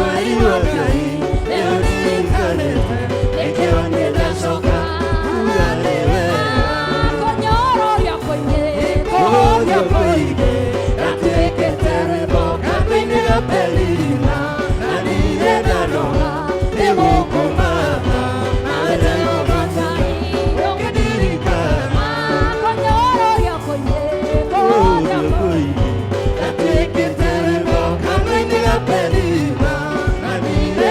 Mweri wa Ngai nĩ ũndirikanĩte, nĩkĩo niĩ ndacoka kuga nĩ wega. Kũnyororia kũingĩ, Kũhũthio kũingĩ, gatuĩkĩte rwĩmbo kanua-inĩ Penina, na ndirĩ ndanoga nĩ gũkũmatha, nawe Jehova Ngai ũkĩndirikana. Kũnyororia kũingĩ, Kũhũthio kũhũthio kũingĩ, gatuĩkĩte rwĩmbo kanua-inĩ Penina, na ndirĩ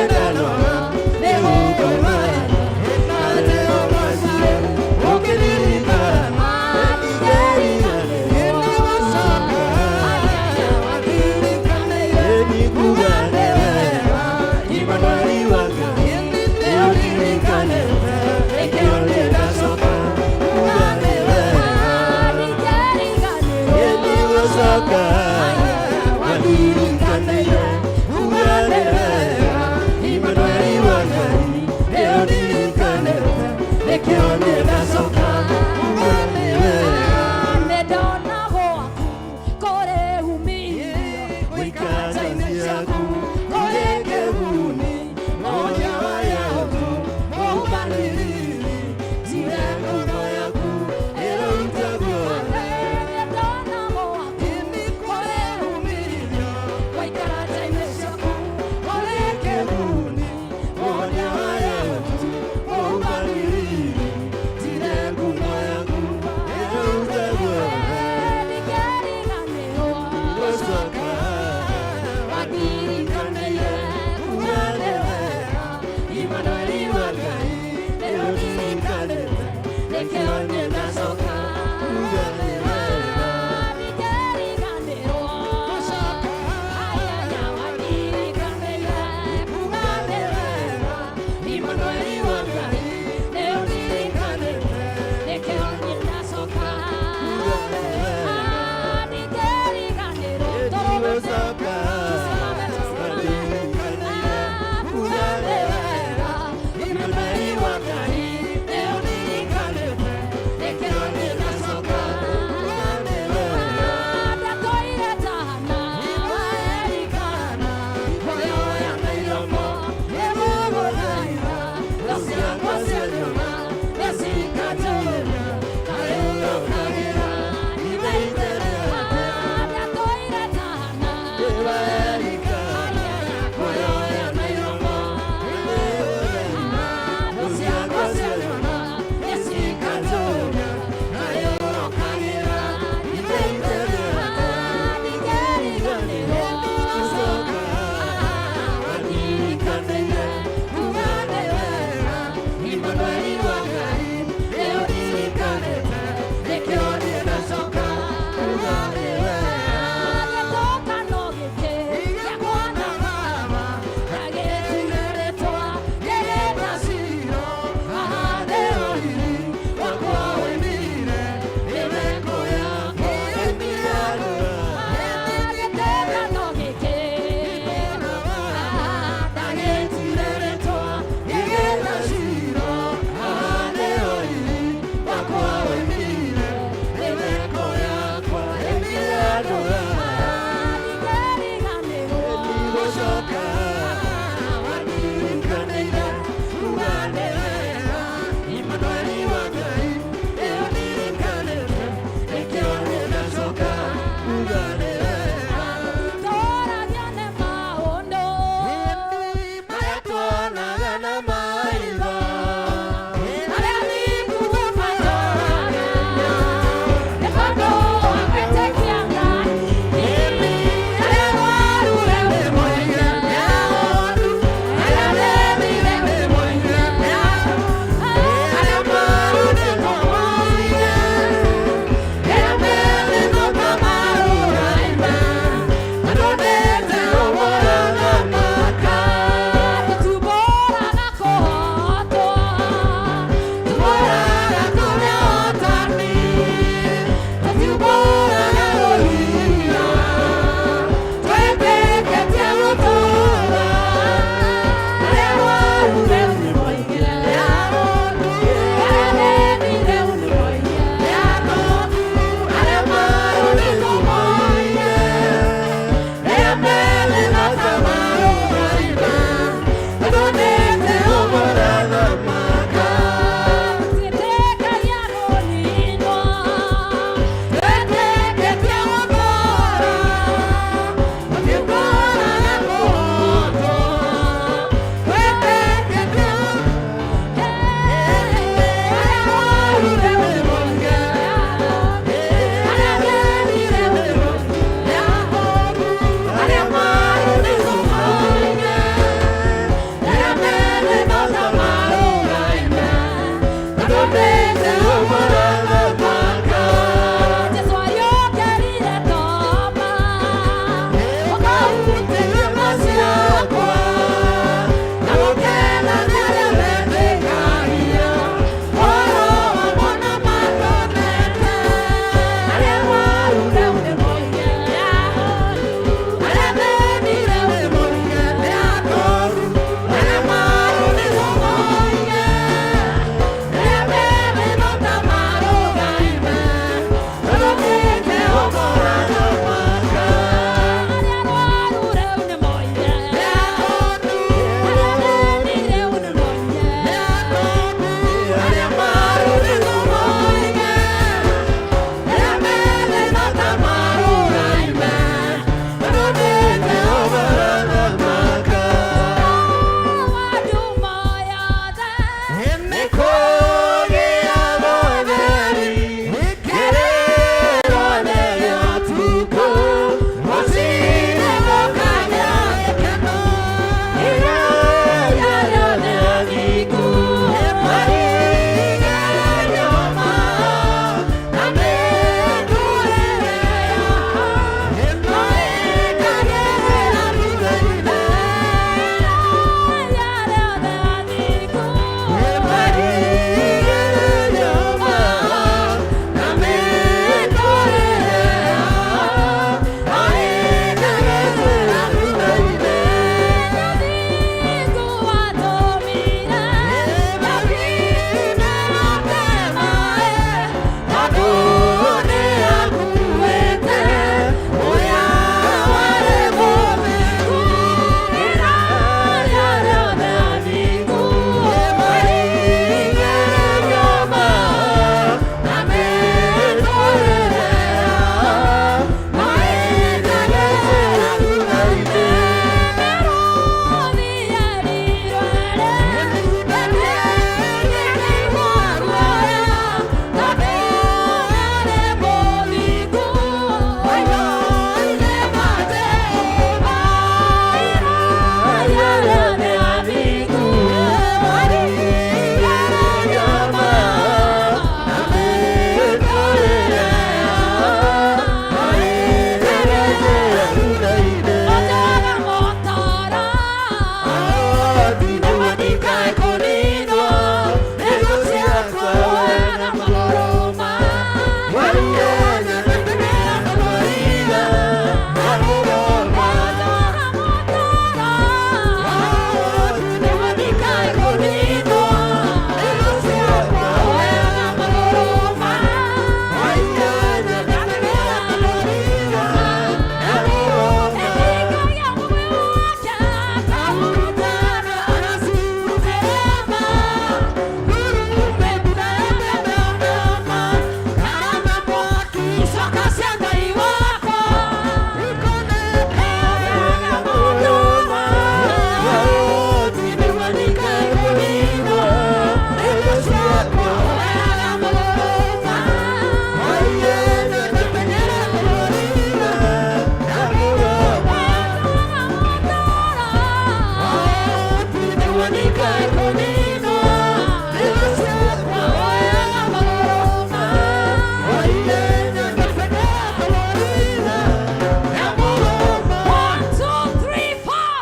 One, two, three, four.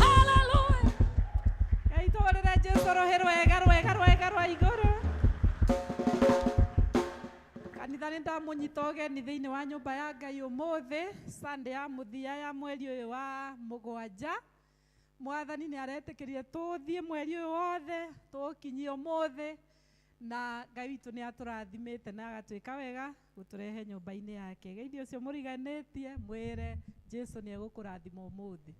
Hallelujah. Ngai tũhũrĩre Jesũ rũhĩ rwega rwega rwega rwa igũrũ. Kanitha nĩ ndamũnyita ũgeni thĩinĩ wa nyũmba ya Ngai ũmũthĩ, Sunday ya mũthia ya mweri ũyũ wa mũgwanja. Mwathani nĩ aretĩkĩrire tũthiĩ mweri ũyũ wothe, tũũkinyie ũmũthĩ, na Ngai witũ nĩ atũrathimĩte na agatwĩka wega gũtũrehe nyũmba-inĩ yake. Geithia ũcio mũriganĩtie, mwĩre Jesũ nĩ egũkũrathima ũmũthĩ.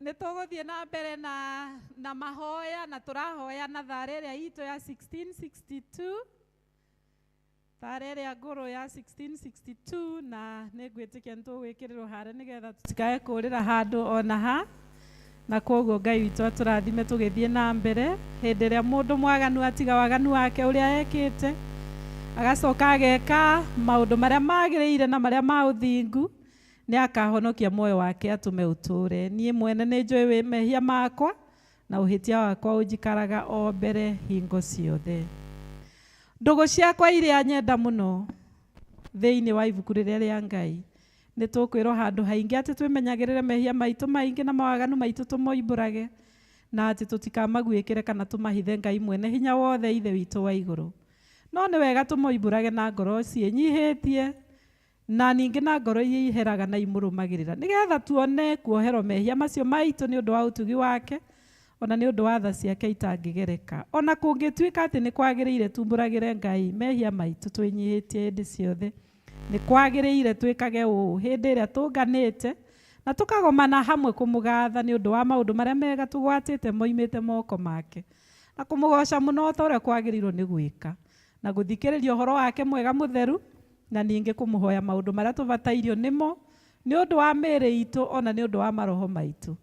Nĩ tũgũthiĩ na mbere na mahoya, na tũrahoya na tharĩ ĩrĩa itũ ya 1662, tharĩ ĩrĩa ngũrũ ya 1662, na nĩ ngwĩtĩkia nĩ tũgwĩkĩrĩrwo harĩa nĩgetha tũtikae kũũrĩra handũ ona ha. Na koguo Ngai witũ atũrathime tũgĩthiĩ na mbere. Hĩndĩ ĩrĩa mũndũ mwaganu atiga waganu wake ũrĩa ekĩte, agacoka ageka maũndũ marĩa magĩrĩire na marĩa ma ũthingu, nĩ akahonokia muoyo wake atũme ũtũre. Niĩ mwene nĩ njũĩ mehia makwa, na ũhĩtia wakwa ũnjikaraga o mbere hingo ciothe. Ndũgũ ciakwa iria nyenda mũno thĩinĩ wa ibuku rĩrĩa rĩa Ngai, nĩ tũkwĩrwo handũ haingĩ atĩ twĩmenyagĩrĩre mehia maitũ maingĩ na mawaganu maitũ tũmoimbũrage, na atĩ tũtikamaguĩkĩre kana tũmahithe Ngai mwene hinya wothe Ithe witũ wa igũrũ. No nĩ wega tũmoimbũrage na ngoro ciĩnyihĩtie, na ningĩ na ngoro iria iheraga na imũrũmagĩrĩra, nĩgetha tuone kuoherwo mehia macio maitũ nĩ ũndũ wa ũtugi wake, ona nĩ ũndũ wa tha ciake itangĩgereka. Ona kũngĩtuĩka atĩ nĩ kwagĩrĩire tumbũragĩre Ngai mehia maitũ twĩnyihĩtie hĩndĩ ciothe, nĩ kwagĩrĩire twĩkage ũũ hĩndĩ ĩrĩa tũnganĩte na tũkagomana hamwe kũmũgatha nĩ ũndũ wa maũndũ marĩa mega tũgwatĩte moimĩte moko make, na kũmũgoca mũno ta ũrĩa kwagĩrĩirwo nĩ gwĩka, na gũthikĩrĩria ũhoro wake mwega mũtheru, na ningĩ kũmũhoya maũndũ marĩa tũbatairio nĩmo nĩ ũndũ wa mĩĩrĩ itũ ona nĩ ũndũ wa maroho maitũ.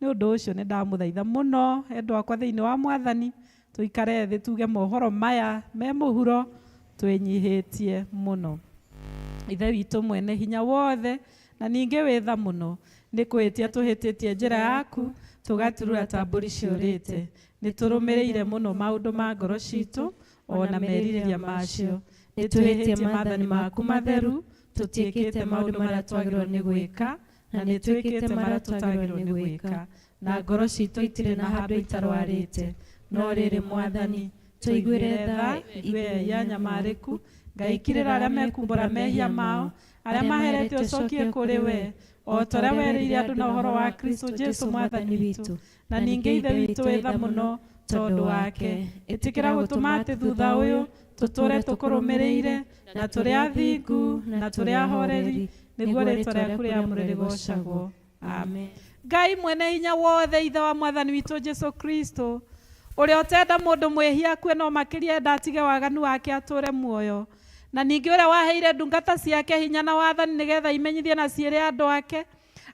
Nĩ ũndũ ũcio nĩ ndamũthaitha mũno endwa akwa thĩinĩ wa Mwathani, tũikare thĩ tuge mohoro maya me mũhuro twĩnyihĩtie mũno. Ithe witũ mwene hinya wothe na ningĩ wĩ tha mũno, nĩ kwĩhĩtia tũhĩtĩtie njĩra yaku, tũgaturura ta mbũri ciũrĩte. Nĩ tũrũmĩrĩire mũno maũndũ ma ngoro citũ ona merirĩria macio. Nĩ twĩhĩtie maathani maku matheru, tũtiĩkĩte maũndũ marĩa twagĩrĩirwo nĩ gwĩka, na nĩ twĩkĩte marĩa tũtagĩrĩirwo nĩ gwĩka, na ngoro citũ itirĩ na handũ itarwarĩte. No rĩrĩ Mwathani, tũiguĩre tha ithuĩ ehia anyamarĩku. Ngai kirĩra arĩa mekumbũra mehia mao, arĩa maherete ũcokie kũrĩ we, o ta ũrĩa werĩire andũ na ũhoro wa Kristũ Jesũ Mwathani witũ. Na ningĩ Ithe witũ wĩ tha mũno tondũ wake, ĩtĩkĩra gũtũma atĩ thutha ũyũ tũtũre tũkũrũmĩrĩire, na tũrĩ athingu na tũrĩ ahoreri, nĩguo rĩĩtwa rĩaku rĩamũre rĩgoocagwo. Amen. Ngai mwene hinya wothe, Ithe wa Mwathani witũ Jesũ Kristũ, ũrĩa ũtenda mũndũ mwĩhia akue no makĩria enda atige waganu wake atũre muoyo, na ningĩ ũrĩa waheire ndungata ciake hinya na wathani nĩgetha imenyithie na ciĩre andũ ake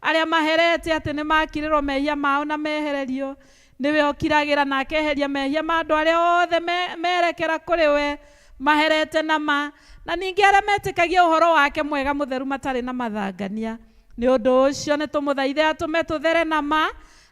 arĩa maherete atĩ nĩ makirĩrwo mehia mao na mehererio, nĩwe ũkiragĩra na akeheria mehia ma andũ arĩa othe merekera kũrĩ we maherete na ma, na ningĩ arĩa metĩkagia ũhoro wake mwega mũtheru matarĩ na mathangania. Nĩ ũndũ ũcio nĩ tũmũthaithe atũme tũthere na ma,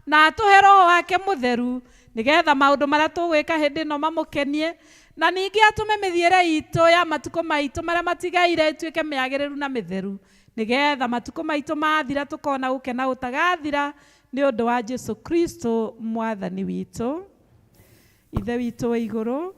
na atũhe roho wake mũtheru, nĩgetha maũndũ marĩa tũgwĩka hĩndĩ ĩno mamũkenie, na ningĩ atũme mĩthiĩre itũ ya matukũ maitũ marĩa matigaire ĩtuĩke mĩagĩrĩru na mĩtheru, nĩgetha matukũ maitũ mathira tũkona gũkena gũtagathira nĩ ũndũ wa Jesũ Kristũ Mwathani witũ. Ithe witũ wa igũrũ,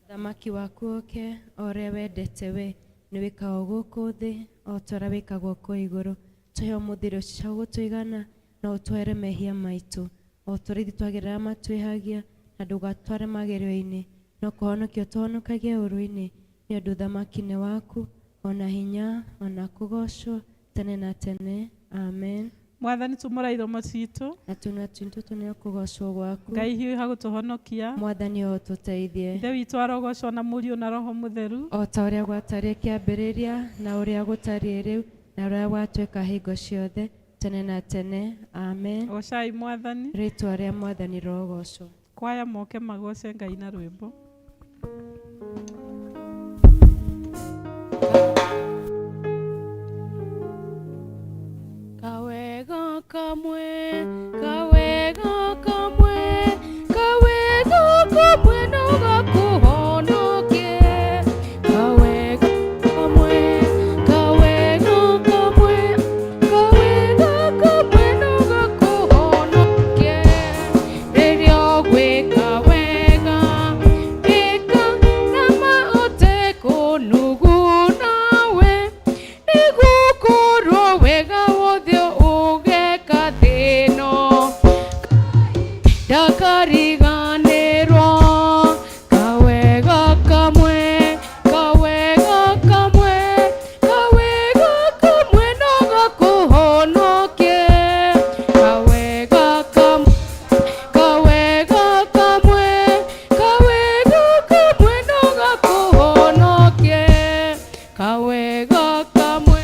Thamaki waku ũke o ũrĩa wendete we, nĩ wĩkagwo gũkũ thĩ o ta ũrĩa wĩkagwo kũu igũrũ. Tũhe ũmũthĩ irio cia gũtũigana, na ũtwere mehia maitũ o ta ũrĩa ithuĩ twagĩrĩra matwĩhagia, na ndũgatware magerio-inĩ, no kũhonokia ũtũhonokagie ũũru-inĩ, nĩ ũndũ ũthamaki nĩ waku, ona hinya, ona kũgoocwo tene na tene. Amen. Mwathani tumũra iromo citũ, na tũnua twitũ tũneo kũgoocwo gwaku. Ngai hiũha gũtũhonokia. Mwathani o ũtũteithie. Ithe witũ arogocwo na Mũriũ na Roho Mũtheru, o ta ũrĩa gwatariĩ kĩambĩrĩria, na ũrĩa gũtariĩ rĩu, na ũrĩa gwatuĩka hingo ciothe, tene na tene. Amen. Gocai Mwathani. Rĩĩtwa rĩa Mwathani rĩrogocwo. Kwaya moke magoce Ngai na rwĩmbo. Kawega kamwe, kawega kamwe, kawega kamwe no gakuhonokie. Kawega kamwe, kawega kamwe, kawega kamwe no gakuhonokie. Rĩrĩa ũgwĩka wega, ĩka na ma ũtekũnuguna we. Nĩgũkorwo wega wothe ũgeka thĩno ndakariganĩrwo. Kawega kamwe, kawega kamwe, kawega kamwe no gakũhonokie. Kawega kamwe, kawega kamwe, kawega kamwe no gakũhonokie. Kawega kamwe.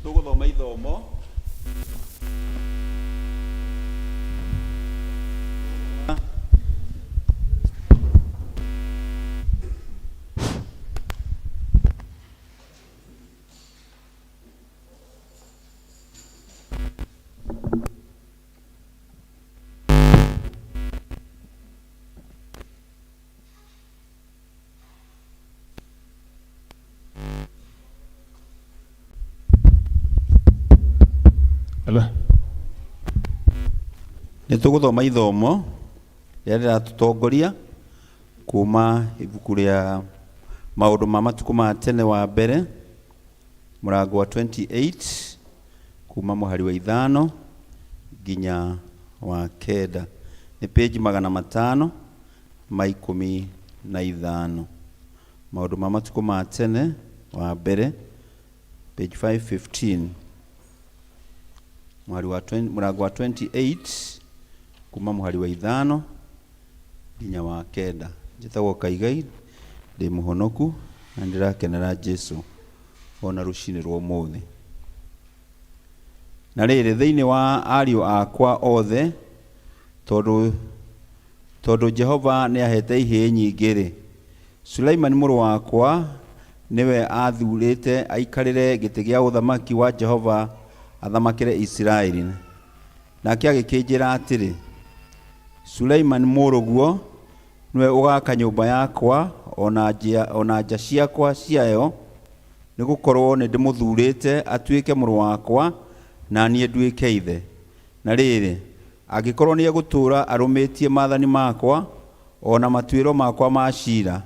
Tũgũthoma ithomo Nĩ tũgũthoma ithomo rĩrĩa rĩratũtongoria kuma ibuku rĩa maũndũ ma matukũ ma tene wa mbere mũrango wa 28 kuma mũhari wa 5 nginya wa 9, nĩ page 515. Maũndũ ma matukũ ma tene wa mbere, page 515, mũhari wa 20, mũrango wa 28 kuma mũhari wa 5 nginya wa 9. Njĩtagwo Kaigai, ndĩ mũhonoku na ndĩrakenera Jesu ona rũcinĩ rwa ũmũthĩ. Na rĩrĩ, thĩinĩ wa ariũ akwa othe, tondũ Jehova nĩahete ihĩĩ nyingĩ-rĩ, Suleimani mũrũ wakwa nĩwe athurĩte aikarĩre gĩtĩ gĩa ũthamaki wa Jehova athamakĩre Isiraeli. Nake agĩkĩnjĩra atĩrĩ, Suleimani mũrũguo nĩwe ũgaka nyũmba yakwa ona nja ciakwa ciayo, nĩgũkorwo nĩndĩmũthurĩte atuĩke mũrũ wakwa na niĩ nduĩke ithe. Na rĩrĩ, angĩkorwo nĩegũtũũra arũmĩtie maathani makwa ona matuĩro makwa ma ciira,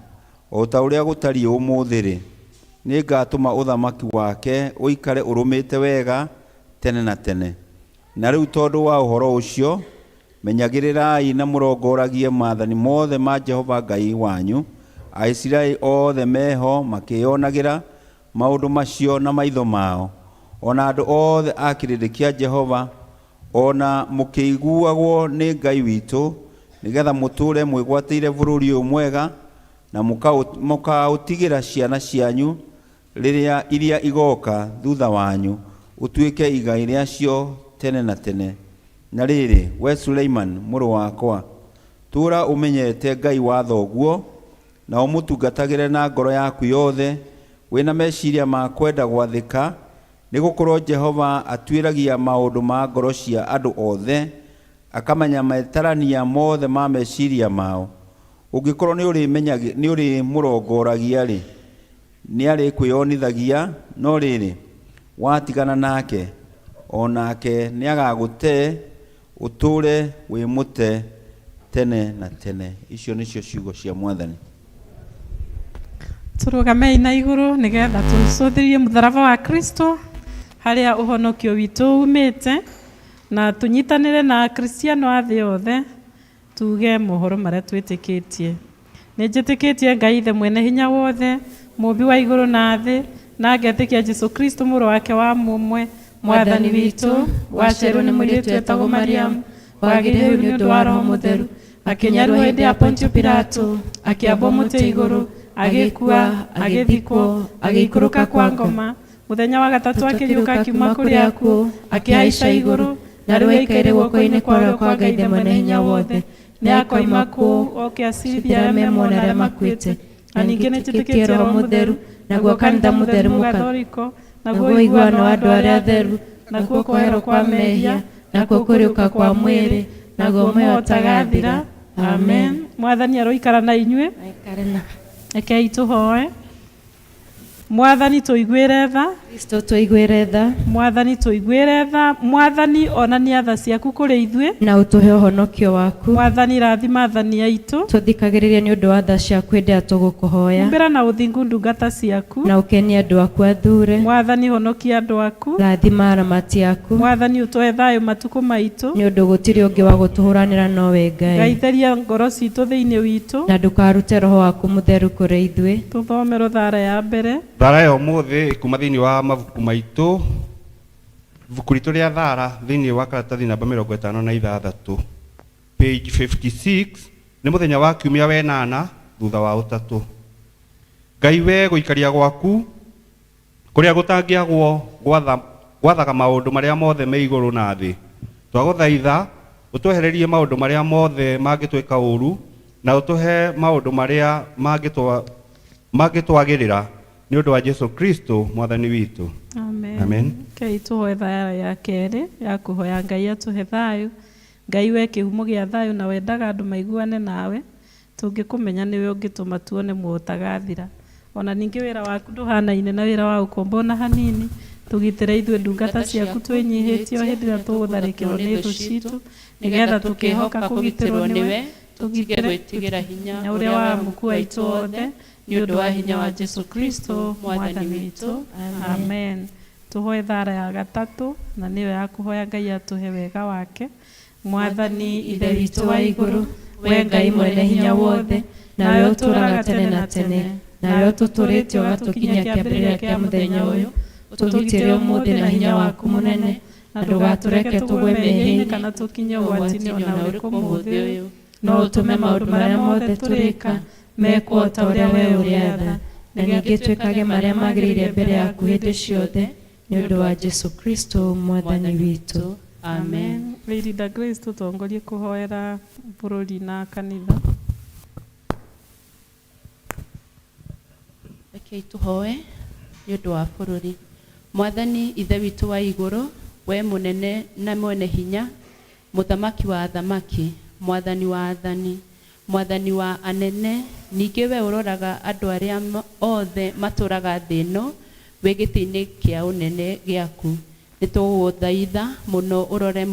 o ta ũrĩa gũtariĩ ũmũthĩ-rĩ, nĩngatũma ũthamaki wake ũikare ũrũmĩte wega tene na tene. Na rĩu tondũ wa ũhoro ũcio, menyagĩrĩrai na mũrongoragie maathani mothe ma Jehova Ngai wanyu. Aisiraeli othe meho makĩyonagĩra maũndũ macio na maitho mao, ona andũ othe a kĩrĩndĩ kĩa Jehova, ona mũkĩiguagwo nĩ Ngai witũ, nĩgetha mũtũũre mwĩgwatĩire bũrũri ũyũ mwega na mũkaũtigĩra ciana cianyu rĩrĩa iria igoka thutha wanyu, ũtuĩke igai rĩacio tene na tene. Na rĩrĩ, we Suleiman mũrũ wakwa, tũũra ũmenyete Ngai wa thoguo na ũmũtungatagĩre na ngoro yaku yothe, wĩna meciria ma kwenda gwathĩka, nĩgũkorwo Jehova atuĩragia maũndũ ma ngoro cia andũ othe, akamenya metarania mothe ma meciria mao. Ũngĩkorwo nĩũrĩmũrongoragia-rĩ, nĩarĩkwĩonithagia, no rĩrĩ, watigana nake, o nake nĩagagũte ũtũũre wĩ mũte tene na tene. Icio nĩcio ciugo cia Mwathani. Tũrũgamei na igũrũ nĩgetha tũcũthĩrĩrie mũtharaba wa Kristo harĩa ũhonokio witũ umĩte, na tũnyitanĩre na Akristiano a thĩ yothe tuge mohoro marĩa twĩtĩkĩtie. Nĩ njĩtĩkĩtie Ngai Ithe mwene hinya wothe, mũũmbi wa igũrũ na thĩ, na ngetĩkia Jesũ Kristo mũrũ wake wa mũmwe, Mwathani witũ, waciarirwo nĩ mũirĩtu wetagwo Mariamu, wagĩrĩire nĩ ũndũ wa Roho Mũtheru, akĩnyarwo hĩndĩ ya Pontio Pilato, akĩambwo mũtĩ igũrũ, agĩkua, agĩthikwo, agĩikũrũka kwa ngoma, mũthenya wa gatatũ akĩriũka akiuma kũrĩ akuũ, akĩhaica igũrũ, na rĩu aikaire guoko-inĩ kwa ũrĩo kwa Ngai Ithe mwene hinya wothe. Nĩakoima kũu oke acirithie arĩa me muoyo na arĩa makuĩte. Na ningĩ nĩnjĩtĩkĩtie Roho Mũtheru, naguo kanitha mũtheru mũkathoriko, naguo ũiguano wa andũ arĩa atheru, nakuo kwoherwo kwa mehia, nakuo kũriũka kwa mwĩrĩ, naguo muoyo ũtagathira. Amen. Mwathani aroikara na inyuĩ. Rekei tũhoe. Mwathani tũiguĩre tha. Kristo tũiguĩre tha. Mwathani tũiguĩre tha. Mwathani onania tha ciaku kũrĩ ithuĩ, na ũtũhe ũhonokio waku. Mwathani rathima athani aitũ, Tũthikagĩrĩrie nĩ ũndũ wa tha ciaku hĩndĩ ĩrĩa tũgũkũhoya, humbĩra na ũthingu ndungata ciaku, na ũkenie andũ aku athure. Mwathani honokia andũ aku, Rathima aramati aku, Mwathani ũtũhe thayũ matukũ maitũ, nĩ ũndũ gũtirĩ ũngĩ wa gũtũhũranĩra nowe Ngai. Ngai theria ngoro citũ thĩinĩ witũ, na ndũkarute roho waku mũtheru kũrĩ ithuĩ. Tũthome thara ya mbere. Thara ya ũmũthĩ kuma thĩinĩ wa mabuku maitũ, ibuku ritũ rĩa thara thĩinĩ wa karatathi namba 56, page 56, nĩ mũthenya wa kiumia wenana thutha wa ũtatũ. Ngai we gũikaria gwaku kũrĩa gũtangĩagwo gwathaga maũndũ marĩa mothe me igũrũ na thĩ, twagũthaitha ũtwehererie maũndũ marĩa mothe mangĩtwĩka ũũru, na ũtũhe maũndũ marĩa mangĩtwagĩrĩra nĩ ũndũ wa Jesu Kristo Mwathani witũ. Amen. Amen. Rekei tũhoe thayũ ya kerĩ ya kũhoya Ngai atũhe thayũ. Ngai we kĩhumo gĩa thayũ na wendaga andũ maiguane nawe, tũngĩkũmenya nĩwe ũngĩtũma tuone muoyo ũtagathira. Ona ningĩ wĩra waku ndũhanaine na wĩra wa ũkombo ona hanini. Tũgitĩre ithuĩ ndungata ciaku twĩnyihĩtie o hĩndĩ ĩrĩa tũgũtharĩkĩrwo nĩ thũ citũ, nĩgetha tũkĩhoka kũgitĩrwo nĩwe, tũtige gwĩtigĩra hinya na ũrĩa wa amuku aitũ othe, nĩ ũndũ wa hinya wa Jesu Kristo mwathani witũ. Amen. Tũhoe thara ya gatatũ, na nĩyo ya kũhoya Ngai atũhe wega wake. Mwathani Ithe witũ wa igũrũ, we Ngai mwene hinya wothe, nawe ũtũũraga tene na tene, nawe ũtũtũũrĩtie ũgatũkinyia kĩambĩrĩria kĩa mũthenya ũyũ, ũtũgitĩre ũmũthĩ na hinya waku mũnene, na ndũgatũreke tũgwe mehia-inĩ kana tũkinye ũgwati-inĩ o na ũrĩkũ mũthĩ ũyũ, no ũtũme maũndũ marĩa mothe tũrĩka mekwo o ta ũrĩa we ũrĩatha, na ningĩ twĩkage marĩa magĩrĩire mbere yaku hĩndĩ ciothe, nĩ ũndũ wa Jesu Kristo mwathani witũ. Amen. Lady da Grace, tũtongorie kũhoera bũrũri na kanitha. Rekei tũhoe nĩ ũndũ wa bũrũri. Mwathani Ithe witũ wa igũrũ, we mũnene na mwene hinya, mũthamaki wa athamaki, mwathani wa athani, mwathani wa anene, ningĩ we ũroraga andũ arĩa othe matũũraga thĩ ĩno wĩ gĩtĩ-inĩ kĩa ũnene gĩaku. Nĩ tũgũgũthaitha mũno ũrore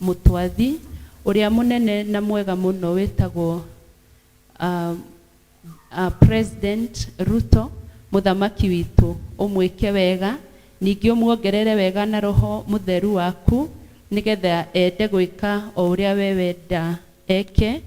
mũtwathi ũrĩa mũnene na mwega mũno wĩtagwo President Ruto, mũthamaki witũ, ũmwĩke wega, ningĩ ũmuongerere wega na roho mũtheru waku, nĩgetha ende gwĩka o ũrĩa we wenda eke,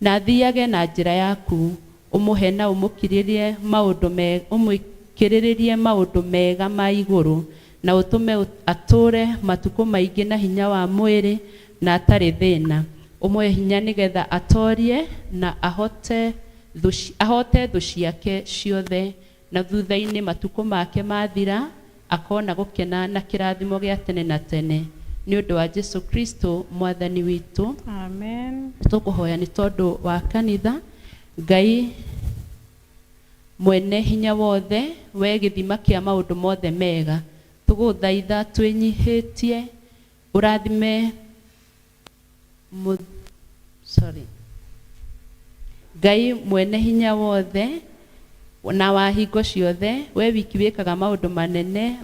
na athiage na njĩra yaku, ũmũhe na ũmũkirĩrie maũndũ ũmũkĩrĩrĩrie maũndũ mega ma igũrũ, na ũtũme atũũre matukũ maingĩ na hinya wa mwĩrĩ na atarĩ thĩna. Ũmũhe hinya nĩgetha atorie na ahote thũ ciake ciothe, na thutha-inĩ matukũ make mathira akona gũkena na kĩrathimo gĩa tene na tene, nĩ ũndũ wa Jesu Kristo mwathani witũ. Amen. Tũkũhoya nĩ tondũ wa kanitha. Ngai mwene hinya wothe, we gĩthima kĩa maũndũ mothe mega, tũgũthaitha twĩnyihĩtie ũrathime Ngai mwene hinya wothe na wa hingo ciothe, we wiki wĩkaga maũndũ manene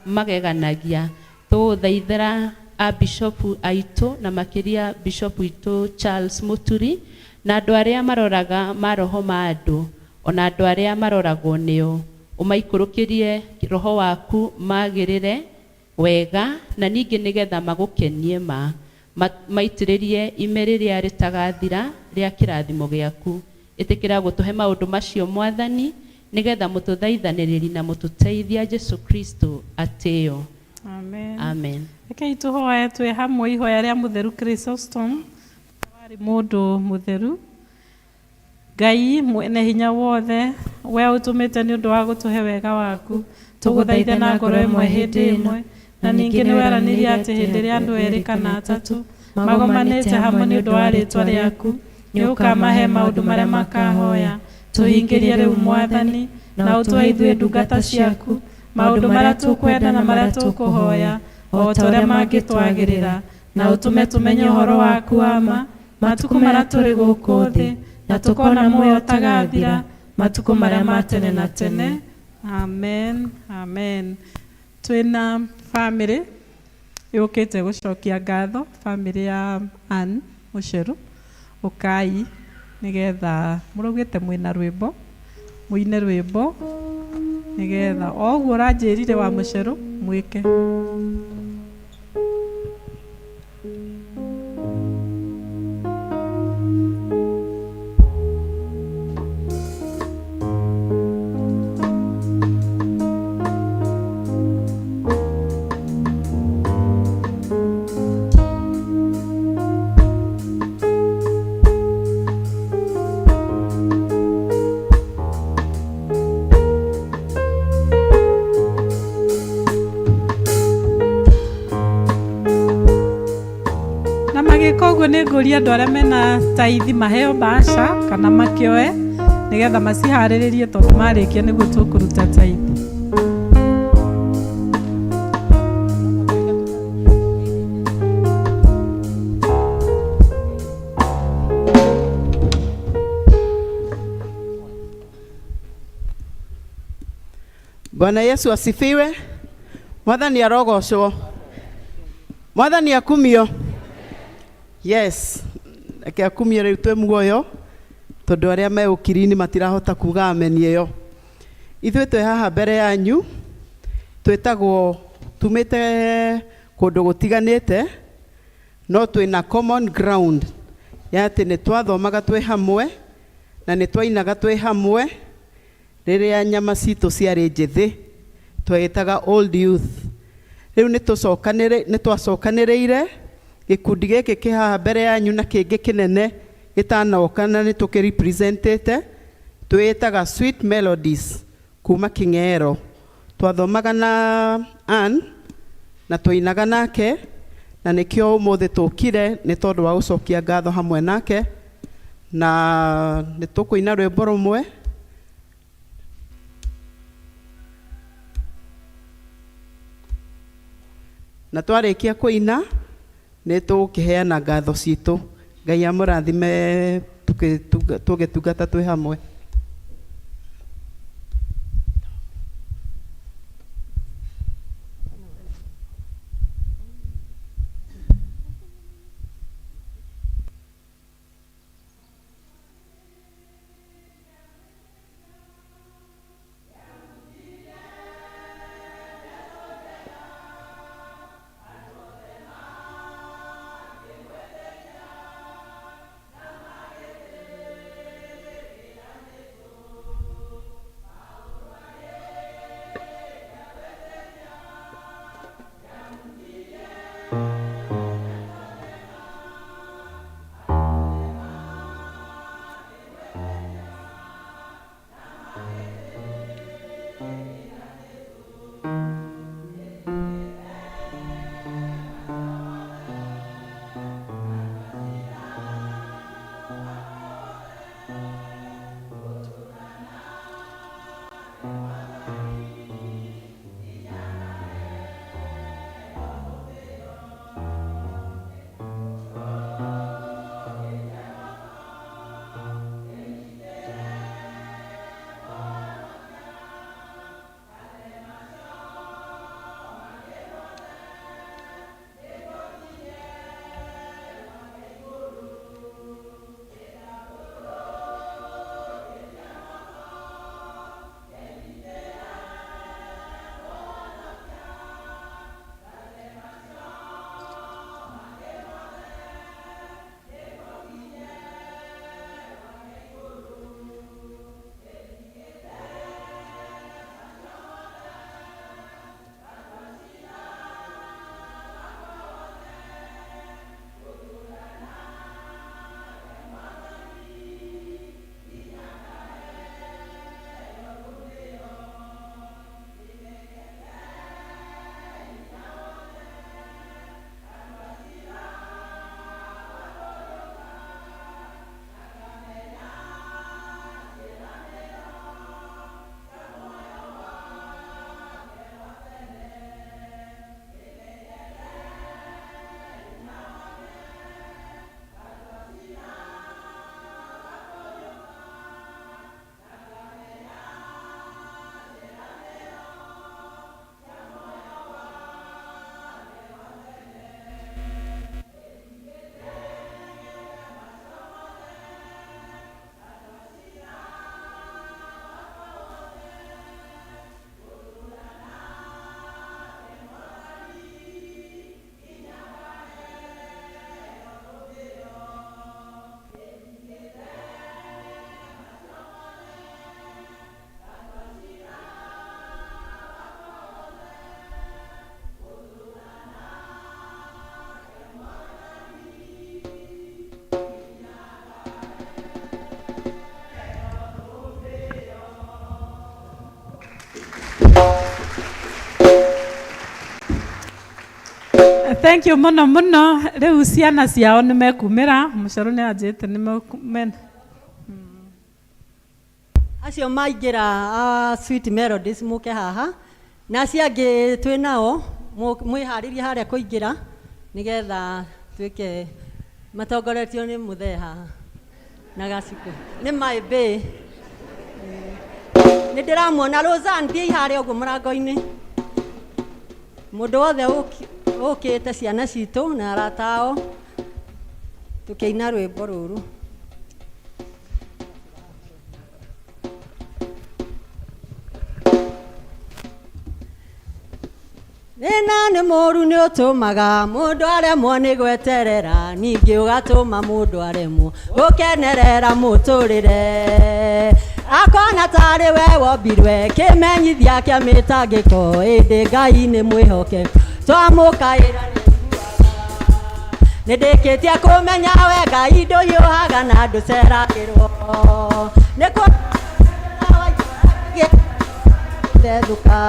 mageganagia. Tũgũthaithĩra abishopu aitũ na makĩria bishopu witũ Charles Muturi na andũ arĩa maroraga maroho ma andũ ona andũ arĩa maroragwo nĩo, ũmaikũrũkĩrie roho waku magĩrĩre wega, na ningĩ nĩgetha magũkenie ma maitĩrĩrie ime rĩrĩa rĩtagathira rĩa kĩrathimo gĩaku. Ĩtĩkĩra gũtũhe maũndũ macio mwathani, nĩgetha mũtũthaithanĩrĩri na mũtũteithia Jesu Kristo atĩo. Amen. Amen. Rekei tũhoe twĩ hamwe ihoya rĩa mũtheru Chrysostom, warĩ mũndũ mũtheru. Ngai mwene hinya wothe, we ũtũmĩte nĩ ũndũ wa gũtũhe wega waku, tũgũthaithe na ngoro ĩmwe hĩndĩ ĩmwe, na ningĩ nĩ weranĩire atĩ hĩndĩ ĩrĩa andũ erĩ kana atatũ magomanĩte hamwe nĩ ũndũ wa rĩĩtwa rĩaku, nĩ ũkamahe maũndũ marĩa makahoya. Tũhingĩrie rĩu mwathani, na ũtũhe ithuĩ ndungata ciaku maũndũ marĩa tũkwenda na marĩa tũkũhoya, o ta ũrĩa mangĩtwagĩrĩra, na ũtũme tũmenye ũhoro waku wa ma matukũ marĩa tũrĩ gũkũ thĩ, na tũkona muoyo ũtagathira matukũ marĩa ma tene na tene. Amen. Amen. Twĩna family yũkĩte gũcokia ngatho, family ya Ann Mũceru. Ũkai nĩgetha mũraugĩte mwĩna rwĩmbo, mũine rwĩmbo nĩgetha o ũguo ũranjĩrire wa Mũceru mwĩke. Koguo nĩ ngũria andũ arĩa mena taithi maheo mbaca kana makĩoe nĩgetha maciharĩrĩrie tondũ marĩkia nĩguo tũkũruta taithi. Bwana Yesu asifiwe. Mwathani arogocwo. Mwathani akumio. Yes, reke akumio rĩu twĩ muoyo tondũ arĩa me ũkiri-inĩ matirahota kuga ameni ĩyo. Ithuĩ twĩ haha mbere yanyu twĩtagwo tumĩte kũndũ gũtiganĩte no twĩna common ground ya atĩ nĩ twathomaga twĩ hamwe na nĩ twainaga twĩ hamwe rĩrĩa nyama citũ ciarĩ njĩthĩ twetaga old youth. Rĩu nĩ twacokanĩrĩire gĩkundi gĩkĩ kĩ haha mbere yanyu na kĩngĩ kĩnene gĩtanoka na nĩ tũkĩrepresentĩte twĩtaga Sweet Melodies kuma King'ero. Twathomaga na Ann na twainaga nake na nĩkĩo ũmũthĩ tũkire nĩ tondũ wa gũcokia ngatho hamwe nake na nĩ tũkũina rwĩmbo rũmwe. Na twarĩkia kũina nĩ tũgũkĩheana ngatho citũ. Ngai amũrathime tũgĩtungata twĩ hamwe. Thank you muno muno. Rĩu ciana ciao nĩ mekumĩra mũcoro nĩ anjĩte nĩ mena. Acio maingĩra a Sweet Melodies mũke haha na acio angĩ twĩ nao mwĩharĩrie harĩa kũingĩra nĩgetha twĩke matongoretio nĩ mũthee haha na gacukũ nĩ my bay. Nĩ ndĩramuona Roseanne, thiĩ harĩa ũguo mũrango-inĩ. Mũndũ wothe ũkĩte ciana citũ na arata ao tũkĩina rwĩmbo rũrũ. Thĩna nĩ mũũru nĩ ũtũmaga mũndũ aremwo nĩ gweterera, ningĩ ũgatũma mũndũ aremwo gũkenerera mũtũrĩre. Akona tarĩ we wombirwe kĩmenyithia kĩa mĩtangĩko, ĩndĩ Ngai nĩ mwĩhokeku twamũkaĩra nĩ ndĩkĩtie kũmenya we Ngai ndũhiũhaga na ndũceragĩrwo. Nĩ kũthethũka.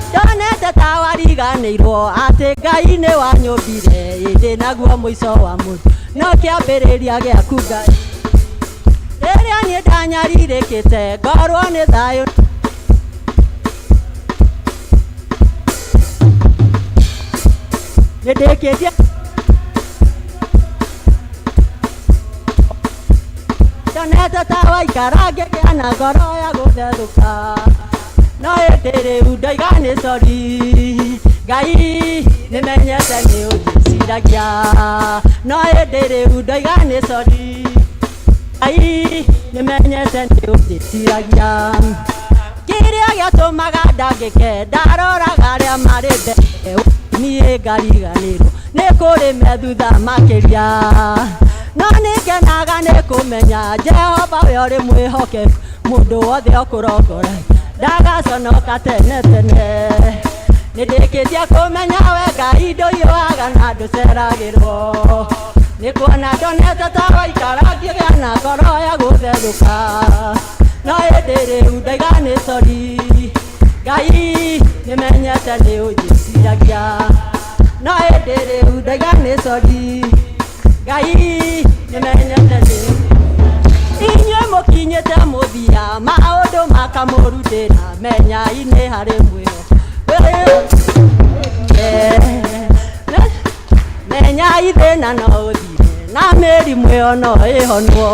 Ndonete ta wariganĩirwo atĩ Ngai nĩ wanyũmbire, ĩndĩ naguo mũico wa mũndũ no kĩambĩrĩria gĩaku Ngai. Rĩrĩa niĩ ndanyarirĩkĩte ngorwo nĩ thayũ nĩ ndĩkĩtie ndonete ta waikara ngĩgĩa na ngoro ya gũthethũka, no ĩndĩ rĩu ndoiga nĩ sori Ngai nĩmenyete nĩ ũnjĩciragia, no ĩndĩ rĩu ndoiga nĩ sori Ngai nĩmenyete nĩ ũnjĩciragia. Kĩrĩa gĩatũmaga ndangĩke ndaroraga arĩa marĩ mbere, niĩ ngariganĩrwo nĩ kũrĩ me thutha makĩria, no nĩngenaga nĩ kũmenya Jehova we ũrĩ mwĩhokeku, mũndũ wothe ũkũrongora ndagaconoka tene tene. Nĩ ndĩkĩtie kũmenya we Ngai ndũhiũhaga na ndũceragĩrwo, nĩ kuona ndonete ta waikara ngĩgĩa na ngoro ya gũthethũka, no ĩndĩ rĩu ndoiga nĩ sori Ngai nĩmenyete nĩ ũnjĩciragia, no ĩndĩ rĩu ndoiga nĩ sori Ngai nĩmenyete nĩ inyuĩ mũkinyĩte mũthia maũndũ makamũrutĩra, menyai nĩ harĩ mwĩho menyai thĩna no ũthire na mĩrimũ ĩyo no ĩhonwo.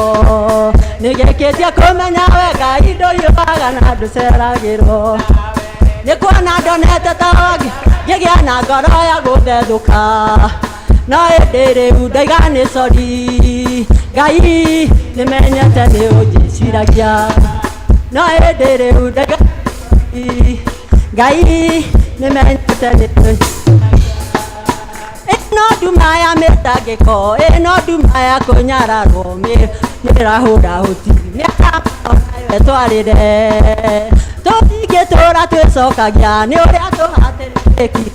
Nĩgĩkĩtie kũmenya we Ngai ndũhiũhaga na ndũceragĩrwo, nĩ kuona ndonete ta ngĩgĩa na ngoro ya gũthethũka, no ĩndĩ rĩu ndoiga nĩ sori Ngai nĩmenyete nĩ ũnjĩciragia, no ĩndĩ rĩu ndoiga Ngai nĩmenyete nĩ ĩno nduma ya mĩtangĩko, ĩno nduma ya kũnyararwo mĩrahũra huti mĩaka ĩtwarĩre tũtingĩtũra twĩcokagia nĩ ũrĩa tũhatĩrĩrĩki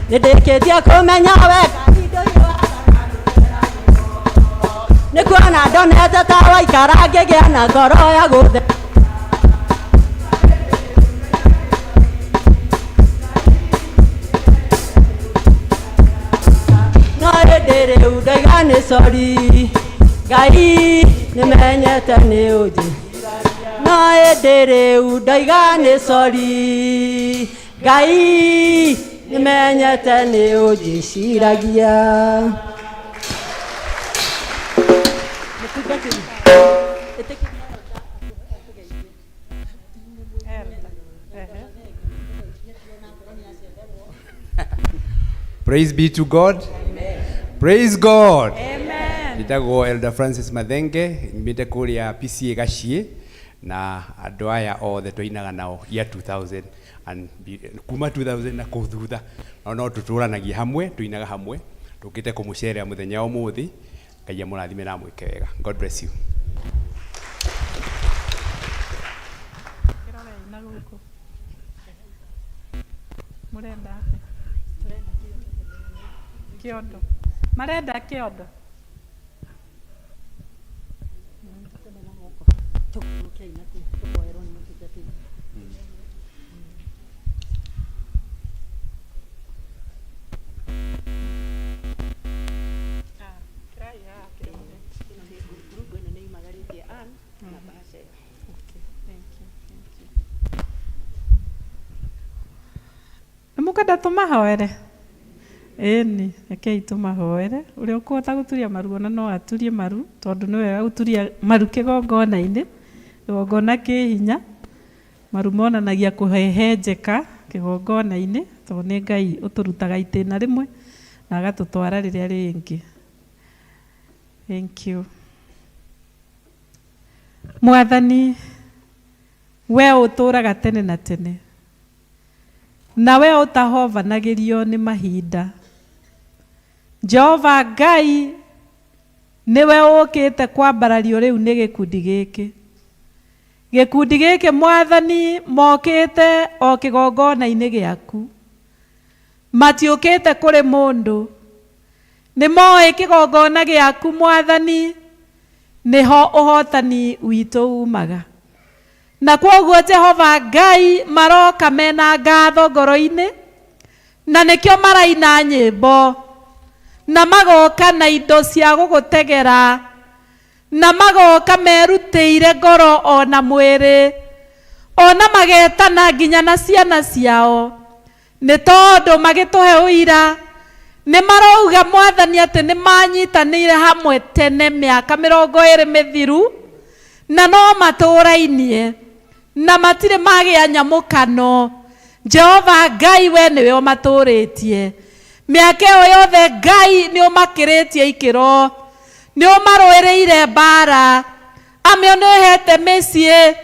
nĩ ndĩkĩtie kũmenya we nĩ kuona ndonete ta waikara ngĩgĩa na ngoro ya gũthe no ĩndĩ rĩu ndoiga nĩ sori Ngai nĩmenyete nĩ ũnjĩ, no ĩndĩ rĩu ndoiga nĩ sori Ngai nĩmenyete nĩ ũnjĩciragia. Praise be to God. Amen. Praise God. Amen. Njĩtagwo Elder Francis Mathenge, nyumĩte kũrĩa PCA Gaciĩ, na andũ aya othe twainaga nao year 2000 and kuma 2000 na kũu thutha, no no tũtũranagia hamwe, tũinaga hamwe, tũkĩte kũmũcerera mũthenya wa ũmũthĩ. Ngai amũrathime na amwĩke wega. God bless you. Kĩrorei na gũkũ. Mũrenda atĩa? Kĩondo. Marenda kĩondo. Mũkwenda tũmahoere? Ĩni, rekei tũmahoere. Ũrĩa ũkũhota gũturia maru ona no aturie maru, tondũ nĩ wega gũturia maru kĩgongona-inĩ, kĩgongona kĩ hinya. Maru monanagia kũhehenjeka kĩgongona-inĩ, tondũ nĩ Ngai ũtũrutaga itĩna rĩmwe na agatũtwara rĩrĩa rĩngĩ. Thank you. Mwathani, we ũtũũraga tene na tene, na we ũtahovanagĩrio nĩ mahinda. Jehova Ngai, nĩwe ũkĩte kwambarario rĩu nĩ gĩkundi gĩkĩ. Gĩkundi gĩkĩ Mwathani mokĩte o kĩgongona-inĩ gĩaku. Matiũkĩte kũrĩ mũndũ. Nĩ moĩ kĩgongona gĩaku Mwathani nĩho ũhotani witũ umaga. Na kwoguo Jehova Ngai maroka mena ngatho ngoro-inĩ, na nĩkĩo maraina nyĩmbo, na magoka na indo cia gũgũtegera, na magoka merutĩire ngoro ona mwĩrĩ, ona magetana nginya na ciana ciao, nĩ tondũ magĩtũhe ũira, nĩ marauga Mwathani atĩ nĩ manyitanĩire hamwe tene mĩaka 20 mĩthiru, na no matũrainie, na matirĩ magĩa nyamũkano. Jehova Ngai, we nĩwe ũmatũrĩtie mĩaka ĩyo yothe. Ngai, nĩ ũmakĩrĩtie ikĩro, nĩ ũmarũĩrĩire mbara, amwe nĩ ũhete mĩciĩ,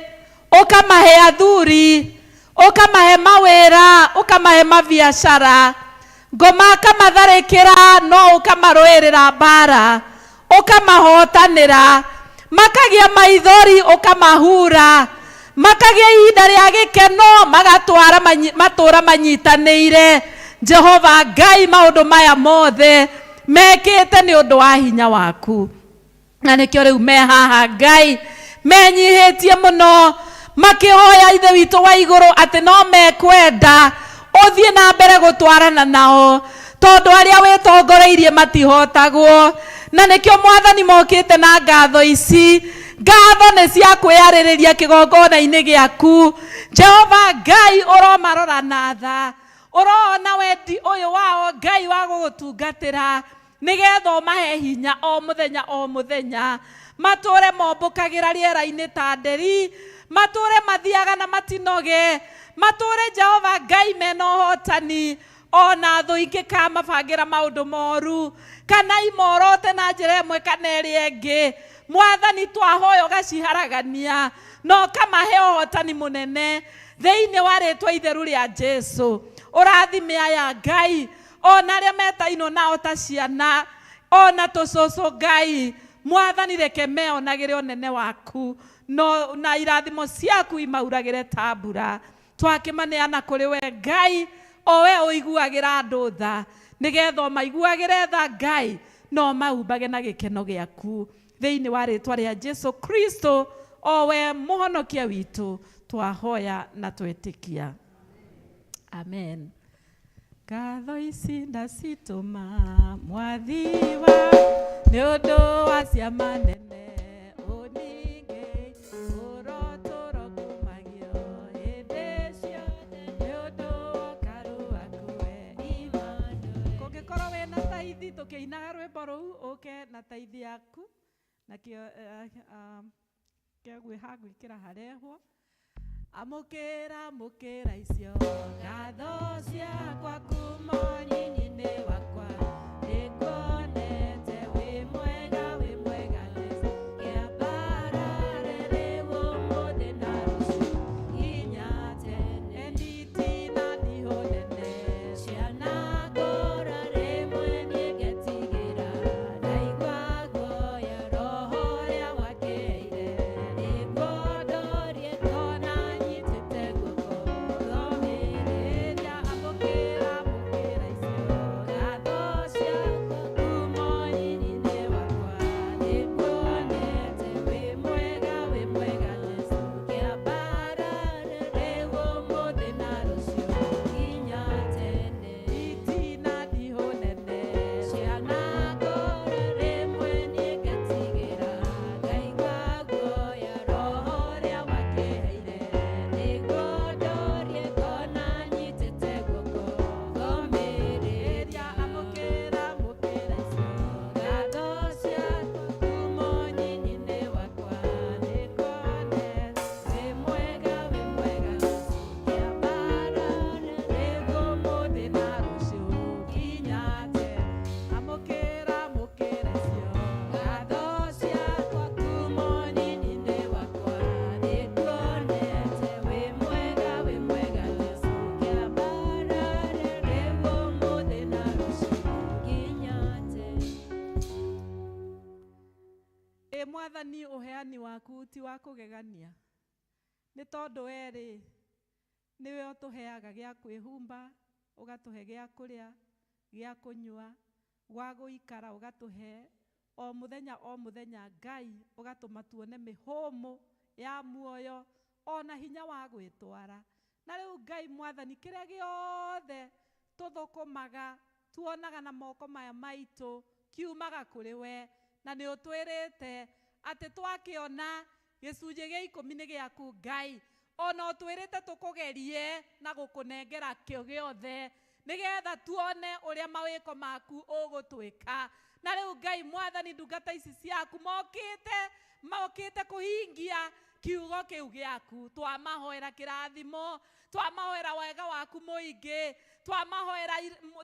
ũkamahe athuri, ũkamahe mawĩra, ũkamahe mabiacara, ngoma akamatharĩkĩra, no ũkamarũĩrĩra mbara, ũkamahotanĩra, makagĩa maithori, ũkamahura, makagĩa ihinda rĩa gĩkeno, magatwara matũra manyitanĩire. Jehova Ngai, maũndũ maya mothe mekĩte nĩ ũndũ wa hinya waku, na nĩkĩo rĩu me haha Ngai menyihĩtie mũno, makĩhoya Ithe witũ wa igũrũ atĩ no mekwenda ũthiĩ na mbere gũtwarana nao, tondũ arĩa wĩtongoreirie matihotagwo. Na nĩkĩo Mwathani mokĩte na ngatho ici. Ngatho nĩ cia kwĩyarĩrĩria kĩgongona-inĩ gĩaku. Jehova Ngai, ũromarora na tha, ũrona wendi ũyũ wao Ngai wa gũgũtungatĩra, nĩgetha ũmahe hinya o mũthenya o mũthenya, matũre mombũkagĩra rĩera-inĩ ta nderi, matũre mathiaga na matinoge, matũre Jehova Ngai mena ũhotani, ona thũ ingĩkamabangĩra maũndũ moru kana imorote na njĩra ĩmwe kana ĩrĩa ĩngĩ. Mwathani, twahoya ũgaciharagania na ũkamahe ũhotani mũnene thĩinĩ wa rĩtwa itheru rĩa Jesu. Ũrathime aya Ngai, ona arĩa metainwo nao ta ciana ona tũcũcũ. Ngai Mwathani, reke meonagĩre ũnene waku, no na irathimo ciaku imauragĩre ta mbura. Twakĩmaneana kũrĩ we Ngai, o we ũiguagĩra andũ tha, nĩgetha ũmaiguagĩre tha Ngai, no mahumbage na gĩkeno gĩaku, thĩinĩ wa rĩtwa rĩa Jesu Kristo, o we mũhonokia witũ, twahoya na twetĩkia, amen. Ngatho ici ndacitũma Mwathiwa nĩ ũndũ wa ciama nene ũningĩ, ũrotũro kumagio hĩndĩ ciothe nĩ ũndũ wa karu waku we Emmanuel. Kũngĩkorwo wĩna taithi, tũkĩinaga rwĩmbo rũu ũke na taithi yaku nakĩo kĩa ha gwĩkĩra harehwo. Amũkĩra, amũkĩra icio ngatho ciakwa kuma ũnyinyi-inĩ wakwa, nĩnguonete wĩ mwega, wĩ mwega Jesũ, kĩambarare rĩu, ũmũthĩ na rũciũ nginya tene. Nditina ndihũ nene cianakũra, rĩmwe niĩ ngetigĩra, ndaigua guoya, roho ũrĩa wakĩire nĩguo ndorie, ngona nyitĩte guoko ngomĩrĩria. Amũkĩra, amũkĩra icio. Ũheani waku ti wa kũgegania, nĩ tondũ we rĩ nĩwe ũtũheaga gĩa kwĩhumba, ũgatũhe gĩa kũrĩa, gĩa kũnyua, gwa gũikara, ũgatũhe o mũthenya o mũthenya. Ngai, ũgatũma tuone mĩhũmũ ya muoyo ona hinya wa gwĩtwara. Na rĩu Ngai Mwathani, kĩrĩa gĩothe tũthũkũmaga tuonaga na moko maya maitũ kiumaga kũrĩ we, na nĩ ũtwĩrĩte atĩ twakĩona gĩcunjĩ gĩa 10 nĩ gĩaku Ngai. Ona ũtwĩrĩte tũkũgerie na gũkũnengera kĩo gĩothe nĩgetha tuone ũrĩa mawĩko maku ũgũtwĩka. Na rĩu Ngai Mwathani, ndungata ici ciaku mokĩte kũhingia kiugo kĩu gĩaku. Twamahoera kĩrathimo, twamahoera wega waku mũingĩ, twamahoera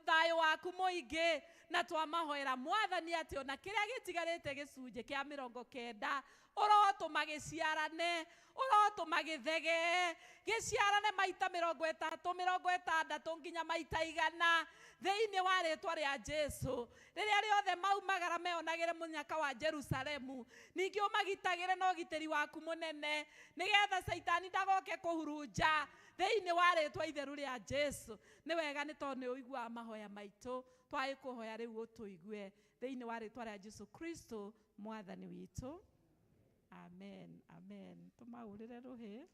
thayũ waku mũingĩ, na twamahoera Mwathani atĩ ona kĩrĩa gĩtigarĩte gĩcunjĩ kĩa 90 ũrotũma gĩciarane, ũrotũma gĩthegee, gĩciarane maita 30, 60 nginya maita 100 thĩinĩ wa rĩtwa rĩa Jesu. Rĩrĩa rĩothe maumagara meonagĩre mũnyaka wa Jerusalemu, ningĩ ũmagitagĩre na ũgitĩri waku mũnene, nĩgetha Caitani ndagoke kũhurunja thĩinĩ wa rĩtwa itheru rĩa Jesu. Nĩ wega nĩ tondũ nĩ ũiguaga mahoya maitũ, twaĩ kũhoya rĩu ũtũigue thĩinĩ wa rĩtwa rĩa Jesu Kristo Mwathani witũ. Amen, amen. Tũmahũrĩre rũhĩ.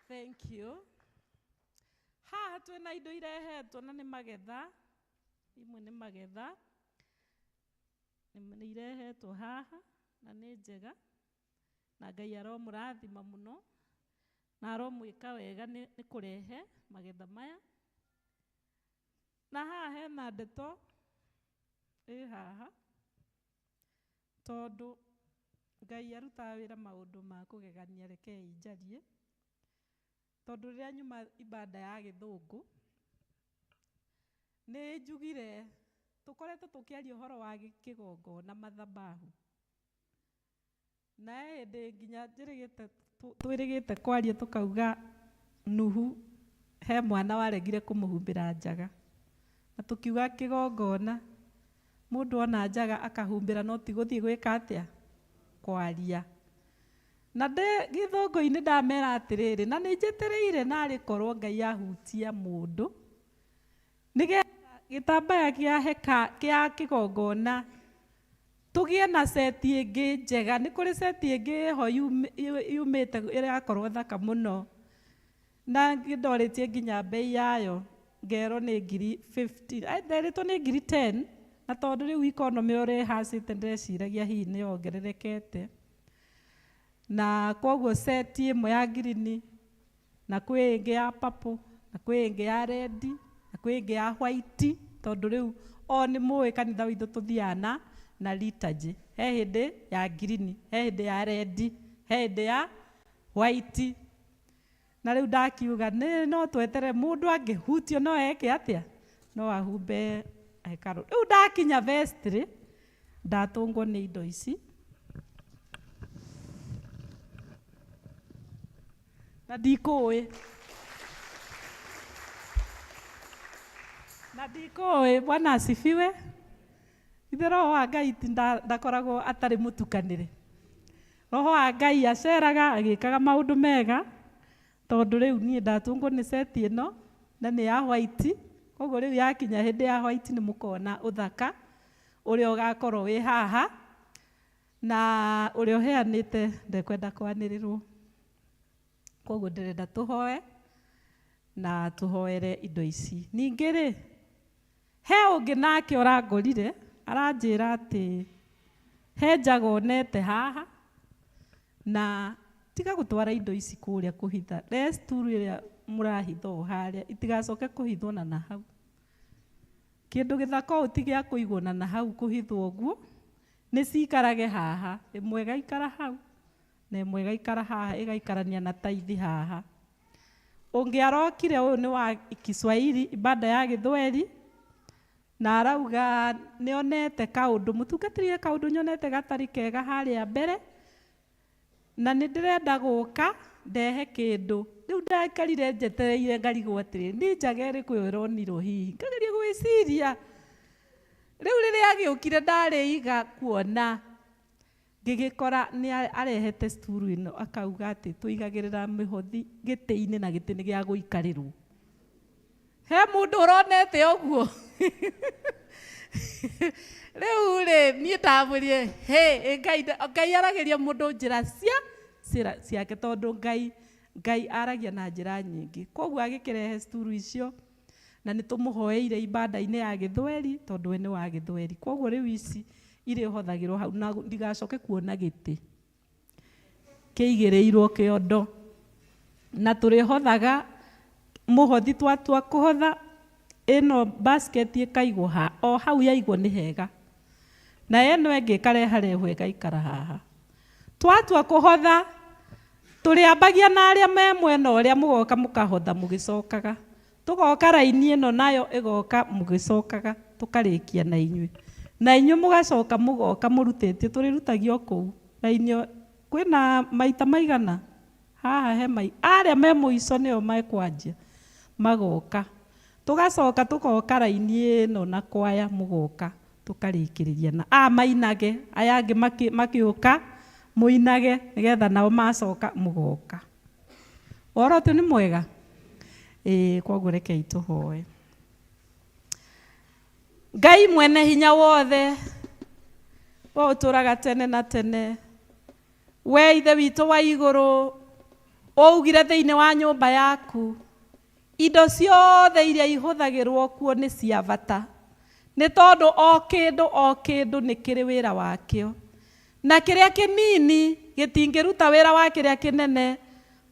Thank you. Haha twĩna indo irehetwo na nĩ magetha, imwe nĩ magetha, nĩ irehetwo haha na nĩ njega, na Ngai aromũrathima mũno na aromwĩka wega nĩ kũrehe magetha maya. Na haha hena ndeto ĩ haha, tondũ Ngai arutaga wĩra maũndũ ma kũgegania, rekei njarie. Tondũ rĩrĩa nyuma ibada ya gĩthũngũ nĩ njugire tũkoretwo tũkĩaria ũhoro wa kĩgongona mathabahu, na he hĩndĩ nginya twĩrĩgĩte kwaria tũkauga Nuhu he mwana waregire kũmũhumbĩra njaga, na tũkiuga kĩgongona mũndũ ona njaga akahumbĩra no ti gũthiĩ gwĩka atĩa, kwaria. Na ndĩ gĩthũngũ-inĩ ndamera atĩrĩrĩ, na nĩ njetereire narĩ korwo Ngai ahutia mũndũ nĩgetha gĩtambaya kĩa heka kĩa kĩgongona tũgĩe na seti ĩngĩ njega. Nĩ kũrĩ seti ĩngĩ ĩho yumĩte ĩrakorwo thaka mũno, na ngĩndorĩtie nginya bei yayo ngerwo nĩ ngiri 50, nderĩtwo nĩ ngiri 10, na tondũ rĩu economy ũrĩa ĩhacĩte ndĩreciragia hihi nĩ yongererekete. Na koguo seti ĩmwe ya ngirini, na kwĩ ĩngĩ ya purple, na kwĩ ĩngĩ ya red, na kwĩ ĩngĩ ya white, tondũ rĩu o nĩ mũĩ kanitha witũ tũthiaga na liturgy. He hĩndĩ ya ngirini, he hĩndĩ ya red, he hĩndĩ ya white. Na rĩu ndakiuga nĩ no twetere mũndũ angĩhutio no eke atĩa, no ahumbe hekarũ. Rĩu ndakinya vestry ndatũngwo nĩ indo ici, na ndikũĩ, na ndikũĩ. Bwana asifiwe. Ithe roho wa Ngai ti ndakoragwo atarĩ mũtukanĩre. Roho wa Ngai aceraga agĩkaga maũndũ mega, tondũ rĩu niĩ ndatũngwo nĩ seti ĩno na nĩ ya white, koguo rĩu yakinya hĩndĩ ya white nĩ mũkona ũthaka ũrĩa ũgakorwo wĩ haha, na ũrĩa ũheanĩte ndekwenda kwanĩrĩrwo. Koguo ndĩrenda tũhoe na tũhoere indo ici. Ningĩ rĩ, he ũngĩ nake ũrangorire aranjĩra atĩ he njaga onete haha, na tiga gũtwara indo ici kũrĩa kũhitha, resturu ĩrĩa mũrahitha o harĩa itigacoke kũhithwo na nahau. Kĩndũ gĩthaka ũũ ti gĩa kũigwo na nahau kũhithwo ũguo, nĩ ciikarage haha, ĩmwe ĩgaikara hau na ĩmwe ĩgaikara haha, ĩgaikarania na taithi haha. Ũngĩ arokire ũyũ nĩ wa Kiswahili, ibada ya Gĩthweri, na arauga nĩonete kaũndũ, mũtungatĩri he kaũndũ nyonete gatarĩ kega harĩa mbere, na nĩ ndĩrenda gũka ndehe kĩndũ. Rĩu ndaikarire njetereire ngarigwo atĩrĩ, nĩ njaga ĩrĩkũ ĩyo ĩronirwo hihi, ngageria gwĩciria. Rĩu rĩrĩa agĩũkire ndarĩiga kuona Ngĩgĩkora nĩ arehete sturu ĩno akauga atĩ tũigagĩrĩra mĩhothi gĩtĩ-inĩ na gĩtĩ nĩ gĩa gũikarĩrwo. He mũndũ ũronete ũguo? Rĩu rĩ, niĩ ndamwĩrire, hĩ, ĩ Ngai, Ngai aragĩria mũndũ njĩra cia ciĩra ciake tondũ Ngai Ngai aragia na njĩra nyingĩ. Koguo agĩkĩrehe sturu icio na nĩ tũmũhoeire ibada-inĩ ya gĩthweri tondũ we nĩ wa gĩthweri. Koguo rĩu ici irĩhothagĩrwo hau na ndigacoke kuona gĩtĩ kĩigĩrĩirwo kĩondo. Na tũrĩhothaga mũhothi twatua kũhotha ĩno basket ĩkaigwo ha o hau yaigwo nĩ hega. Na ĩno ĩngĩ ĩkareharehwo ĩgaikara haha. Twatua kũhotha tũrĩambagia na arĩa me mwena ũrĩa mũgoka mũkahotha mũgĩcokaga. Tũgoka raini ĩno nayo ĩgoka mũgĩcokaga tũkarĩkia na inyuĩ. Na inyuĩ mũgacoka mũgoka mũrutĩtie tũrĩrutagia o kũu raini kwĩna maita maigana? Haha he mai arĩa me mũico nĩo mekwanjia magoka. Tũgacoka tũgoka raini ĩno na kwaya mũgoka tũkarĩkĩrĩria na aya mainage aya angĩ makĩũka mũinage nĩgetha nao macoka mũgoka. Ũhoro ũcio nĩ mwega? Ĩĩ koguo rekei tũhoe. Ngai mwene hinya wothe, we ũtũraga tene na tene, we ithe witũ wa igũrũ, ũugire thĩinĩ wa nyũmba yaku, indo ciothe iria ihũthagĩrwo kuo nĩ cia bata, nĩ tondũ o kĩndũ o kĩndũ nĩ kĩrĩ wĩra wakĩo. Na kĩrĩa kĩnini gĩtingĩruta wĩra wa kĩrĩa kĩnene,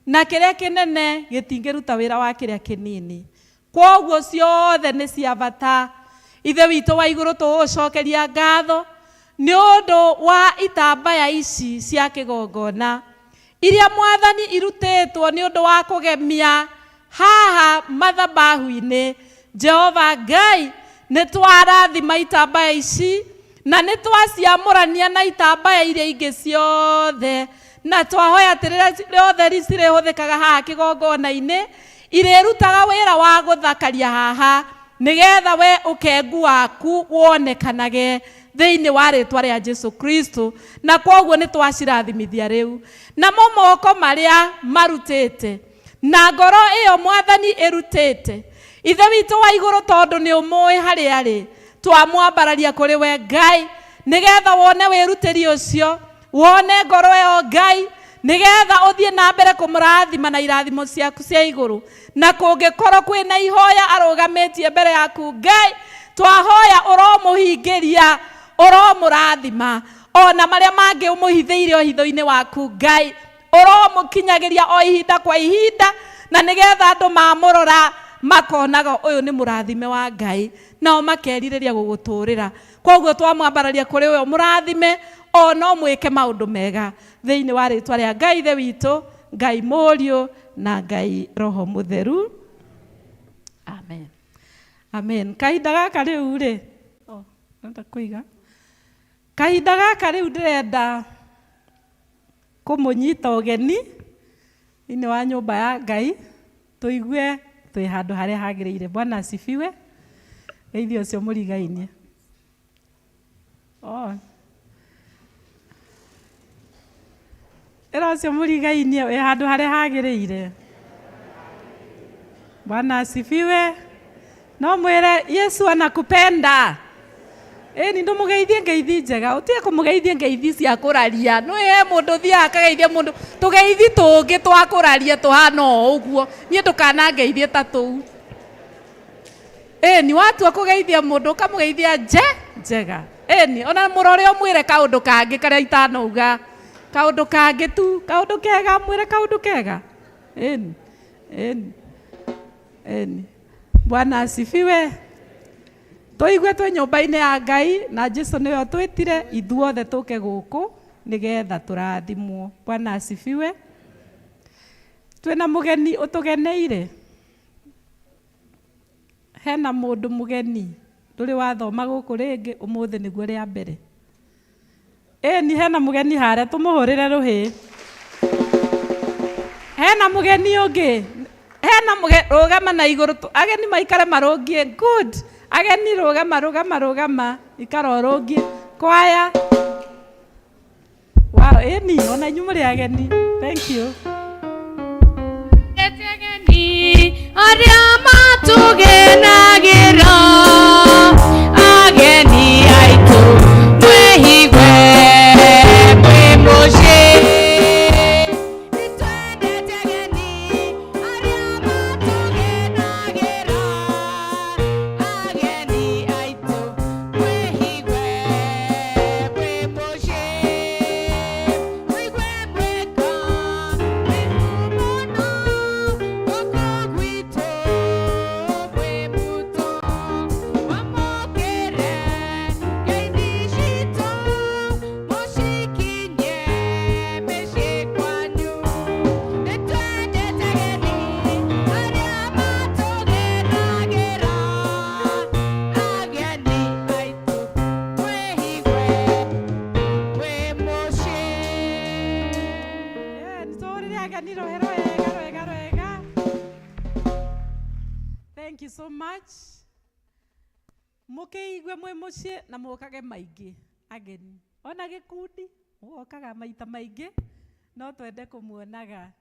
na kĩrĩa kĩnene gĩtingĩruta wĩra wa kĩrĩa kĩnini. Kwoguo ciothe nĩ cia bata. Ithe witũ wa igũrũ tũgũgũcokeria ngatho nĩ ũndũ wa itambaya ici cia kĩgongona iria Mwathani irutĩtwo nĩ ũndũ wa kũgemia haha mathabahu-inĩ. Jehova Ngai, nĩ twarathima itambaya ici na nĩ twaciamũrania na itambaya iria ingĩ ciothe, na twahoya atĩ rĩrĩa rĩothe cirĩhũthĩkaga haha kĩgongona-inĩ, irĩrutaga wĩra wa gũthakaria haha, nĩgetha we ũkengu waku wonekanage thĩinĩ wa rĩtwa rĩa Jesu Kristo. Na kwoguo nĩ twacirathimithia rĩu. Namo moko marĩa marutĩte na ngoro ĩyo Mwathani ĩrutĩte, Ithe witũ wa igũrũ, tondũ nĩ ũmũĩ harĩa arĩ, twamwambararia kũrĩ we Ngai, nĩgetha wone wĩrutĩri ũcio, wone ngoro ĩyo Ngai, nĩgetha ũthiĩ na mbere kũmũrathima na irathimo ciaku cia igũrũ. Na kũngĩkorwo kwĩna ihoya arũgamĩtie mbere yaku Ngai, twahoya ũromũhingĩria, ũromũrathima, ona marĩa mangĩ ũmũhithĩire o hitho-inĩ waku Ngai, ũromũkinyagĩria o ihinda kwa ihinda, na nĩgetha andũ mamũrora makonaga ũyũ nĩ mũrathime wa Ngai, nao makerirĩria gũgũtũrĩra. Kwoguo twamwambararia kũrĩ we ũmũrathime, o no mwĩke maũndũ mega thĩinĩ wa rĩtwa rĩa Ngai Ithe witũ, Ngai Mũriũ, na Ngai Roho Mũtheru. Amen. Amen. Kahinda gaka rĩu rĩ, oh, ndĩrenda kũiga kahinda gaka rĩu ndĩrenda kũmũnyita ũgeni thĩinĩ wa nyũmba ya Ngai, tũigue twĩ handũ harĩa hagĩrĩire. Bwana asifiwe. Geithia ũcio mũrigainie. Oh. Ĩra ũcio mũrigainie wĩ handũ harĩa hagĩrĩire. Bwana asifiwe. No mwĩre Yesu anakupenda. Ĩni ndũmũgeithie ngeithi njega, ũtige kũmũgeithia ngeithi cia kũraria. Nĩ he mũndũ ũthiaga akageithia mũndũ tũgeithi tũngĩ twa kũraria tũhana o ũguo. Niĩ ndũkanangeithie ta tũu. Ĩni watua kũgeithia mũndũ ũkamũgeithia nje njega. Ĩni ona mũrore ũmwĩre kaũndũ kangĩ karĩa itanauga. Kaũndũ kangĩ tu, kaũndũ kega, mwĩre kaũndũ kega. Ĩni, ĩni, ĩni. Bwana asifiwe. Tũigue twĩ nyũmba-inĩ ya Ngai na Jesu nĩwe ũtwĩtire ithuothe tũke gũkũ nĩgetha tũrathimwo. Bwana asifiwe. Twĩna mũgeni ũtũgeneire. Hena mũndũ mũgeni ndũrĩ wathoma gũkũ rĩngĩ, ũmũthĩ nĩguo rĩa mbere. Ĩni hena mũgeni harĩa, tũmũhũrĩre rũhĩ. Hena mũgeni ũngĩ, hena mũgeni, rũgama na igũrũ, ageni maikare marũngiĩ, good. Ageni rũgama, rũgama, rũgama, ikara ũrũngiĩ. Kwaya. Ĩni, ona inyuĩ mũrĩ ageni. Thank you. Arĩa matũgenagĩra ageni aitũ mwĩhigue mwĩ mũciĩ. Nĩtwendete ageni arĩa matũgenagĩra ageni aitũ mwĩhigue mwĩ mũciĩ. Mwĩigue mwega mwĩ mũno gũkũ gwitũ mwĩ muto mwamũkĩre ngeithi citũ mũcikinye mĩciĩ kwanyu. Nĩtwendete ageni arĩa matũgenagĩra ageni aitũ mwĩhigue mwĩ mũciĩ. Nĩtũhũrĩre ageni rũhĩ rwega rwega rwega. Thank you so much. Mũkĩigue mwĩ mũciĩ na mũkage maingĩ ageni. Ona gĩkundi mũgokaga maita maingĩ no twende kũmuonaga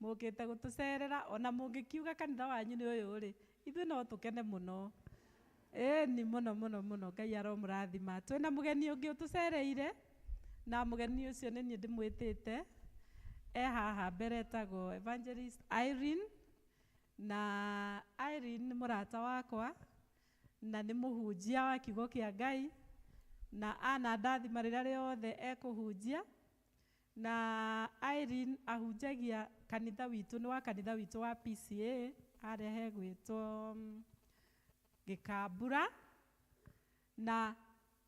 mũkĩte gũtũcerera ona mũngĩkiuga kanitha wanyu nĩ ũyũ rĩ, ithuĩ no tũkene mũno. Ĩni mũno mũno mũno, Ngai aromũrathima. Twĩna mũgeni ũngĩ ũtũcereire na mũgeni ũcio nĩ niĩ ndĩmwĩtĩte. E haha mbere etagwo Evangelist Irene, na Irene nĩ mũrata wakwa na nĩ mũhunjia wa kiugo kĩa Ngai na anandathima rĩrĩa rĩothe ekũhunjia. Na Irene ahunjagia kanitha witũ, nĩ wa kanitha witũ wa PCA harĩa hegwĩtwo Gĩkambura, na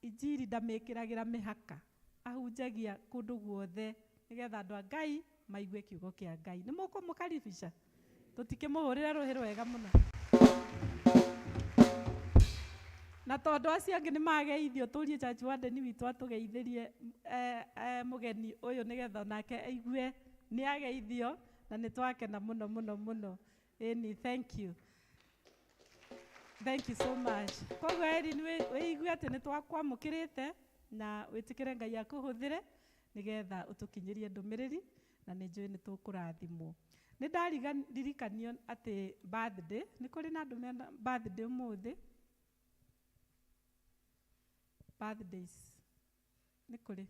injiri ndamĩkĩragĩra mĩhaka, ahunjagia kũndũ guothe nĩgetha andũ a Ngai maigue kiugo kĩa Ngai. Nĩ mũkũmũkaribisha? Tũtikĩmũhũrĩre rũhĩ rwega mũno. Na tondũ acio angĩ nĩ mageithio, tũrie church warden witũ atũgeithĩrie mũgeni ũyũ nĩgetha onake aigue nĩ ageithio, na nĩ twakena mũno mũno mũno. Ĩni, thank you. Thank you so much. Koguo Irene, wĩigue atĩ nĩ twakwamũkĩrĩte na wĩtĩkĩre Ngai akũhũthĩre nĩgetha ũtũkinyĩrie ndũmĩrĩri, na nĩ njũĩ nĩ tũkũrathimwo. Nĩ ndaririkanio atĩ birthday, nĩ kũrĩ na andũ mena birthday ũmũthĩ? Birthdays. Nĩ kũrĩ?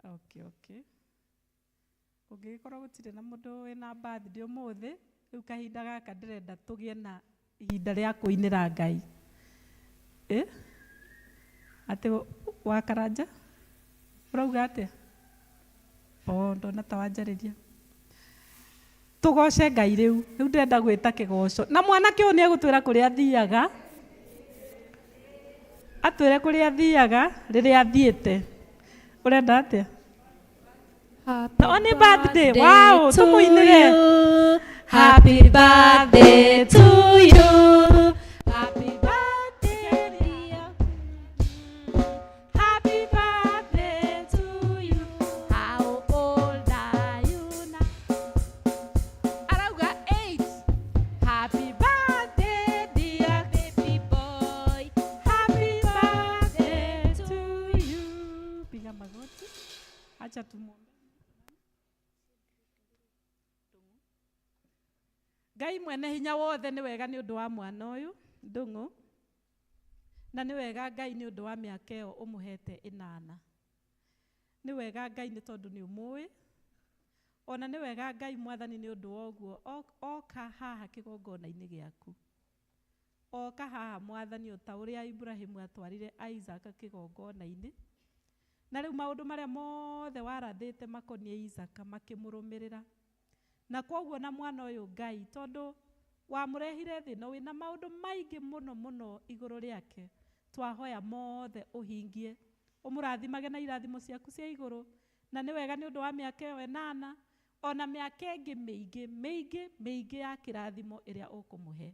Okay, okay. Kũngĩgĩkorwo gũtirĩ na mũndũ wĩna birthday ũmũthĩ, rĩu kahinda gaka ndĩrenda tũgĩe na ihinda rĩa kũinĩra Ngai. Atĩ wakaranja? Ũrauga atĩa? Oh, ndona ta wanjarĩria. Tũgoce Ngai rĩu. Rĩu ndĩrenda gwĩta kĩgoco. Na mwanake ũyũ nĩ egũtwĩra kũrĩa athiaga. Atwĩre kũrĩa athiaga rĩrĩa athiĩte. Ũrenda atĩa? Happy Oh, nĩ birthday. Wow, to tũmũinĩre. you. Happy birthday to you. Happy birthday, dear. Happy birthday to you. How old are you now? Arauga 8. Happy birthday, dear Baby boy. Happy birthday to you. Piga magoti. Acha tumuombe. Ngai mwene hinya wothe, nĩ wega nĩ ũndũ wa mwana ũyũ Ndung'u, na nĩ wega Ngai nĩ ũndũ wa mĩaka ĩyo ũmũhete ĩnana. Nĩ wega Ngai nĩ tondũ nĩ ũmũĩ, ona nĩ wega Ngai mwathani nĩ ũndũ wa ũguo oka haha kĩgongona-inĩ gĩaku. Oka haha mwathani o ta ũrĩa Ibrahimu atwarire Isaac kĩgongona-inĩ, na rĩu maũndũ marĩa mothe warathĩte makoniĩ Isaka makĩmũrũmĩrĩra. Na koguo na mwana ũyũ Ngai, tondũ wamũrehire thĩ ĩno wĩna maũndũ maingĩ mũno mũno igũrũ rĩake, twahoya mothe ũhingie, ũmũrathimage na irathimo ciaku cia igũrũ. Na nĩ wega nĩ ũndũ wa mĩaka ĩyo ĩnana, ona mĩaka ĩngĩ mĩingĩ mĩingĩ mĩingĩ ya kĩrathimo ĩrĩa ũkũmũhe.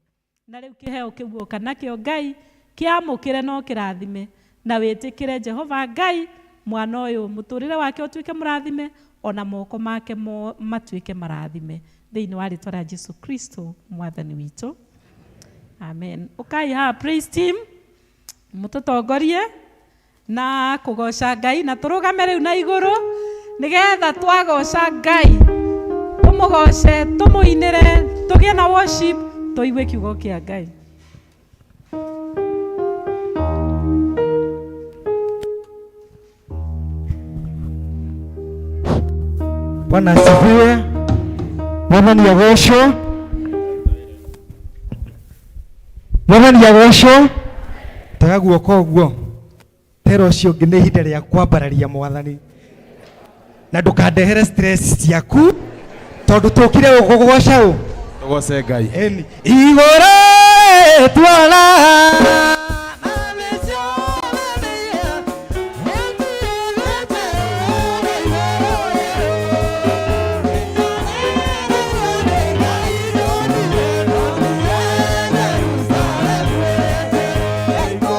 Na rĩu kĩheo kĩu woka nakĩo Ngai, kĩamũkĩre na ũkĩrathime, na wĩtĩkĩre Jehova Ngai mwana ũyũ mũtũrĩre wake ũtuĩke mũrathime, ona moko make matuĩke marathime, thĩinĩ wa rĩtwa rĩa Jesu Kristo mwathani witũ, amen. Ũkai haha praise team, mũtũtongorie. Na kũgoca Ngai na tũrũgame rĩu na igũrũ nĩgetha twagoca Ngai tũmũgoce tũmũinĩre tũgĩe na worship tũigue kiugo kĩa Ngai. Bwana asifiwe. Mwathani agocwo. Mwathani agocwo. Tega guoko ũguo. Tera ũcio ũngĩ nĩ ihinda rĩa kwambararia mwathani. Na ndũkandehere stress ciaku tondũ tũkire gũkũgoca ũ. Tũgoce Ngai. Ĩni. Igũrũ twara. Thank you.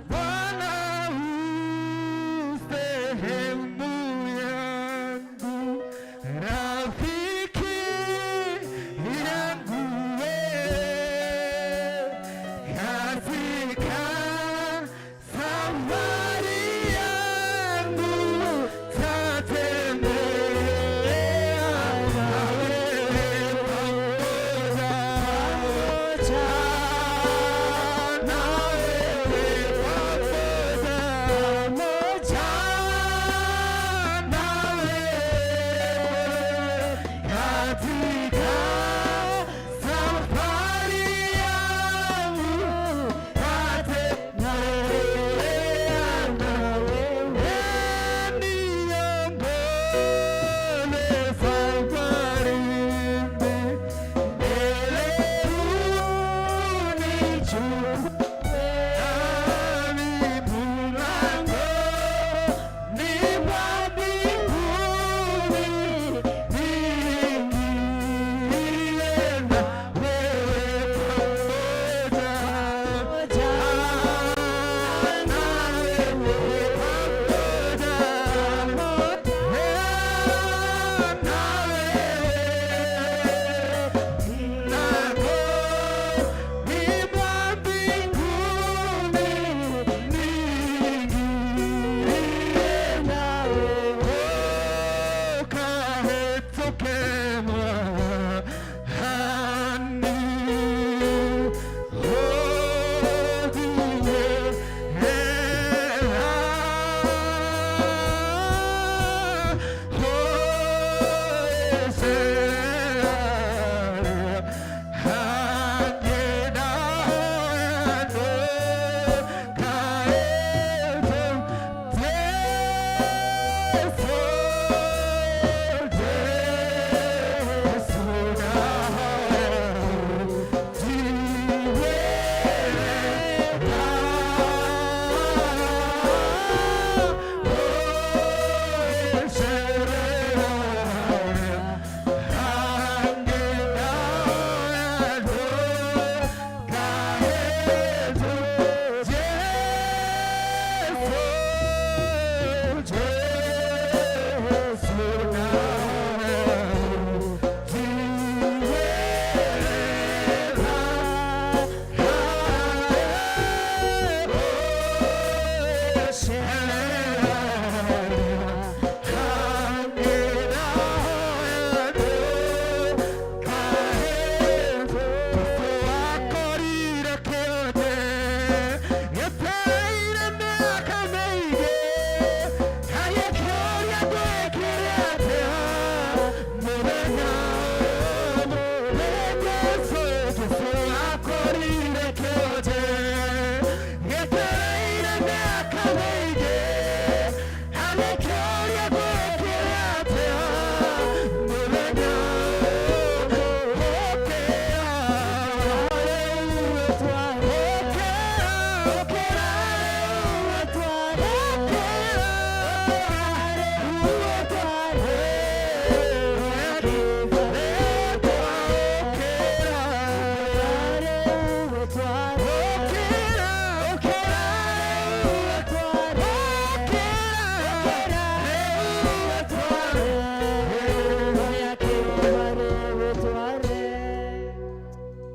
Bwana u sehemu yangu, rafiki yangu wewe, katika safari yangu tatembea na wewe pamoja, na wewe pamoja, pamoja na wewe katika safari yangu tatembea na wewe, niongoze safarini, mbele unichukue hadi mlangoni mwa mbinguni, niingie na wewe pamoja, na wewe pamoja, na wewe mlangoni mwa mbinguni, niingie na wewe kahetoke hani hodie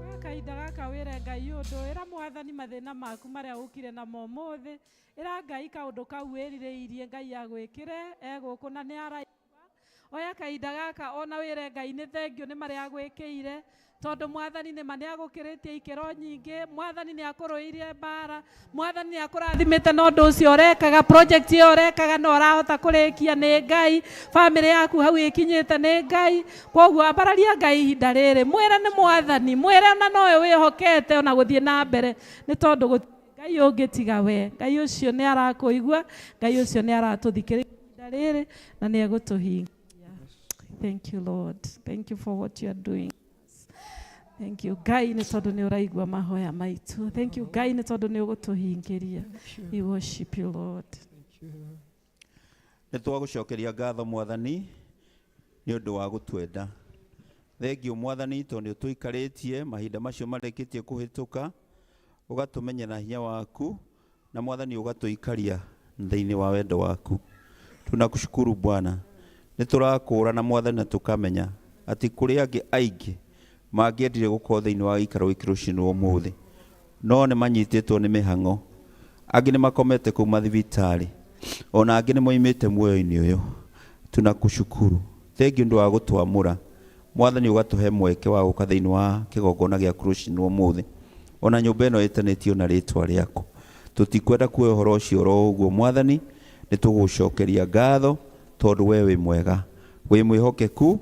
Oya kahinda gaka wĩre Ngai ũndũ, ĩra Mwathani mathĩna maku marĩa ũkire namo ũmũthĩ, ĩra Ngai kaũndũ kau wĩrirĩirie Ngai agwĩkĩre, e gũkũ na nĩ araigua. Oya kahinda gaka ona wĩre Ngai nĩ thengio nĩ marĩa agwĩkĩire, tondũ Mwathani nĩma nĩ agũkĩrĩtie ikĩro nyingĩ, Mwathani nĩ akũrũĩire mbara, Mwathani nĩ akũrathimĩte na ũndũ ũcio ũrekaga, project ĩyo ũrekaga no ũrahota kũrĩkia nĩ Ngai, bamĩrĩ yaku hau ĩkinyĩte nĩ Ngai. Koguo ambararia Ngai ihinda rĩrĩ, mwĩre nĩ Mwathani, mwĩre ona nowe wĩhokete ona gũthiĩ na mbere, nĩ tondũ gũtirĩ Ngai ũngĩ tiga we. Ngai ũcio nĩ arakũigua, Ngai ũcio nĩ aratũthikĩrĩria ihinda rĩrĩ na nĩ egũtũhingia. Thank you Lord. Thank you for what you are doing. Thank you Ngai nĩ tondũ nĩ ũraigua mahoya maitũ. Thank you Ngai nĩ tondũ nĩ ũgũtũhingĩria. We worship you Lord. Nĩ twagũcokeria ngatho Mwathani nĩ ũndũ wa gũtwenda. Thengio Mwathani tondũ nĩ ũtũikarĩtie mahinda macio marĩkĩtie kũhĩtũka, ũgatũmenyera hinya waku Na Mwathani ũgatũikaria thĩinĩ wa wendo waku. Tunakushukuru Bwana, nĩ tũrakũũrana Mwathani na tũkamenya atĩ kũrĩ angĩ aingĩ mangĩendire gũkorwo thĩinĩ wa gĩikaro gĩkĩ rũcinĩ rwa ũmũthĩ, no nĩ manyitĩtwo nĩ mĩhang'o, angĩ nĩ makomete kũu mathibitarĩ, ona angĩ nĩ moimĩte muoyo-inĩ ũyũ. Tunakushukuru, thengiũ nĩ ũndũ wa gũtwamũra Mwathani, ũgatũhe mweke wa gũka thĩinĩ wa kĩgongona gĩaku rũcinĩ rwa ũmũthĩ, ona nyũmba ĩno ĩtanĩtio na rĩtwa rĩaku. Tũtikwenda kuoya ũhoro ũcio oro ũguo Mwathani, nĩ tũgũgũcokeria ngatho tondũ we wĩ mwega, wĩ mwĩhokeku,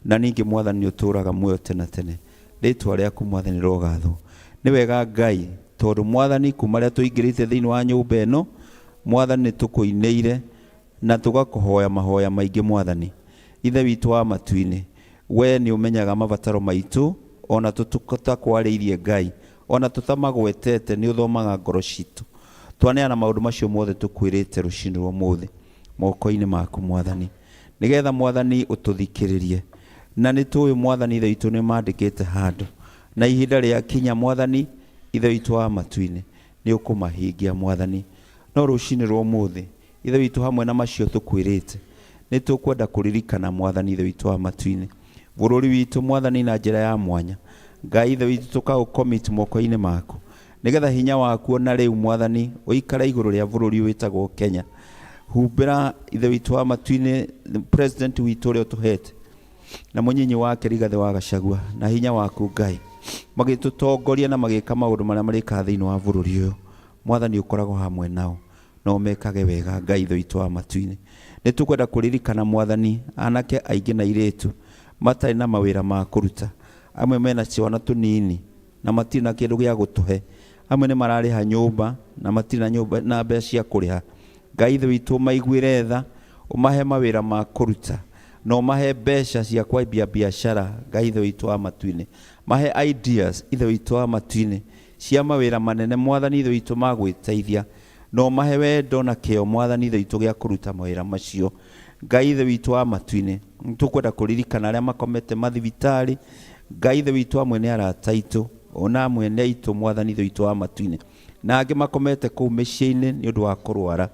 na ningĩ Mwathani nĩ ũtũũraga muoyo tene tene. Rĩtwa rĩaku Mwathani rĩrogathwo. Nĩ wega Ngai, tondũ Mwathani kuma rĩrĩa tũingĩrĩte thĩinĩ wa nyũmba ĩno, Mwathani nĩ tũkũinĩire na tũgakũhoya mahoya maingĩ Mwathani. Ithe witũ wa matu-inĩ, we nĩ ũmenyaga mabataro maitũ, ona tũtakwarĩirie Ngai, ona tũtamagwetete, nĩ ũthomaga ngoro citũ. Twaneana maũndũ macio mothe tũkwĩrĩte rũcinĩ rwa ũmũthĩ moko-inĩ maku Mwathani, nĩgetha Mwathani ũtũthikĩrĩrie. Na nĩ tũĩ Mwathani Ithe witũ nĩ mandĩkĩte handũ, na ihinda rĩakinya Mwathani Ithe witũ wa matu-inĩ nĩ ũkũmahingia Mwathani. No rũcinĩ rwa ũmũthĩ Ithe witũ hamwe na macio tũkwĩrĩte, nĩ tũkwenda kũririkana Mwathani Ithe witũ wa matu-inĩ, bũrũri witũ Mwathani na njĩra ya mwanya. Ngai Ithe witũ tũkaũ commit moko-inĩ maku, nĩgetha hinya waku ona rĩu Mwathani ũikare igũrũ rĩa bũrũri ũyũ wĩtagwo Kenya. Humbĩra Ithe witũ wa matu-inĩ president witũ ũrĩa ũtũhete na mũnyinyi wake Rigathĩ wa Gachagua na hinya waku Ngai, magĩtũtongoria na magĩka maũndũ marĩa marĩkaga thĩinĩ wa bũrũri ũyũ. Mwathani ũkoragwo hamwe nao na ũmekage wega Ngai Ithe witũ wa matu-inĩ. Nĩ tũkwenda kũririkana Mwathani anake aingĩ na airĩtu matarĩ na mawĩra ma kũruta. Amwe mena ciana tũnini na matirĩ na kĩndũ gĩa gũtũhe. Amwe nĩ mararĩha nyũmba na matirĩ na nyũmba na mbeca cia kũrĩha. Ngai Ithe witũ ũmaiguĩre tha, ũmahe mawĩra ma kũruta na ũmahe mbeca cia kwambia biacara Ngai Ithe witũ wa matu-inĩ. Mahe ideas Ithe witũ wa matu-inĩ cia mawĩra manene Mwathani Ithe witũ ma gwĩteithia, na ũmahe wendo na kĩyo Mwathani Ithe witũ gĩa kũruta mawĩra macio. Ngai Ithe witũ wa matu-inĩ, nĩ tũkwenda kũririkana arĩa makomete mathibitarĩ. Ngai Ithe witũ, amwe nĩ arata aitũ, ona amwe nĩ aitũ Mwathani Ithe witũ wa matu-inĩ, na angĩ makomete kũu mĩciĩ-inĩ nĩ ũndũ wa kũrwara.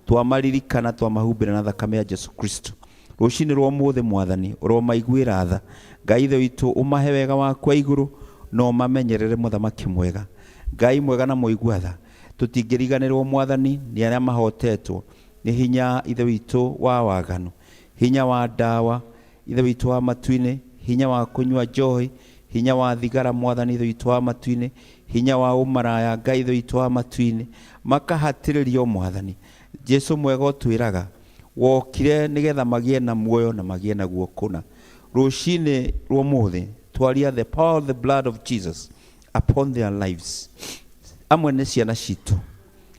Twamaririkana, twamahumbĩra na thakame ya Jesu Kristo. Rũcinĩ rwa ũmũthĩ Mwathani, ũromaiguĩra tha. Ngai Ithe witũ, ũmahe wega waku wa igũrũ, na ũmamenyerere Mũthamaki mwega. Ngai mwega na mũigua tha, tũtingĩriganĩrwo Mwathani nĩ arĩa mahotetwo nĩ hinya Ithe witũ wa waganu, hinya wa ndawa, Ithe witũ wa matu-inĩ, hinya wa kũnyua njohi, hinya wa thigara Mwathani Ithe witũ wa matu-inĩ, hinya wa ũmaraya Ngai Ithe witũ wa matu-inĩ, makahatĩrĩrio Mwathani. Jesu mwega ũtwĩraga wokire nĩgetha magĩe na muoyo na magĩe naguo kũna. Rũcinĩ rwa ũmũthĩ twaria the power of the blood of Jesus upon their lives. Amwe nĩ ciana citũ,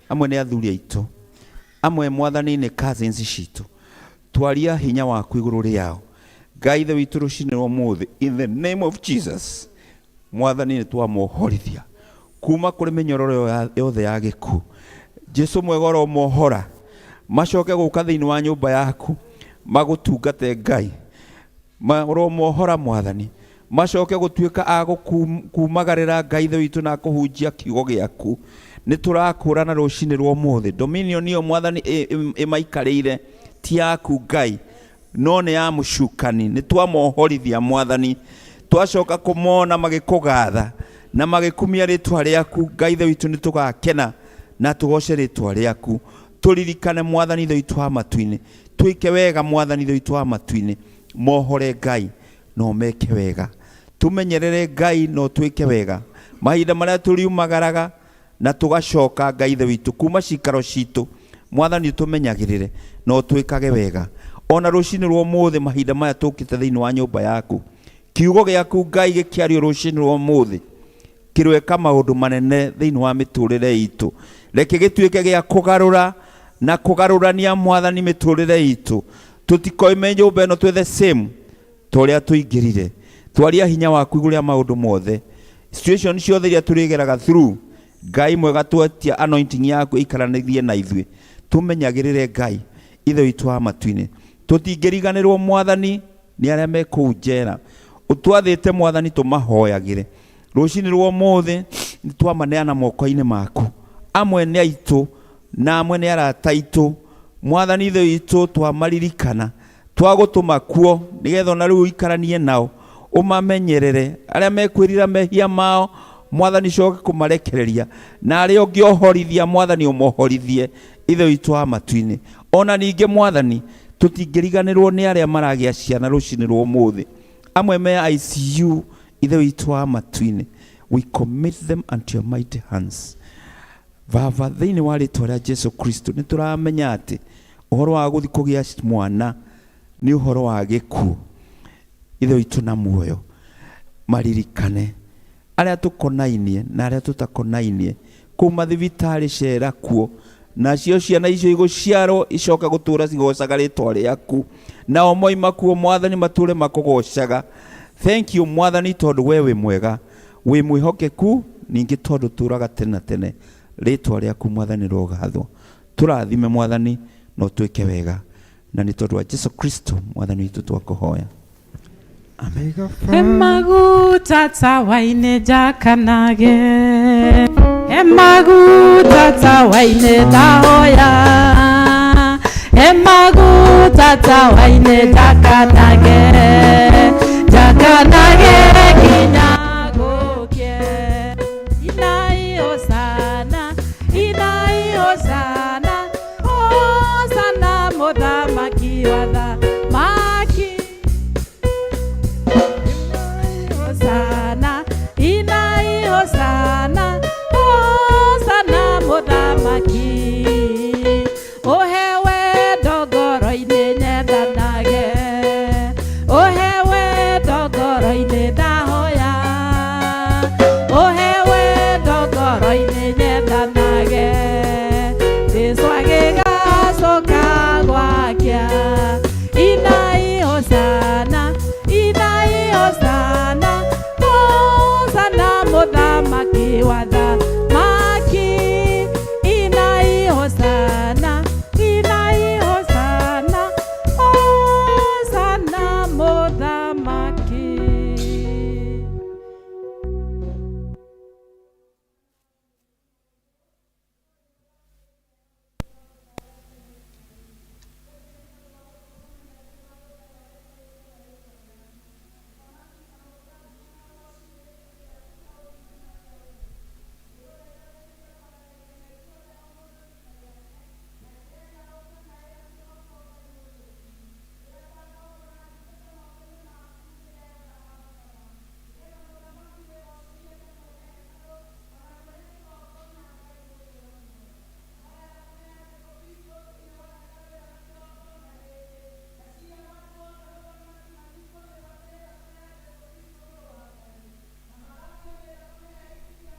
amwe nĩ athuri aitũ, amwe Mwathani nĩ cousins citũ. Twaria hinya waku igũrũ rĩao Ngai Ithe witũ rũcinĩ rwa ũmũthĩ, in the name of Jesus Mwathani nĩ twamohorithia kuma kũrĩ mĩnyororo yothe ya gĩkuũ. Jesu mwega ũromohora macoke gũka thĩinĩ wa nyũmba yaku magũtungate Ngai. Ũromohora Mwathani macoke gũtuĩka a gũkumagarĩra Ngai Ithe witũ na kũhunjia kiugo gĩaku. Nĩ tũrakũrana rũcinĩ rwa ũmũthĩ, dominion ĩyo Mwathani ĩmaikarĩire ti yaku Ngai, no nĩ ya mũcukani. Nĩ twamohorithia Mwathani, twacoka kũmona magĩkũgatha na magĩkumia rĩtwa rĩaku Ngai Ithe witũ, nĩ tũgakena na tũgoce rĩtwa rĩaku. Tũririkane Mwathani Ithe witũ wa matu-inĩ, twĩke wega Mwathani Ithe witũ wa matu-inĩ, mohore Ngai na ũmeke wega, tũmenyerere Ngai na ũtwĩke wega mahinda marĩa tũriumagaraga na tũgacoka Ngai Ithe witũ kuma cikaro citũ. Mwathani ũtũmenyagĩrĩre na ũtwĩkage wega ona rũcinĩ rwa ũmũthĩ, mahinda maya tũkĩte thĩinĩ wa nyũmba yaku. Kiugo gĩaku Ngai gĩkĩario rũcinĩ rwa ũmũthĩ kĩroeka maũndũ manene thĩinĩ wa mĩtũrĩre itũ. Reke gĩtuĩke gĩa kũgarũra na kũgarũrania Mwathani mĩtũrĩre itũ, tũtikoime nyũmba ĩno twĩ the same ta ũrĩa tũingĩrire. Twaria hinya waku igũrũ rĩa maũndũ mothe, situation ciothe iria tũrĩgeraga through. Ngai mwega, twetia anointing yaku ĩikaranĩrie na ithuĩ, tũmenyagĩrĩre Ngai Ithe witũ wa matu-inĩ. Tũtingĩriganĩrwo Mwathani nĩ arĩa me kũu njera, ũtwathĩte Mwathani tũmahoyagĩre. Rũcinĩ rwa ũmũthĩ nĩ twamaneana moko-inĩ maku. Amwe nĩ aitũ, Na amwe nĩ arata aitũ. Mwathani Ithe witũ, twamaririkana, twagũtũma kuo nĩgetha ona rĩu ũikaranie nao, ũmamenyerere. Arĩa mekwĩrira mehia mao, Mwathani coke kũmarekereria, na arĩa ũngĩohorithia, Mwathani ũmohorithie, Ithe witũ wa matu-inĩ. Ona ningĩ Mwathani, tũtingĩriganĩrwo nĩ arĩa maragĩa ciana rũcinĩ rwa ũmũthĩ, amwe me ICU. Ithe witũ wa matu-inĩ, we commit them unto your mighty hands. Baba, thĩinĩ wa rĩtwa rĩa Jesu Kristo, nĩ tũramenya atĩ ũhoro wa gũthiĩ kũgĩa mwana nĩ ũhoro wa gĩkuũ. Ithe witũ na muoyo, maririkane arĩa tũkonainie na arĩa tũtakonainie kũu mathibitarĩ, cera kuo, nacio ciana icio igũciarwo icoke gũtũra cigocaga rĩtwa rĩaku, nao moima kuo, Mwathani, matũre makũgocaga. Thank you, Mwathani, tondũ we wĩ mwega, wĩ mwĩhokeku, ningĩ tondũ tũraga tene na tene. Rĩtwa rĩaku, Mwathani, rogathwo. Tũrathime, Mwathani, na ũtwĩke wega, na nĩ tondũ wa Jesu Kristo Mwathani witũ twakũhoya. Emaguta tawa-inĩ njakanage, emaguta tawa-inĩ ndahoya, emaguta tawa-inĩ njakanage, njakanage nginya gũkĩe. Inai hosana, inai hosana, hosana mũthamaki wa thamaki. Hosana, inai hosana, hosana mũthamaki. Ũhe wendo ngoro-inĩ nyendanaage, ũhe wendo ngoro-inĩ ndahoya, ũhe wendo ngoro-inĩ nyendanaage. Jesũ agĩgacoka gwakĩa. Inai hosana, inai hosana, hosana mũthamaki wa thamaki. Inai hosana, inai hosana, hosana mũthamaki.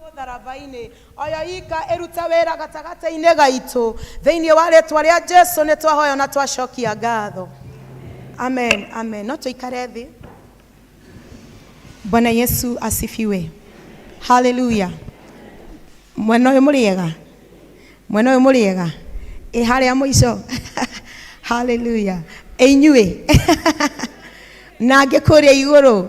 Mũtharaba-inĩ oyo ika ĩruta wĩra gatagatĩ-inĩ gaitũ, thĩinĩ wa rĩtwa rĩa Jesu nĩ twahoya na twacokia ngatho. Amen, amen. No tũikare thĩ. Bwana Yesu asifiwe. Haleluya. Mwena ũyũ mũrĩega, mwena ũyũ mũrĩega, ĩ harĩa mũico. Haleluya. Ĩ inyuĩ na angĩ kũrĩa igũrũ.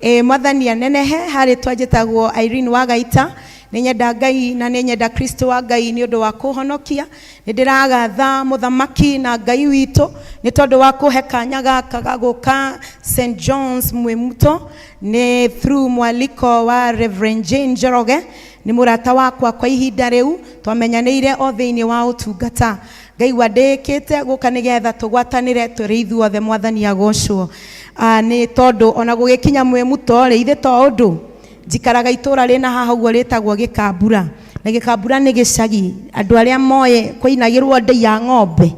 Ĩ Mwathani anenehe. Harĩ twanjĩtagwo Irene Wagaita. Nĩ nyenda Ngai na nĩ nyenda Kristo wa Ngai nĩ ũndũ wa kũhonokia. Nĩ ndĩragatha mũthamaki na Ngai witũ nĩ tondũ wa kũhe kanya gaka ga gũka St John's Mwimuto, nĩ through mwaliko wa Reverend Jane Njoroge. Nĩ mũrata wakwa kwa ihinda rĩu, twamenyanĩire o thĩinĩ wa ũtungata. Ngaigua ndĩkĩte gũka nĩgetha tũgwatanĩre tũrĩ ithuothe. Mwathani agocwo. Nĩ tondũ ona gũgĩkinya Mwimuto rĩ, ithe to ũndũ njikaraga itũra rĩna haha ũguo rĩtagwo Gĩkambura, na Gĩkambura nĩ gĩcagi andũ arĩa moĩ kũinagĩrwo ndei ya ng'ombe.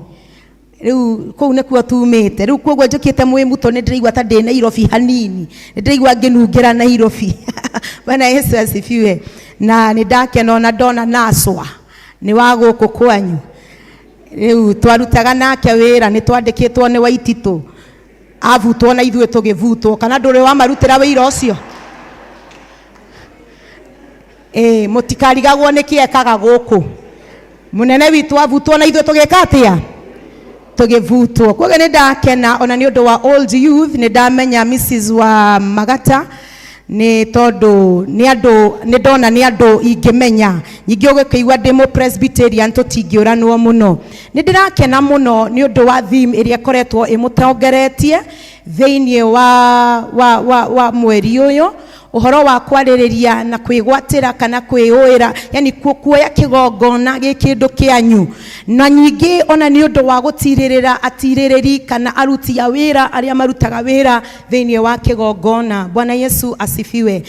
Rĩu kũu nĩkuo tumĩte. Rĩu koguo njũkĩte Mwimuto nĩ ndĩraigua ta ndĩ Nairobi hanini, nĩ ndĩraigua ngĩnungĩra Nairobi. Bwana Yesu asifiwe. Na nĩ ndakena ona ndona Naswa nĩ wa gũkũ kwanyu. Rĩu twarutaga nake wĩra, nĩ twandĩkĩtwo nĩ Waititũ, avutwo na ithuĩ tũgĩvutwo. Kana ndũrĩ wamarutĩra wĩira ũcio? Ĩ mũtikarigagwo nĩ kĩ ekaga gũkũ. Mũnene witũ avutwo na ithuĩ tũgĩka atĩa? Tũgĩvutwo. Koguo nĩ ndakena ona nĩ ũndũ wa old youth. Nĩ ndamenya Mrs wa Magata. Nĩ tondũ nĩ andũ nĩ ndona nĩ andũ ingĩmenya. Ningĩ ũgĩkĩigua ndĩ mũ Presbyterian tũtingĩũranwo mũno. Nĩ ndĩrakena mũno nĩ ũndũ wa theme ĩrĩa ĩkoretwo ĩmũtongoretie thĩinĩ wa mweri ũyũ, ũhoro wa kwarĩrĩria na kwĩgwatĩra kana kwĩũĩra, yani kuoya kĩgongona gĩ kĩndũ kĩanyu. Na nyingĩ ona nĩ ũndũ wa gũtirĩrĩra atirĩrĩri kana aruti a wĩra arĩa marutaga wĩra thĩinĩ wa kĩgongona. Bwana Yesu asifiwe.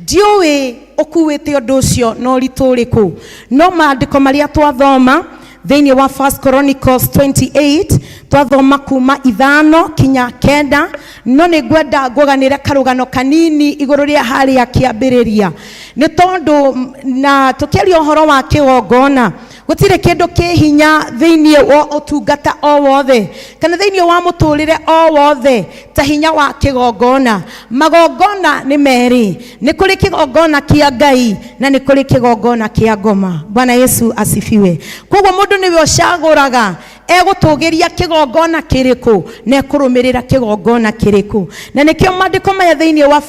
Ndiũĩ ũkuĩte ũndũ ũcio na ũritũ ũrĩkũ, no maandĩko marĩa twathoma thĩinĩ wa First Chronicles 28 twathoma kuma 5 kinya 9, no nĩ ngwenda ngũganĩre karũgano kanini igũrũ rĩa harĩa kĩambĩrĩria, nĩ tondũ na tũkĩaria ũhoro wa kĩgongona gũtirĩ kĩndũ kĩ hinya thĩinĩ wa ũtungata o wothe kana thĩinĩ wa mũtũrĩre o wothe ta hinya wa kĩgongona. Magongona nĩ merĩ, nĩ kũrĩ kĩgongona kĩa Ngai na nĩ kũrĩ kĩgongona kĩa ngoma. Bwana Yesu asifiwe. Koguo mũndũ nĩwe ũcagũraga egũtũgĩria kĩgongona kĩrĩkũ na ekũrũmĩrĩra kĩgongona kĩrĩkũ. Na nĩkĩo maandĩko maya thĩinĩ wa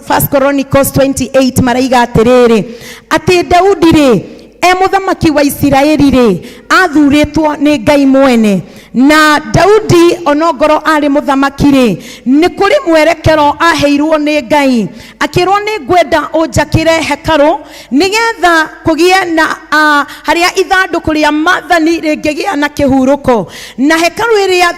First Chronicles 28 maraiga atĩrĩrĩ, atĩ Daudi rĩ e mũthamaki wa Isiraeli rĩ athurĩtwo nĩ Ngai mwene. Na Daudi onongorwo arĩ mũthamaki rĩ, nĩ kũrĩ mwerekero aheirwo nĩ Ngai, akĩrwo nĩ ngwenda ũnjakĩre hekarũ nĩgetha kũgĩe na harĩa ithandũkũ rĩa maathani rĩngĩgĩa na kĩhurũko. Na hekarũ ĩrĩa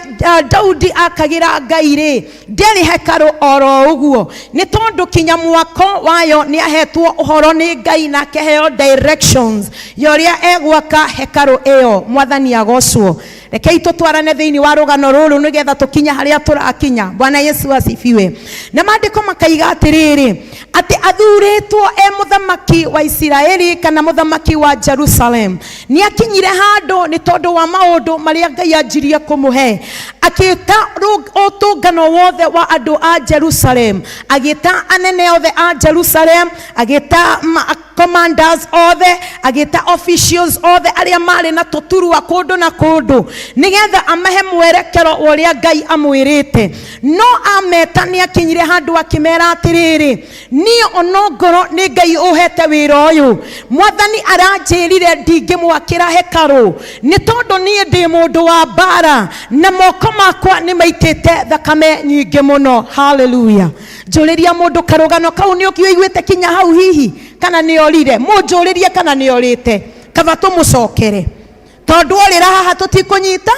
Daudi akagĩra Ngai rĩ, ndĩarĩ hekarũ oro ũguo, nĩ tondũ kinya mwako wayo nĩ ahetwo ũhoro nĩ Ngai na akĩheo directions ya ũrĩa egwaka hekarũ ĩyo. Mwathani agocwo. Rekei tũtwarane thĩinĩ wa rũgano rũrũ nĩgetha tũkinye harĩa tũrakinya. Bwana Yesu asifiwe. Na maandĩko makaiga atĩrĩrĩ, atĩ athurĩtwo e mũthamaki wa Isiraeli kana mũthamaki wa Jerusalem, nĩ akinyire handũ nĩ tondũ wa maũndũ marĩa Ngai anjirie kũmũhe, akĩta ũtũngano wothe wa andũ a Jerusalem, agĩta anene othe a Jerusalem, agĩta commanders othe, agĩta officials othe arĩa marĩ na tũturwa kũndũ na kũndũ, nĩgetha amahe mwerekero wa ũrĩa Ngai amwĩrĩte. No ameta nĩ akinyire handũ akĩmera atĩrĩrĩ, niĩ onongorwo nĩ Ngai ũhete wĩra ũyũ, Mwathani aranjĩrire ndingĩmwakĩra hekarũ nĩ tondũ niĩ ndĩ mũndũ wa mbara na moko makwa nĩ maitĩte thakame nyingĩ mũno. Hallelujah. Njũrĩria mũndũ karũgano kau nĩ ũkĩũiguĩte kinya hau hihi kana nĩ orire, mũnjũrĩrie kana nĩ orĩte, kaba tũmũcokere tondũ orĩra haha tũtikũnyita,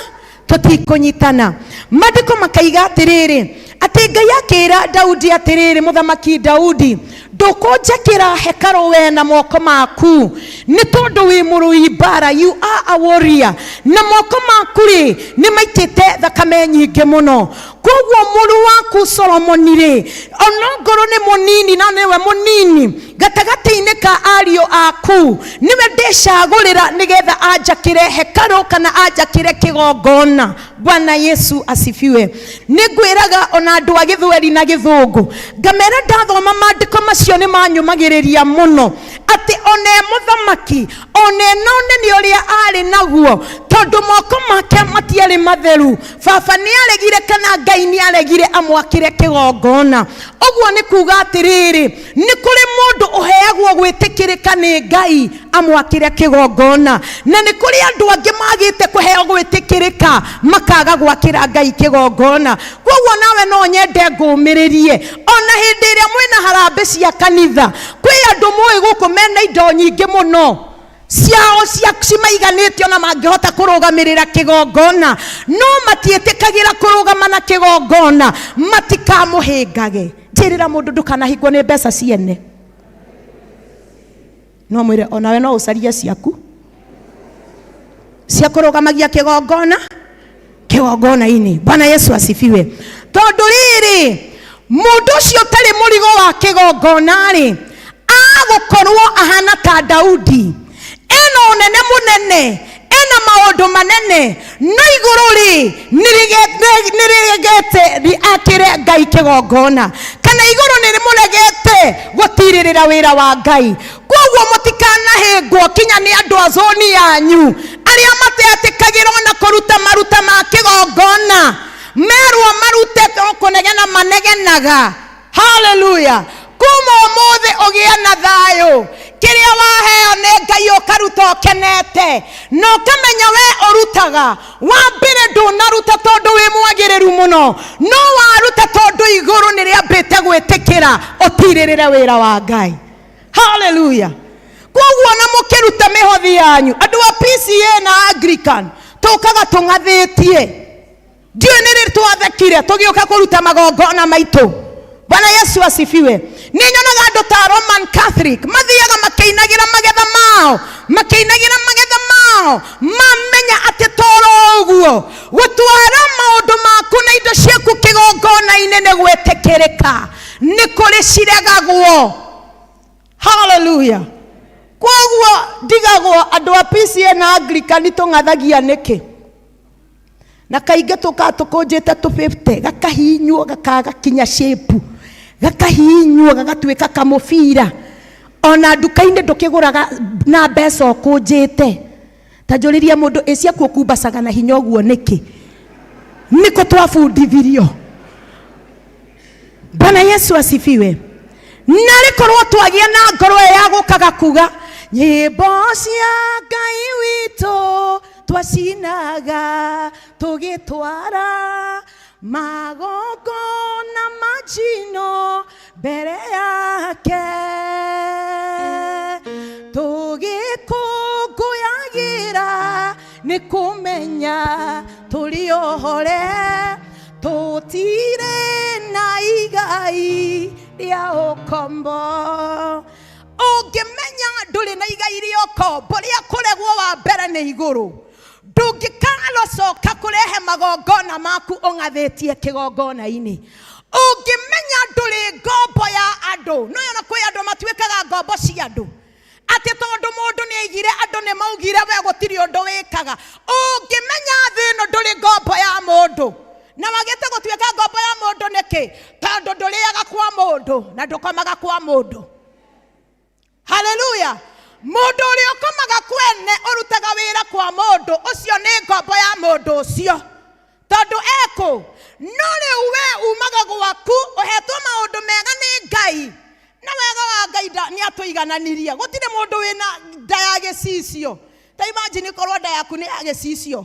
tũtikũnyitana. Maandĩko makaiga atĩrĩrĩ, atĩ Ngai akĩra Daudi atĩrĩrĩ, mũthamaki Daudi, ndũkũnjakĩra hekarũ we na moko maku nĩ tondũ wĩ mũrũi mbara, you are a warrior, na moko maku rĩ nĩ maitĩte thakame nyingĩ mũno. Koguo mũrũ waku Solomoni rĩ, onongorwo nĩ mũnini na nĩwe mũnini gatagatĩ-inĩ ka ariũ aku, nĩwe ndĩcagũrĩra nĩgetha anjakĩre hekarũ kana anjakĩre kĩgongona. Bwana Yesu asifiwe. Nĩ ngwĩraga ona andũ a gĩthweri na gĩthũngũ, ngamera ndathoma maandĩko macio nĩ manyũmagĩrĩria mũno, atĩ ona e mũthamaki ona ena ũnene ũrĩa arĩ naguo, tondũ moko make matiarĩ matheru, baba nĩ aregire kana Ngai nĩ aregire amwakĩre kĩgongona. Ũguo nĩ kuga atĩrĩrĩ, nĩ kũrĩ mũndũ ũheagwo gwĩtĩkĩrĩka nĩ Ngai amwakĩre kĩgongona, na nĩ kũrĩ andũ angĩ magĩte kũheo gwĩtĩkĩrĩka makaga gwakĩra Ngai kĩgongona. Koguo nawe no nyende ngũmĩrĩrie, ona hĩndĩ ĩrĩa mwĩna harambĩ cia kanitha, kwĩ andũ mũĩ gũkũ mena indo nyingĩ mũno ciao cia cimaiganĩte ona mangĩhota kũrũgamĩrĩra kĩgongona, no matiĩtĩkagĩra kũrũgama na kĩgongona, matikamũhĩngage. Njĩrĩra mũndũ ndũkanahingwo nĩ mbeca ciene, no mwĩre onawe no ũcarie ciaku cia kũrũgamagia kĩgongona kĩgongona-inĩ. Bwana Yesu asifiwe. Tondũ rĩrĩ, mũndũ ũcio ũtarĩ mũrigo wa kĩgongona rĩ, agũkorwo ahana ta Daudi, ena ũnene mũnene, ena maũndũ manene, no igũrũ rĩ nĩrĩregete akĩre Ngai kĩgongona, kana igũrũ nĩrĩmũregete gũtirĩrĩra wĩra wa Ngai. Koguo mũtikanahĩngwo kinya nĩ andũ a zoni yanyu arĩa matetĩkagĩra ona kũruta maruta ma kĩgongona, merwo marute to kũnegena manegenaga. Hallelujah. Koguo Ũgĩe na thayũ. Kĩrĩa waheo nĩ Ngai ũkaruta ũkenete, na ũkamenya we ũrutaga. Wa mbere ndũnaruta tondũ wĩ mwagĩrĩru mũno, no waruta tondũ igũrũ nĩ rĩambĩte gwĩtĩkĩra ũtirĩrĩre wĩra wa Ngai. Haleluya. Koguo na mũkĩruta mĩhothi yanyu, andũ a PCA na Anglican tũkaga tũng'athĩtie. Ndiũĩ nĩ rĩ twathekire tũgĩũka kũruta magongona maitũ. Bwana Yesu asifiwe. Nĩ nyonaga andũ ta Roman Catholic mathiaga makĩinagĩra magetha mao, makĩinagĩra magetha mao, mamenya atĩ toro ũguo gũtwara maũndũ maku na indo ciaku kĩgongona-inĩ nĩ gwĩtĩkĩrĩka, nĩ kũrĩ ciregagwo. Haleluya. Koguo ndigagwo andũ a PCA na Anglican tũng'athagia nĩkĩ? Na kaingĩ tũkaga tũkũnjĩte tũ 50, gakahihinywo gakaga kinya shape, gakahihinywo gagatuĩka kamũbira. Ona nduka-inĩ ndũkĩgũraga na mbeca ũkũnjĩte. Ta njũrĩria mũndũ, ĩ ciaku ũkumbacaga na hinya ũguo nĩkĩ? Nĩkũ twabundithirio? Bwana Yesu asifiwe. Narĩ korwo twagĩa na ngoro ĩyo ya gũkaga kuga nyĩmbo cia Ngai witũ twacinaga tũgĩtwara magongona ma njino mbere yake, tũgĩkũngũyagĩra nĩ kũmenya tũrĩ ohore, tũtirĩ na igai rĩa ũkombo. Ũngĩmenya ndũrĩ na igai rĩa ũkombo rĩa kũregwo wa mbere nĩ igũrũ, ndũngĩkanocoka kũrehe magongona maku ũng'athĩtie kĩgongona-inĩ. Ũngĩmenya ndũrĩ ngombo ya andũ, no yona kwĩ andũ matuĩkaga ngombo cia andũ, atĩ tondũ mũndũ nĩ aigire andũ nĩ maugire we gũtirĩ ũndũ wĩkaga. Ũngĩmenya thĩ ĩno ndũrĩ ngombo ya mũndũ, na wagĩte gũtuĩka ngombo ya mũndũ nĩkĩ? Tondũ ndũrĩaga kwa mũndũ na ndũkomaga kwa mũndũ. Haleluya. Mũndũ ũrĩa ũkomaga kwene ũrutaga wĩra kwa mũndũ ũcio nĩ ngombo ya mũndũ ũcio, tondũ ekũ. No rĩu we umaga gwaku ũhetwo maũndũ mega nĩ Ngai, na wega wa Ngai nĩ atũigananirie. Gũtirĩ mũndũ wĩna nda ya gĩcicio. Ta imagine korwo nda yaku nĩ ya gĩcicio.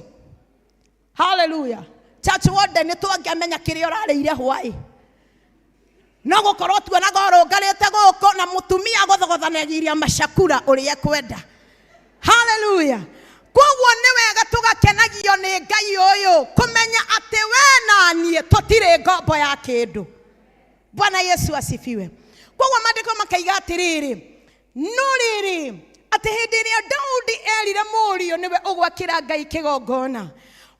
Haleluya. Church warden nĩ twangĩamenya kĩrĩa ũrarĩire hwaĩ. No gũkorwo tuonaga ũrũngarĩte gũkũ na mũtumia gũthogothanagiria macakura ũrĩa ekwenda. Haleluya. Koguo nĩ wega tũgakenagio nĩ Ngai ũyũ, kũmenya atĩ we na niĩ tũtirĩ ngombo ya kĩndũ. Bwana Yesu asifiwe. Koguo maandĩko makaiga atĩrĩrĩ, no rĩrĩ, atĩ hĩndĩ ĩrĩa Daudi erire mũriũ nĩwe ũgwakĩra Ngai kĩgongona,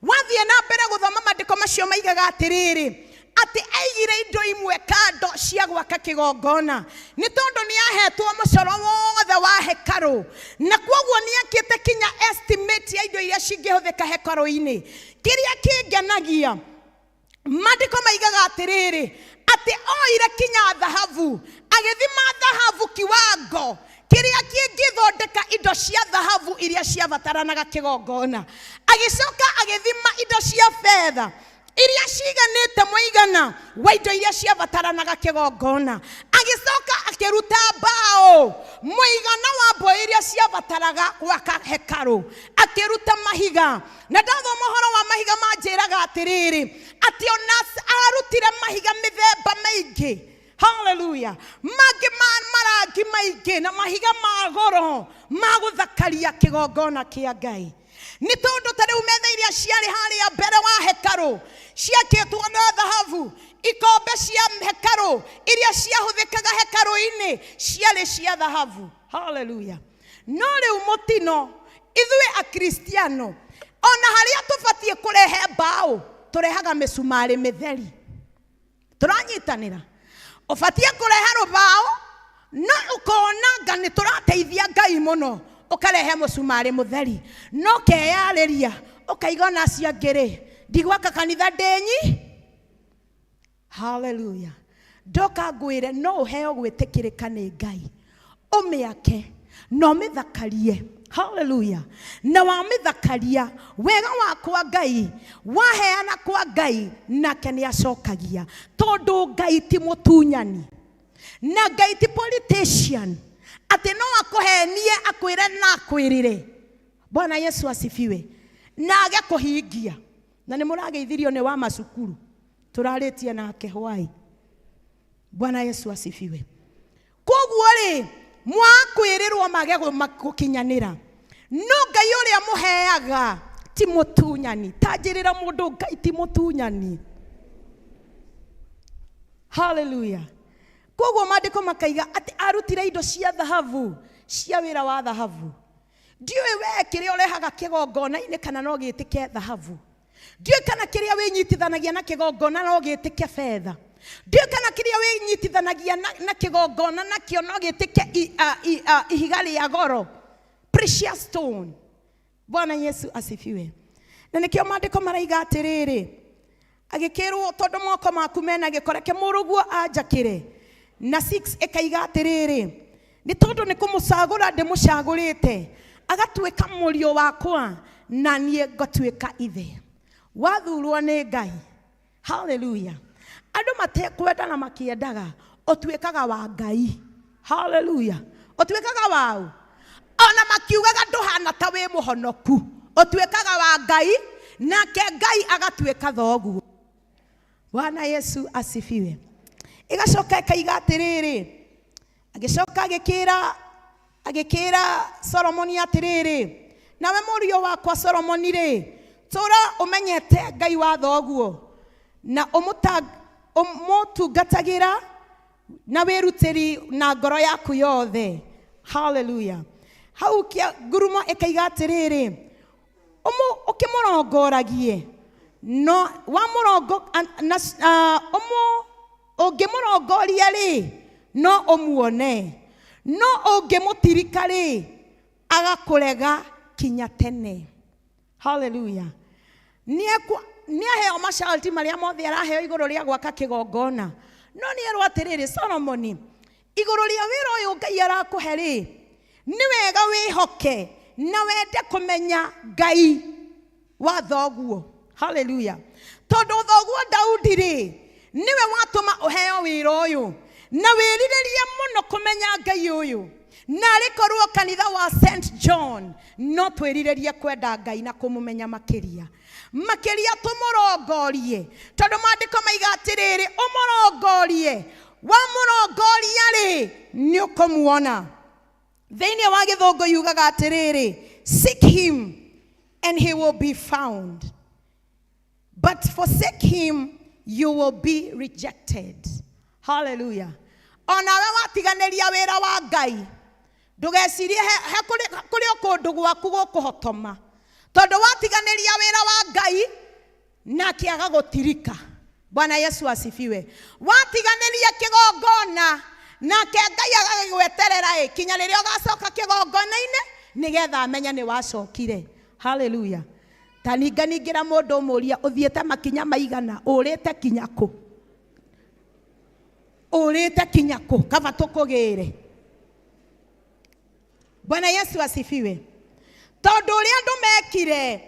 wathiĩ na mbere gũthoma maandĩko macio maigaga atĩrĩrĩ, atĩ aigire indo imwe kando cia gwaka kĩgongona, nĩ tondũ nĩ ahetwo mũcoro wothe wa hekarũ, na koguo nĩ akĩte kinya estimate ya indo iria cingĩhũthĩka hekarũ-inĩ. Kĩrĩa kĩngenagia, maandĩko maigaga atĩrĩrĩ, atĩ oire kinya thahabu, agĩthima thahabu kiwango kĩrĩa kĩngĩthondeka indo cia thahabu iria ciabataranaga kĩgongona, agĩcoka agĩthima indo cia betha iria ciganĩte mũigana wa indo iria ciabataranaga kĩgongona, agĩcoka akĩruta mbaũ mũigana wa mbũi iria ciabataraga gwaka hekarũ, akĩruta mahiga. Na ndathoma ũhoro wa mahiga manjĩraga atĩrĩrĩ, atĩ ona arutire mahiga mĩthemba mĩingĩ. Haleluya. Mangĩ ma marangi maingĩ na mahiga ma goro ma gũthakaria kĩgongona kĩa Ngai. Nĩ tondũ ta rĩu metha iria ciarĩ harĩa mbere wa hekarũ ciakĩtwo na thahabu, ikombe cia hekarũ iria ciahũthĩkaga hekarũ-inĩ ciarĩ cia thahabu. Haleluya. No rĩu mũtino ithuĩ Akristiano ona harĩa tũbatiĩ kũrehe mbaũ tũrehaga mĩcumarĩ mĩtheri. Tũranyitanĩra. Ũbatiĩ kũrehe rũbaũ, no ũkona nga nĩ tũrateithia Ngai mũno, ũkarehe mũcumarĩ mũtheri, no ũkeyarĩria ũkaiga ona acio angĩ rĩ, ndigwaka kanitha ndĩnyi. Haleluya. Ndoka ngwĩre no ũheo gwĩtĩkĩrĩka nĩ Ngai, ũmĩake na ũmĩthakarie. Haleluya. Na wamĩthakaria wega wakwa Ngai, waheana kwa Ngai, nake nĩ acokagia, tondũ Ngai ti mũtunyani. Na Ngai ti politician atĩ no akũhenie akwĩre na akwĩrĩre. Bwana Yesu asifiwe. Na age kũhingia. Na nĩ mũrageithirio nĩ wa macukuru tũrarĩtie nake hwai. Bwana Yesu asifiwe. Koguo rĩ mwakwĩrĩrwo mage gũkinyanĩra, no Ngai ũrĩa mũheaga ti mũtunyani. Tanjĩrĩra mũndũ Ngai ti mũtunyani. Haleluya. Koguo maandĩko makaiga atĩ arutire indo cia thahabu cia wĩra wa thahabu. Ndiũĩ we kĩrĩa ũrehaga kĩgongona-inĩ kana no gĩtĩke thahabu. Ndiũĩ kana kĩrĩa wĩnyitithanagia na kĩgongona no gĩtĩke betha. Ndiũĩ kana kĩrĩa wĩnyitithanagia na kĩgongona nakĩo no gĩtĩke ihiga rĩa goro, precious stone. Bwana Yesu asifiwe. Na nĩkĩo maandĩko maraiga atĩrĩrĩ, agĩkĩrwo tondũ moko maku mena gĩko reke mũrũguo anjakĩre. Na 6 ĩkaiga atĩrĩrĩ, nĩ tondũ nĩ kũmũcagũra ndĩmũcagũrĩte agatuĩka mũriũ wakwa na niĩ ngatuĩka ithe. Wathurwo nĩ Ngai. Haleluya. Andũ matekwenda na makĩendaga, ũtuĩkaga wa Ngai. Haleluya. Ũtuĩkaga waũ? Ona makiugaga ndũhana ta wĩ mũhonoku, ũtuĩkaga wa Ngai, nake Ngai agatuĩka thoguo. Bwana Yesu asifiwe. Ĩgacoka ĩkaiga atĩrĩrĩ, agĩcoka agĩkĩra Solomoni atĩrĩrĩ, nawe mũriũ wakwa Solomoni rĩ, tũra ũmenyete Ngai wa thoguo na ũmũtungatagĩra na wĩrutĩri na ngoro yaku yothe. Haleluya. Hau ngurumo ĩkaiga atĩrĩrĩ, ũkĩmũrongoragie, no wamũrongo, ũngĩmũrongoria rĩ, no ũmuone, no ũngĩmũtirika rĩ, agakũrega kinya tene. Haleluya. Nĩaheo masharti marĩa mothe araheo igũrũ rĩa gwaka kĩgongona. No nĩerwo atĩrĩrĩ, Solomoni, igũrũ rĩa wĩra ũyũ Ngai arakũhe rĩ, nĩ wega wĩhoke na wende kũmenya Ngai wa thoguo. Haleluya. Tondũ thoguo Daudi rĩ, nĩwe watũma ũheo wĩra ũyũ, na wĩrirĩrie mũno kũmenya Ngai ũyũ. Na arĩ korwo kanitha wa St John no twĩrirĩrie kwenda Ngai na kũmũmenya makĩria makĩria, tũmũrongorie, tondũ maandĩko maiga atĩrĩrĩ, ũmũrongorie, wamũrongoria rĩ, nĩ ũkũmuona. Thĩinĩ wa gĩthũngũ yugaga atĩrĩrĩ, seek him and he will be found, but forsake him you will be rejected. Hallelujah. Onawe watiganĩria wĩra wa Ngai, ndũgecirie he kũrĩ o kũndũ gwaku gũkũhotoma, tondũ watiganĩria wĩra wa Ngai nake agagũtirika. Bwana Yesu asifiwe. Watiganĩria kĩgongona nake Ngai agagĩgweterera ĩ kinya rĩrĩa ũgacoka kĩgongona-inĩ nĩgetha amenye nĩ wacokire. Hallelujah. Ta ninganingĩra mũndũ ũmũria ũthiĩte makinya maigana, ũrĩte kinya kũ, ũrĩte kinya kũ, kaba tũkũgĩre. Bwana Yesu asifiwe. Tondũ ũrĩa andũ mekire,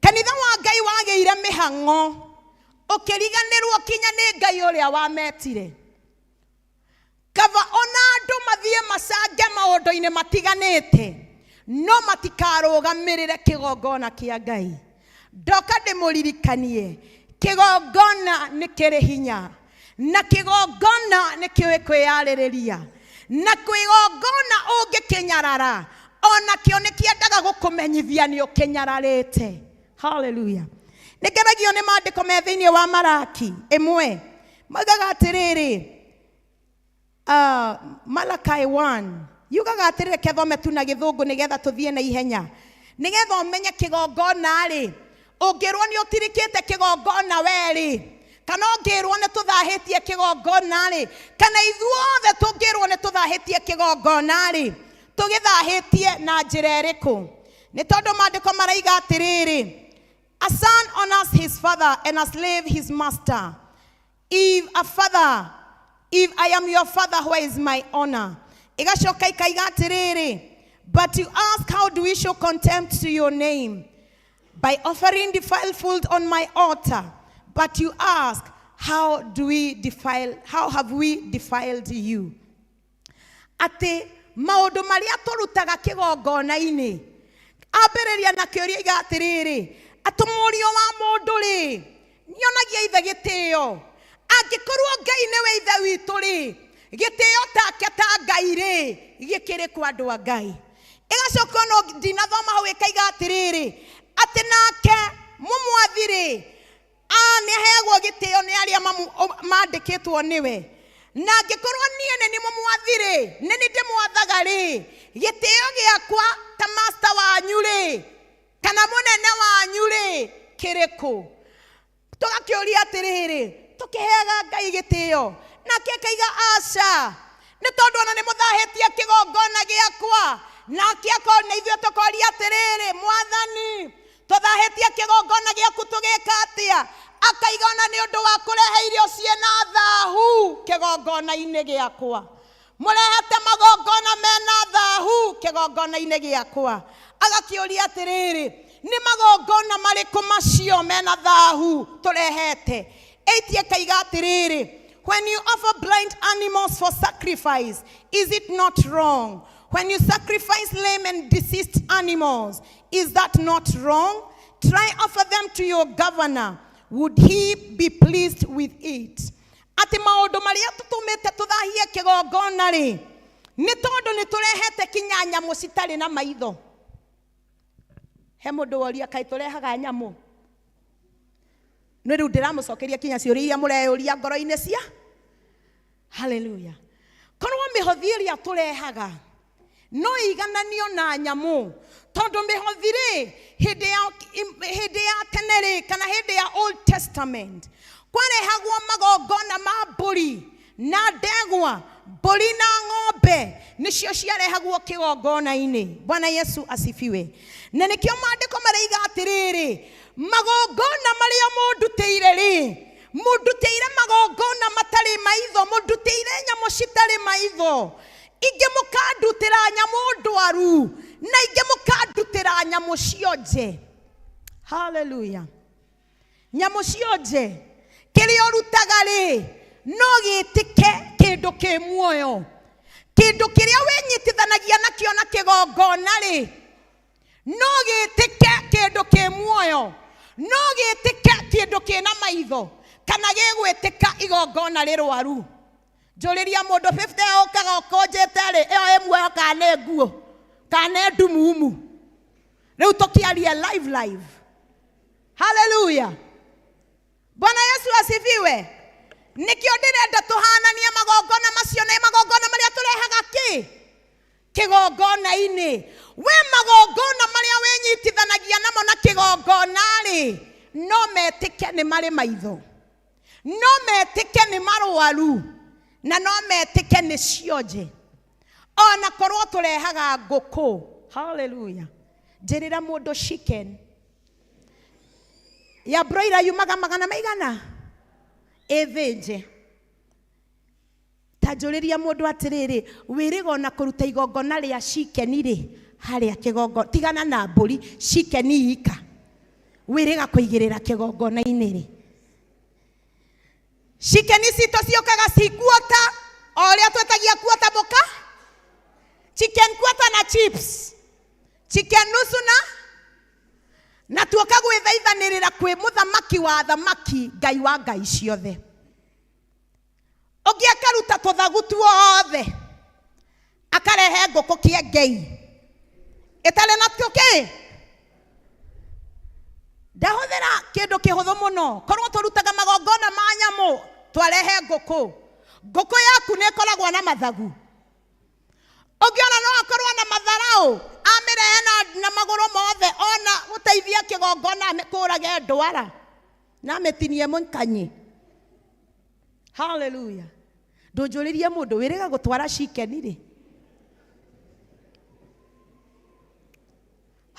kanitha wa Ngai wagĩire mĩhang'o, ũkĩriganĩrwo kinya nĩ Ngai ũrĩa wametire. Kaba ona andũ mathiĩ macange maũndũ-inĩ matiganĩte, no matikarũgamĩrĩre kĩgongona kĩa Ngai. Ndoka ndĩmũririkanie, kĩgongona nĩ kĩrĩ hinya, na kĩgongona nĩ kĩũĩ kwĩyarĩrĩria, na kĩgongona ũngĩkĩnyarara onakĩo nĩ kĩendaga gũkũmenyithia nĩ ũkĩnyararĩte. Hallelujah. Nĩ ngenagio nĩ maandĩko me thĩinĩ wa Maraki ĩmwe, maugaga atĩrĩrĩ, Malachi 1 yugaga atĩrĩrĩ, reke thome tu na gĩthũngũ nĩgetha tũthiĩ na ihenya, nĩgetha ũmenye kĩgongona rĩ, ũngĩrwo nĩ ũtirikĩte kĩgongona we rĩ, kana ũngĩrwo nĩ tũthahĩtie kĩgongona rĩ, kana ithuothe tũngĩrwo nĩ tũthahĩtie kĩgongona rĩ, tũgĩthahĩtie na njĩra ĩrĩkũ? Nĩ tondũ maandĩko maraiga atĩrĩrĩ, a son honors his father and a slave his master. If a father, if I am your father, where is my honor? Ĩgacoka ikaiga atĩrĩrĩ, but you ask, how do we show contempt to your name? By offering defiled food on my altar. But you ask, How do we defile, how have we defiled you? Atĩ maũndũ marĩa tũrutaga kĩgongona-inĩ ambĩrĩria na kĩũria iga atĩrĩrĩ atĩ mũriũ wa mũndũ rĩ nĩonagia ithe gĩtĩo angĩkorwo ngai nĩwe ithe witũ rĩ gĩtĩo take ta ngai rĩ gĩkĩrĩ kwa andũ a ngai ĩgacoka ono ndinathoma hau ĩkaiga atĩrĩrĩ atĩ nake mũmwathi rĩ nĩ aheagwo gĩtĩo nĩ arĩa mandĩkĩtwo nĩwe na angĩkorwo niĩ nĩ nĩ mũmwathi rĩ nĩ nĩ ndĩmwathaga rĩ gĩtĩo gĩakwa ta master wanyu rĩ kana mũnene wanyu rĩ kĩrĩkũ tũgakĩũria atĩrĩrĩ tũkĩheaga ngai gĩtĩo nake akaiga aca nĩ tondũ ona nĩ mũthahĩtie kĩgongona gĩakwa nake na ithuĩ tũkoria atĩrĩrĩ mwathani tũthahĩtie kĩgongona gĩaku tũgĩka atĩa akaiga ona nĩ ũndũ wa kũrehe irio ciĩna thahu kĩgongona-inĩ gĩakwa mũrehete magongona mena thahu kĩgongona-inĩ gĩakwa agakĩũria atĩrĩrĩ nĩ magongona marĩkũ macio mena thahu tũrehete eight ĩkaiga atĩrĩrĩ when you offer blind animals for sacrifice is it not wrong when you sacrifice lame and diseased animals is that not wrong try offer them to your governor would he be pleased with it atĩ maũndũ marĩa tũtũmĩte tũthahie kĩgongona rĩ nĩ tondũ nĩ tũrehete kinya nyamũ citarĩ na maitho he mũndũ woria kaĩ tũrehaga nyamũ nĩ rĩu ndĩramũcokeria kinya ciũria iria mũreyũria ngoro-inĩ cia haleluya korwo mĩhothi ĩrĩa tũrehaga no igananio na nyamũ tondũ mĩhothi rĩ hĩndĩ ya hĩndĩ ya tene rĩ kana hĩndĩ ya old testament kwarehagwo magongona ma mbũri na ndegwa mbũri na ng'ombe nĩcio ciarehagwo kĩgongona-inĩ bwana yesu asifiwe na nĩkĩo maandĩko maraiga atĩrĩrĩ magongona marĩa mũndutĩire rĩ mũndutĩire magongona matarĩ maitho mũndutĩire nyamũ citarĩ maitho ingĩ mũkandutĩra nyamũ ndwaru na ingĩ mũkandutĩra nyamũ cionje haleluya nyamũ cionje kĩrĩa ũrutaga rĩ no gĩtĩke kĩndũ kĩ muoyo kĩndũ kĩrĩa wĩnyitithanagia nakĩo na kĩgongona rĩ no gĩtĩke kĩndũ kĩ muoyo no gĩtĩke kĩndũ kĩna maitho kana gĩgwĩtĩka igongona rĩrwaru njũrĩria mũndũ 50 ũkaga ũkũnjĩte rĩ ĩyo ĩ muoyo kana nĩ nguo kana nĩ ndumumu rĩu tũkĩaria live live haleluya bwana yesu asifiwe nĩkĩo ndĩrenda tũhananie magongona macio na magongona marĩa tũrehaga kĩ kĩgongona-inĩ we magongona marĩa wĩnyitithanagia namo na kĩgongona-rĩ no metĩke nĩ marĩ maitho no metĩke nĩ marwaru na no metĩke nĩ cionje ona korwo tũrehaga ngũkũ haleluya njĩrĩra mũndũ chicken ya broiler yumaga magana maigana ĩthĩnje ta njũrĩria mũndũ atĩrĩrĩ wĩrĩga ona kũruta igongona rĩa chicken rĩ harĩa kĩgongona tigana na mbũri chicken ika wĩrĩga kũigĩrĩra kĩgongona-inĩ rĩ chicken citũ ciũkaga ci kuota o ũrĩa twĩtagia kuota mũka chicken kuota na chips chicken nusu na na tuoka gwĩthaithanĩrĩra kwĩ mũthamaki wa thamaki ngai wa ngai ciothe ũngĩ akaruta tũthagu tuothe akarehe ngũkũ kĩengei ĩtarĩ na tũkĩ ndahũthĩra kĩndũ kĩhũthũ mũno korwo tũrutaga magongona ma nyamũ twarehe ngũkũ ngũkũ yaku nĩ ĩkoragwo na mathagu ũngĩona no akorwo na matharaũ amĩrehe na, na magũrũ mothe ona gũteithia kĩgongona amĩkũrage ndwara na amĩtinie mũkanyi haleluya ndũnjũrĩrie mũndũ wĩrĩga gũtwara chicken rĩ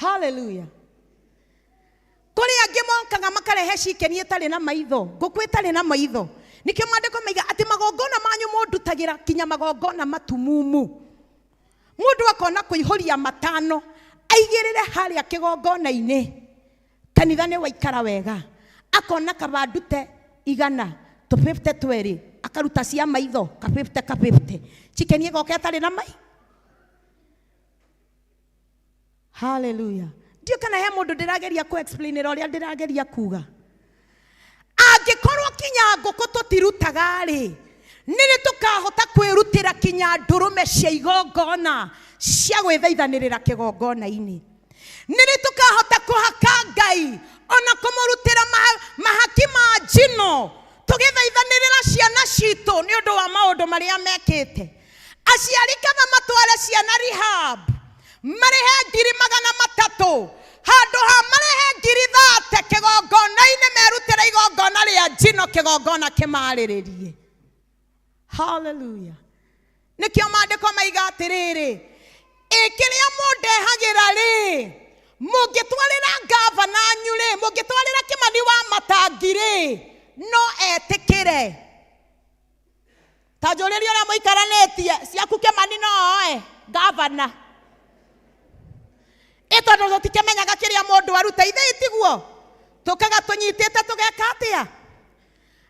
haleluya kũrĩ angĩ mokaga makarehe chicken ĩtarĩ na maitho ngũkũ ĩtarĩ na maitho nĩkĩo maandĩko maiga atĩ magongona manyu mũndutagĩra kinya magongona matumumu mũndũ akona kũihũria matano aigĩrĩre harĩa kĩgongona-inĩ kanitha nĩ waikara wega akona kaba ndute igana Tũ 50 twerĩ, akaruta cia maitho, ka 50 ka 50. Chicken ĩgoka ĩtarĩ na mai. Hallelujah. Ndiũ kana he mũndũ ndĩrageria kũ explainĩra ũrĩa ndĩrageria kuga. Angĩkorwo kinya ngũkũ tũtirutaga rĩ, nĩrĩ tũkahota kwĩrutĩra kinya ndũrũme cia igongona cia gwĩthaithanĩrĩra kĩgongona-inĩ? Nĩrĩ tũkahota kũhaka Ngai ona kũmũrutĩra mahaki ma njino tũgĩthaithanĩrĩra ciana citũ nĩ ũndũ wa maũndũ marĩa mekĩte? Aciari kaba matware ciana rehab marĩhe 300,000 handũ ha marĩhe 30,000 kĩgongona-inĩ merutĩre igongona rĩa njino kĩgongona kĩmarĩrĩrie. Hallelujah. Nĩkĩo maandĩko maiga atĩrĩrĩ, ĩ kĩrĩa mũndehagĩra rĩ, mũngĩtwarĩra ngavana anyu rĩ, mũngĩtwarĩra Kĩmani wa Matangi rĩ, no etĩkĩre. Ta njũrĩrie ũrĩa mũikaranĩtie, ciaku Kĩmani no oe ngavana. Ĩ tondũ tũtikĩmenyaga kĩrĩa mũndũ aruta, ithe tiguo? Tũkaga tũnyitĩte tũgeka atĩa?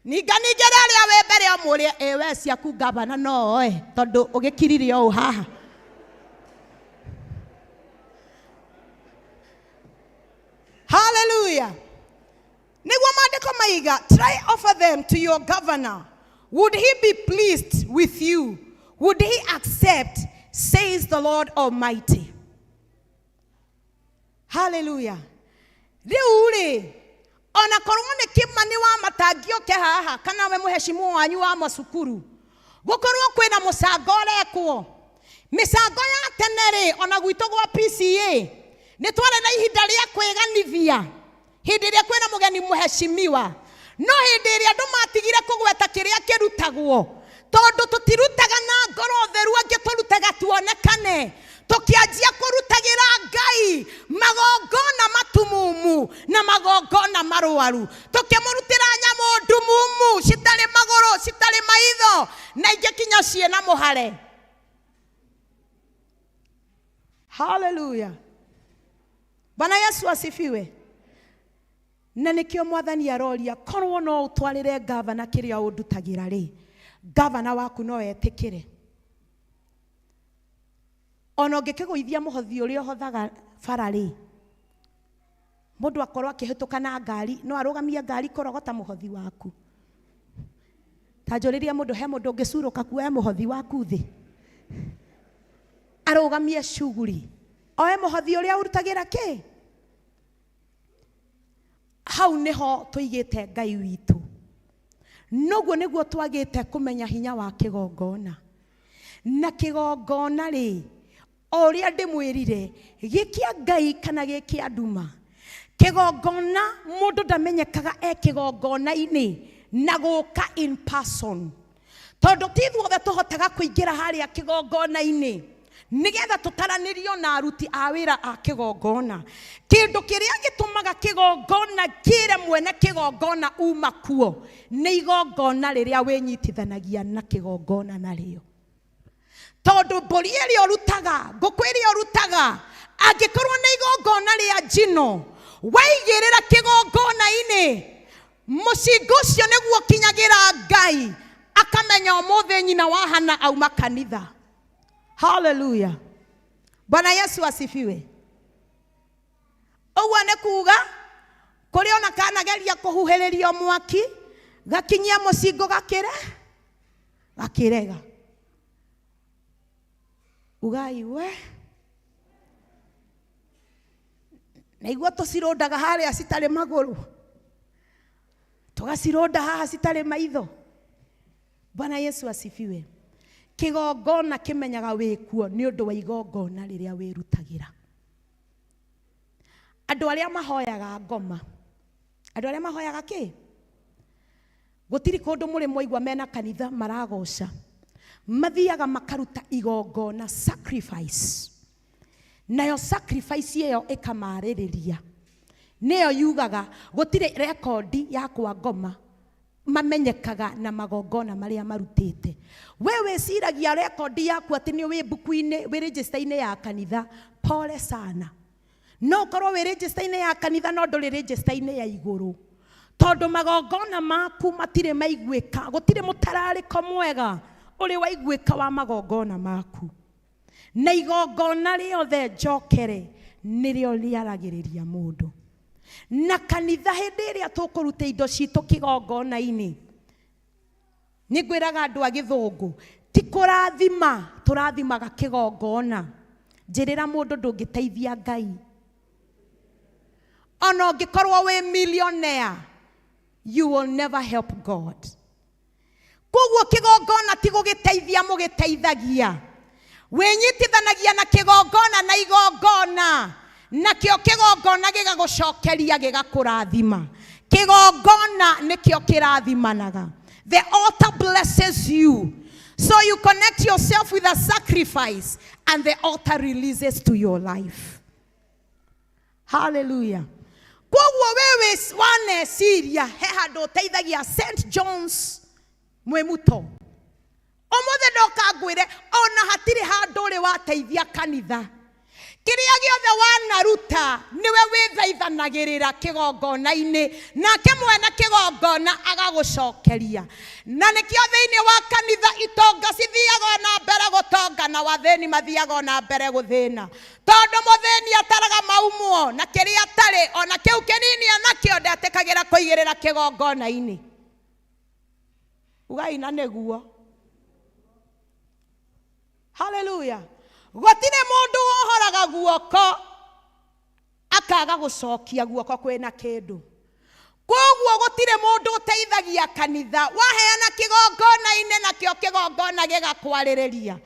Ninganingĩra ũrĩa wĩ mbere ũmũrĩe, ĩ we ciaku ngavana no oe, tondũ ũgĩkirire ũũ haha. Hallelujah. Nĩguo maandĩko maiga, try offer them to your governor. Would he be pleased with you? Would he accept? Says the Lord Almighty. Hallelujah. Rĩu rĩ, ona korwo nĩ Kĩmani wa Matangi oke haha, kana we mũheshimu wanyu wa macukuru, gũkorwo kwĩna mũcango ũrekwo. Mĩcango ya tene rĩ, ona gwitũ gwa PCA, nĩ twarĩ na ihinda rĩa kwĩganithia hĩndĩ ĩrĩa kwĩna mũgeni mũheshimiwa. No hĩndĩ ĩrĩa andũ matigire kũgweta kĩrĩa kĩrutagwo, tondũ tũtirutaga na ngoro theru, angĩ tũrutaga tuonekane, tũkĩanjia kũrutagĩra Ngai magongona matumumu na magongona marwaru, tũkĩmũrutĩra nyamũ ndumumu citarĩ magũrũ, citarĩ maitho, na ingĩ kinya ciĩna mũhare. Hallelujah. Bwana Yesu asifiwe. Na nĩkĩo mwathani aroria, korwo no ũtwarĩre ngavana kĩrĩa ũndutagĩra rĩ, ngavana waku no etĩkĩre. Ona ũngĩkĩgũithia mũhothi ũrĩa ũhothaga bara rĩ, mũndũ akorwo akĩhĩtũka na ngari, no arũgamie ngari kũrogota mũhothi waku. Ta njũrĩrie mũndũ, he mũndũ ũngĩcurũka kuoya mũhothi waku thĩ? Arũgamie cuguri, oe mũhothi ũrĩa ũrutagĩra kĩ? Hau nĩho tũigĩte Ngai witũ. Noguo nĩguo twagĩte kũmenya hinya wa kĩgongona. Na kĩgongona rĩ, o ũrĩa ndĩmwĩrire, gĩkĩa Ngai kana gĩkĩa nduma. Kĩgongona mũndũ ndamenyekaga e kĩgongona-inĩ na gũka in person. Tondũ ti ithuothe tũhotaga kũingĩra harĩa kĩgongona-inĩ nĩgetha tũtaranĩrio na aruti a wĩra a kĩgongona. Kĩndũ kĩrĩa gĩtũmaga kĩgongona kĩre mwene kĩgongona uma kuo nĩ igongona rĩrĩa wĩnyitithanagia na kĩgongona narĩo. Tondũ mbũri ĩrĩa ũrutaga, ngũkũ ĩrĩa ũrutaga, angĩkorwo nĩ igongona rĩa njino, waigĩrĩra kĩgongona-inĩ, mũcingo ũcio nĩguo ũkinyagĩra Ngai, akamenya ũmũthĩ nyina wa Hana auma kanitha. Hallelujah. Bwana Yesu asifiwe. Ũguo nĩ kuga kũrĩ ona kanageria kũhuhĩrĩrio mwaki, gakinyia mũcingo gakĩre, gakĩrega. Ugai we. Na iguo tũcirũndaga harĩa citarĩ magũrũ, tũgacirũnda haha citarĩ maitho. Bwana Yesu asifiwe. Kĩgongona kĩmenyaga wĩkuo nĩ ũndũ wa igongona rĩrĩa wĩrutagĩra. Andũ arĩa mahoyaga ngoma, andũ arĩa mahoyaga kĩ? Gũtirĩ kũndũ mũrĩ mwaigua mena kanitha maragoca. Mathiaga makaruta igongona, sacrifice. Nayo sacrifice ĩyo ĩkamarĩrĩria. Nĩyo yugaga gũtirĩ rekondi ya kwa ngoma mamenyekaga na magongona marĩa marutĩte. We wĩciragia rekondi yaku atĩ nĩ wĩ mbuku-inĩ, wĩ register-inĩ ya kanitha. Pole sana. No ũkorwo wĩ register-inĩ ya kanitha no ndũrĩ register-inĩ ya igũrũ. Tondũ magongona maku matirĩ maiguĩka, gũtirĩ mũtararĩko mwega ũrĩ waiguĩka wa magongona maku. Na igongona rĩothe njokere nĩrĩo rĩaragĩrĩria mũndũ. Na kanitha hĩndĩ ĩrĩa tũkũruta indo citũ kĩgongona-inĩ, nĩ ngwĩraga andũ a gĩthũngũ, ti kũrathima tũrathimaga kĩgongona. Njĩrĩra mũndũ ndũngĩteithia Ngai. Ona ũngĩkorwo wĩ millionaire, you will never help God. Koguo kĩgongona ti gũgĩteithia mũgĩteithagia. Wĩnyitithanagia na kĩgongona na igongona, nakĩo kĩgongona gĩgagũcokeria gĩgakũrathima. Kĩgongona nĩkĩo kĩrathimanaga. The altar blesses you. So you connect yourself with a sacrifice and the altar releases to your life. Hallelujah. Koguo wewe waneciria he handũ ũteithagia St John's Mwĩmuto. Ũmũthĩ ndoka ngwĩre ona hatirĩ handũ ũrĩ wateithia kanitha. Kĩrĩa gĩothe wanaruta nĩwe wĩthaithanagĩrĩra kĩgongona-inĩ, nake mwene kĩgongona agagũcokeria. Na nĩkĩo thĩinĩ wa kanitha itonga cithiaga na mbere gũtonga na wathĩni mathiaga na mbere gũthĩna. Tondũ mũthĩni ataraga maumwo na kĩrĩa atarĩ, ona kĩu kĩnini enakĩo ndetĩkagĩra kũigĩrĩra kĩgongona-inĩ. Ugai na nĩguo. Hallelujah. Gũtirĩ mũndũ wohoraga guoko akaga gũcokia guoko kwĩna kĩndũ. Koguo gũtirĩ mũndũ ũteithagia kanitha. Waheana kĩgongona-inĩ nakĩo kĩgongona gĩgakwarĩrĩria.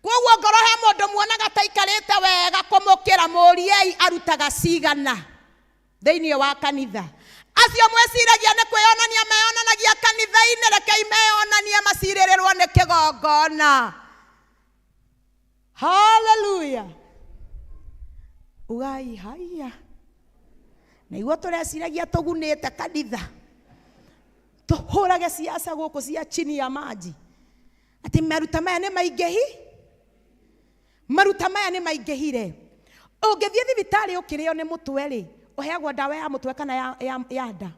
Koguo ngorwo he mũndũ muonaga ta aikarĩte wega kũmũkĩra, mũriei arutaga cigana thĩinĩ wa kanitha. Acio mwĩciragia nĩ kwĩyonania meyonanagia kanitha-inĩ, rekei meyonanie macirĩrĩrwo nĩ kĩgongona. Hallelujah. Ugai haya. Na iguo tũreciragia tũgunĩte kanitha. Tũhũrage siasa gũkũ cia chini ya maji. Atĩ maruta maya nĩ maingĩhi? Maruta maya nĩ maingĩhire. Ũngĩthiĩ thibitarĩ ũkĩrĩo nĩ mũtwe rĩ, ũheagwo ndawa ya mũtwe kana ya nda?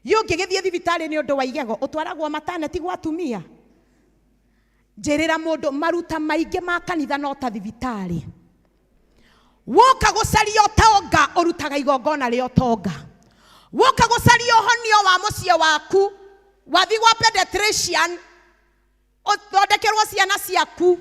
Ĩ ũngĩgĩthiĩ thibitarĩ nĩ ũndũ wa igego, ũtwaragwo maternity gwa atumia? Njĩrĩra mũndũ maruta maingĩ ma kanitha no ta thibitarĩ. Woka gũcaria ũtonga, ũrutaga igongona rĩa ũtonga. Woka gũcaria ũhonio wa mũciĩ waku, wathiĩ gwa pediatrician, ũthondekerwo ciana ciaku.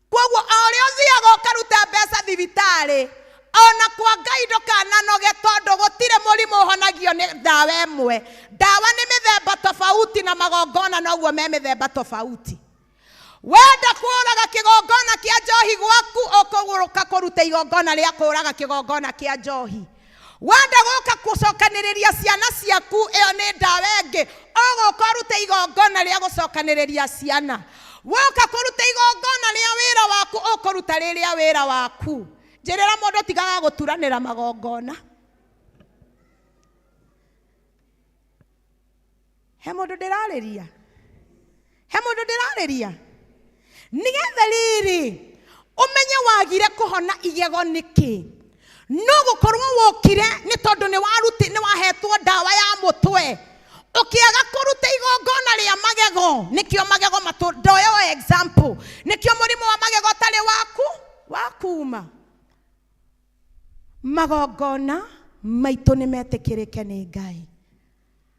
Koguo o ũrĩa ũthiaga ũkaruta mbeca thibitarĩ, ona kwa Ngai ndũkananoge, tondũ gũtirĩ mũrimũ ũhonagio nĩ ndawa ĩmwe. Ndawa nĩ mĩthemba tofauti na magongona noguo me mĩthemba tofauti. Wenda kũraga kĩgongona kĩa njohi gwaku, ũkũgũrũka kũruta igongona rĩa kũraga kĩgongona kĩa njohi. Wenda gũka gũcokanĩrĩria ciana ciaku, ĩyo nĩ ndawa ĩngĩ, ũgũka ũrute igongona rĩa gũcokanĩrĩria ciana. Woka kũruta igongona rĩa wĩra waku, ũkũruta rĩrĩa wĩra waku. Njĩrĩra mũndũ tigaga gũturanĩra magongona. He mũndũ ndĩrarĩria? He mũndũ ndĩrarĩria? Nĩgetha rĩrĩ ũmenye wagire kũhona igego nĩkĩ? No gũkorwo wokire nĩ tondũ nĩ wahetwo ndawa ya mũtwe, ũkĩaga kũruta igongona rĩa magego. Nĩkĩo magego matũ, ndoyo example, nĩkĩo mũrimũ wa magego ũtarĩ waku wa kuma. Magongona maitũ nĩ metĩkĩrĩke nĩ Ngai.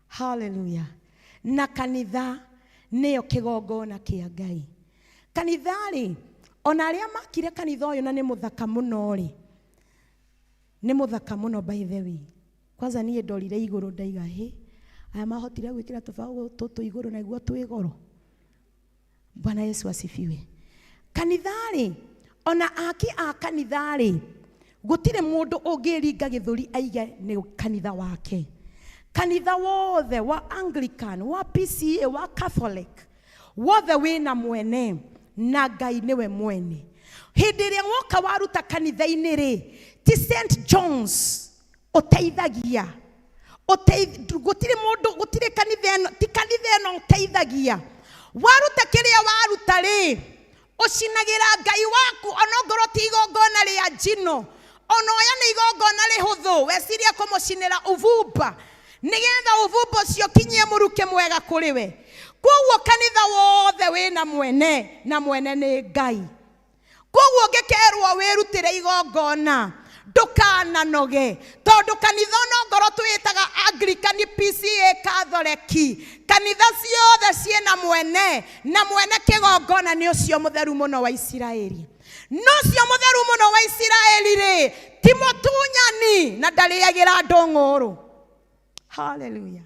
Hallelujah. Na kanitha nĩyo kĩgongona kĩa Ngai. Kanitha rĩ, ona arĩa makire kanitha ũyũ na nĩ mũthaka mũno rĩ, nĩ mũthaka mũno by the way. Kwanza niĩ ndorire igũrũ ndaiga, hĩ, aya mahotire gwĩkĩra tũbaũ tũtũ igũrũ na iguo twĩ goro. Bwana Yesu asifiwe. Kanitha rĩ, ona aki a kanitha rĩ, gũtirĩ mũndũ ũngĩringa gĩthũri aige nĩ kanitha wake. Kanitha wothe wa Anglican, wa PCA, wa Catholic, wothe wĩna mwene na Ngai nĩwe mwene. Hĩndĩ ĩrĩa woka waruta kanitha-inĩ rĩ, ti St John's ũteithagia. Gũtirĩ mũndũ, gũtirĩ kanitha ĩno, ti kanitha ĩno ũteithagia. Waruta kĩrĩa waruta rĩ, ũcinagĩra Ngai waku, ona ongorwo ti igongona rĩa njino, ona oya nĩ igongona rĩhũthũ, weciria kũmũcinĩra uvumba. Nĩgetha ũvumba ũcio ũkinyie mũrukĩ mwega kũrĩ we. Koguo kanitha wothe wĩna mwene, na mwene nĩ Ngai. Koguo ũngĩkerwo wĩrutĩre igongona, ndũkananoge, tondũ kanitha ona ongorwo twĩtaga Anglican, PCA, Catholic, kanitha ciothe ciĩna mwene, na mwene kĩgongona nĩ ũcio mũtheru mũno wa Isiraeli. No ũcio mũtheru mũno wa Isiraeli rĩ, ti mũtunyani na ndarĩagĩra andũ ng'ũrũ. Haleluya.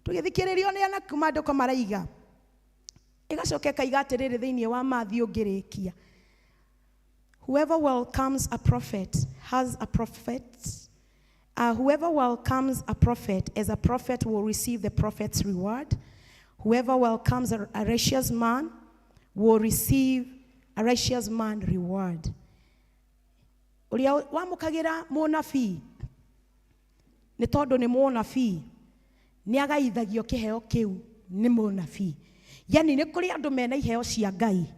Tũgĩthikĩrĩrio nĩ anaku maandĩko maraiga. Ĩgacoka ĩkaiga atĩrĩrĩ thĩinĩ wa Matthew ngĩrĩkia. Whoever welcomes a prophet has a prophet. Whoever welcomes a prophet as a prophet will receive the prophet's reward. Whoever welcomes a righteous man will receive a righteous man reward. Ũrĩa wamũkagĩra mũnabii nĩ tondũ nĩ mũnabii nĩ agaithagio kĩheo kĩu nĩ mũnabii. Yani nĩ kũrĩ andũ mena iheo cia Ngai.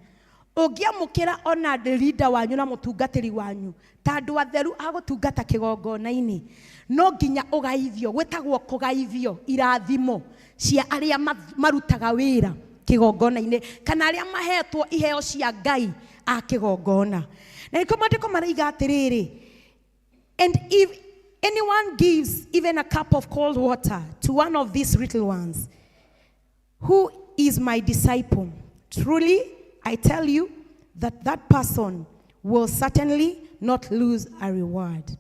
Ũngĩamũkĩra ona leader wanyu na mũtungatĩri wanyu ta andũ atheru a gũtungata kĩgongona-inĩ, no nginya ũgaithio, gwĩtagwo kũgaithio irathimo cia arĩa marutaga wĩra kĩgongona-inĩ kana arĩa mahetwo iheo cia Ngai a kĩgongona. Na nĩkĩo maandĩko maraiga atĩrĩrĩ, and if anyone gives even a cup of cold water to one of these little ones, who is my disciple, truly I tell you that that person will certainly not lose a reward.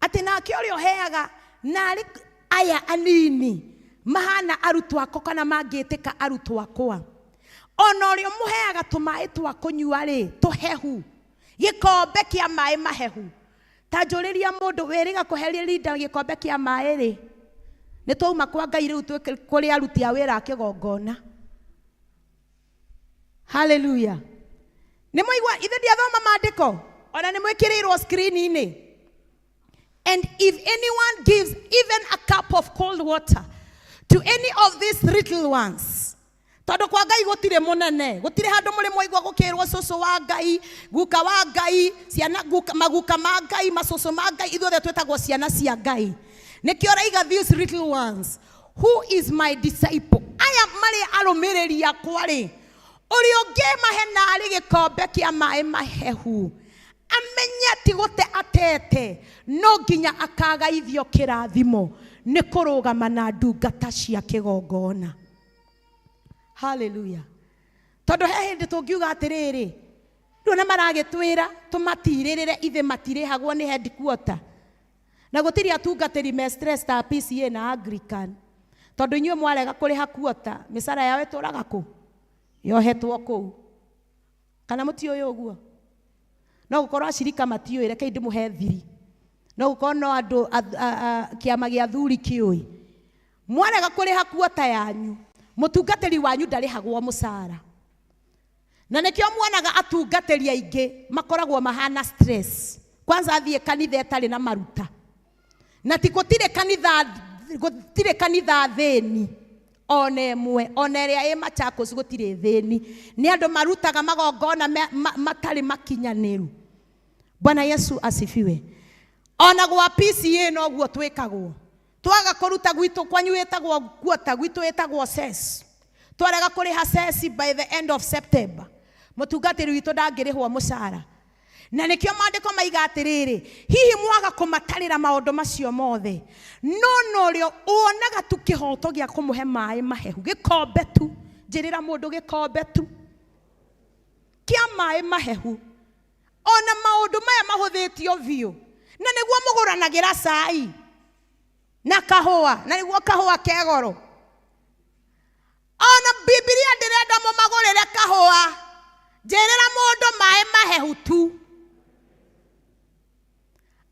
Atĩ nake ũrĩa ũheaga narĩ aya anini mahana arutwo akwa kana mangĩtĩka arutwo akwa, ona ũrĩa ũmũheaga tũmaĩ twa kũnyua rĩ, tũhehu, gĩkombe kĩa maĩ mahehu. Ta njũrĩria mũndũ wĩrĩga kũhe leader gĩkombe kĩa maĩ rĩ, nĩ twauma kwa Ngai rĩu twĩ kũrĩ aruti a wĩra a kĩgongona. Hallelujah. Nĩ mwaigua ithe ndiathoma maandĩko ona nĩ mwĩkĩrĩirwo screen-inĩ. And if anyone gives even a cup of cold water to any of these little ones, tondũ kwa Ngai gũtirĩ mũnene, gũtirĩ handũ mũrĩ mwaigua gũkĩrwo cũcũ wa Ngai, guka wa Ngai, ciana, guka, maguka ma Ngai, macũcũ ma Ngai, ithuothe twĩtagwo ciana cia Ngai. Nĩkĩo ũraiga these little ones, who is my disciple? Aya marĩ arũmĩrĩri akwa rĩ, ũrĩa ũngĩmahe narĩ gĩkombe kĩa maĩ mahehu, amenye ti gũte atete, no nginya akagaithio kĩrathimo nĩ kũrũgama na ndungata cia kĩgongona. Hallelujah. Tondũ he hĩndĩ tũngiuga atĩrĩrĩ, rĩu nĩ maragĩtwĩra tũmatirĩrĩre ithe matirĩhagwo nĩ headquarter. Na gũtirĩ atungatĩri me stress ta PCA na Anglican. Tondũ inyuĩ mwarega kũrĩha quarter, mĩcara yao ĩtũraga kũ? Yohetwo kũu. Kana mũtiũĩ ũguo? No gũkorwo acirika matiũĩ, rekei ndĩmũhe thiri. No gũkorwo no andũ kĩama gĩa athuri kĩũĩ. Mwarega kũrĩha quarter yanyu, mũtungatĩri wanyu ndarĩhagwo mũcara. Na nĩkĩo muonaga atungatĩri aingĩ makoragwo mahana stress. Kwanza athiĩ kanitha ĩtarĩ na maruta. Na ti gũtirĩ kanitha, gũtirĩ kanitha thĩni ona ĩmwe, ona ĩrĩa ĩ Machakos gũtirĩ thĩni. Nĩ andũ marutaga magongona matarĩ makinyanĩru. Bwana Yesu asifiwe. Ona gwa PCA noguo twĩkagwo. Twaga kũruta gwitũ, kwanyu ĩtagwo quarter, gwitũ ĩtagwo cess. Twarega kũrĩha cess by the end of September, mũtungatĩri witũ ndangĩrĩhwo mũcara. Na nĩkĩo maandĩko maiga atĩrĩrĩ, hihi mwaga kũmatarĩra maũndũ macio mothe, no norĩo wonaga tu kĩhoto gĩa kũmũhe maĩ mahehu, gĩkombe tu. Njĩrĩra mũndũ gĩkombe tu kĩa maĩ mahehu. Ona maũndũ maya mahũthĩtio biũ, na nĩguo mũgũranagĩra cai na kahũa, na nĩguo kahũa ke goro. Ona Bibilia ndĩrenda mũmagũrĩre kahũa, njĩrĩra mũndũ maĩ mahehu tu.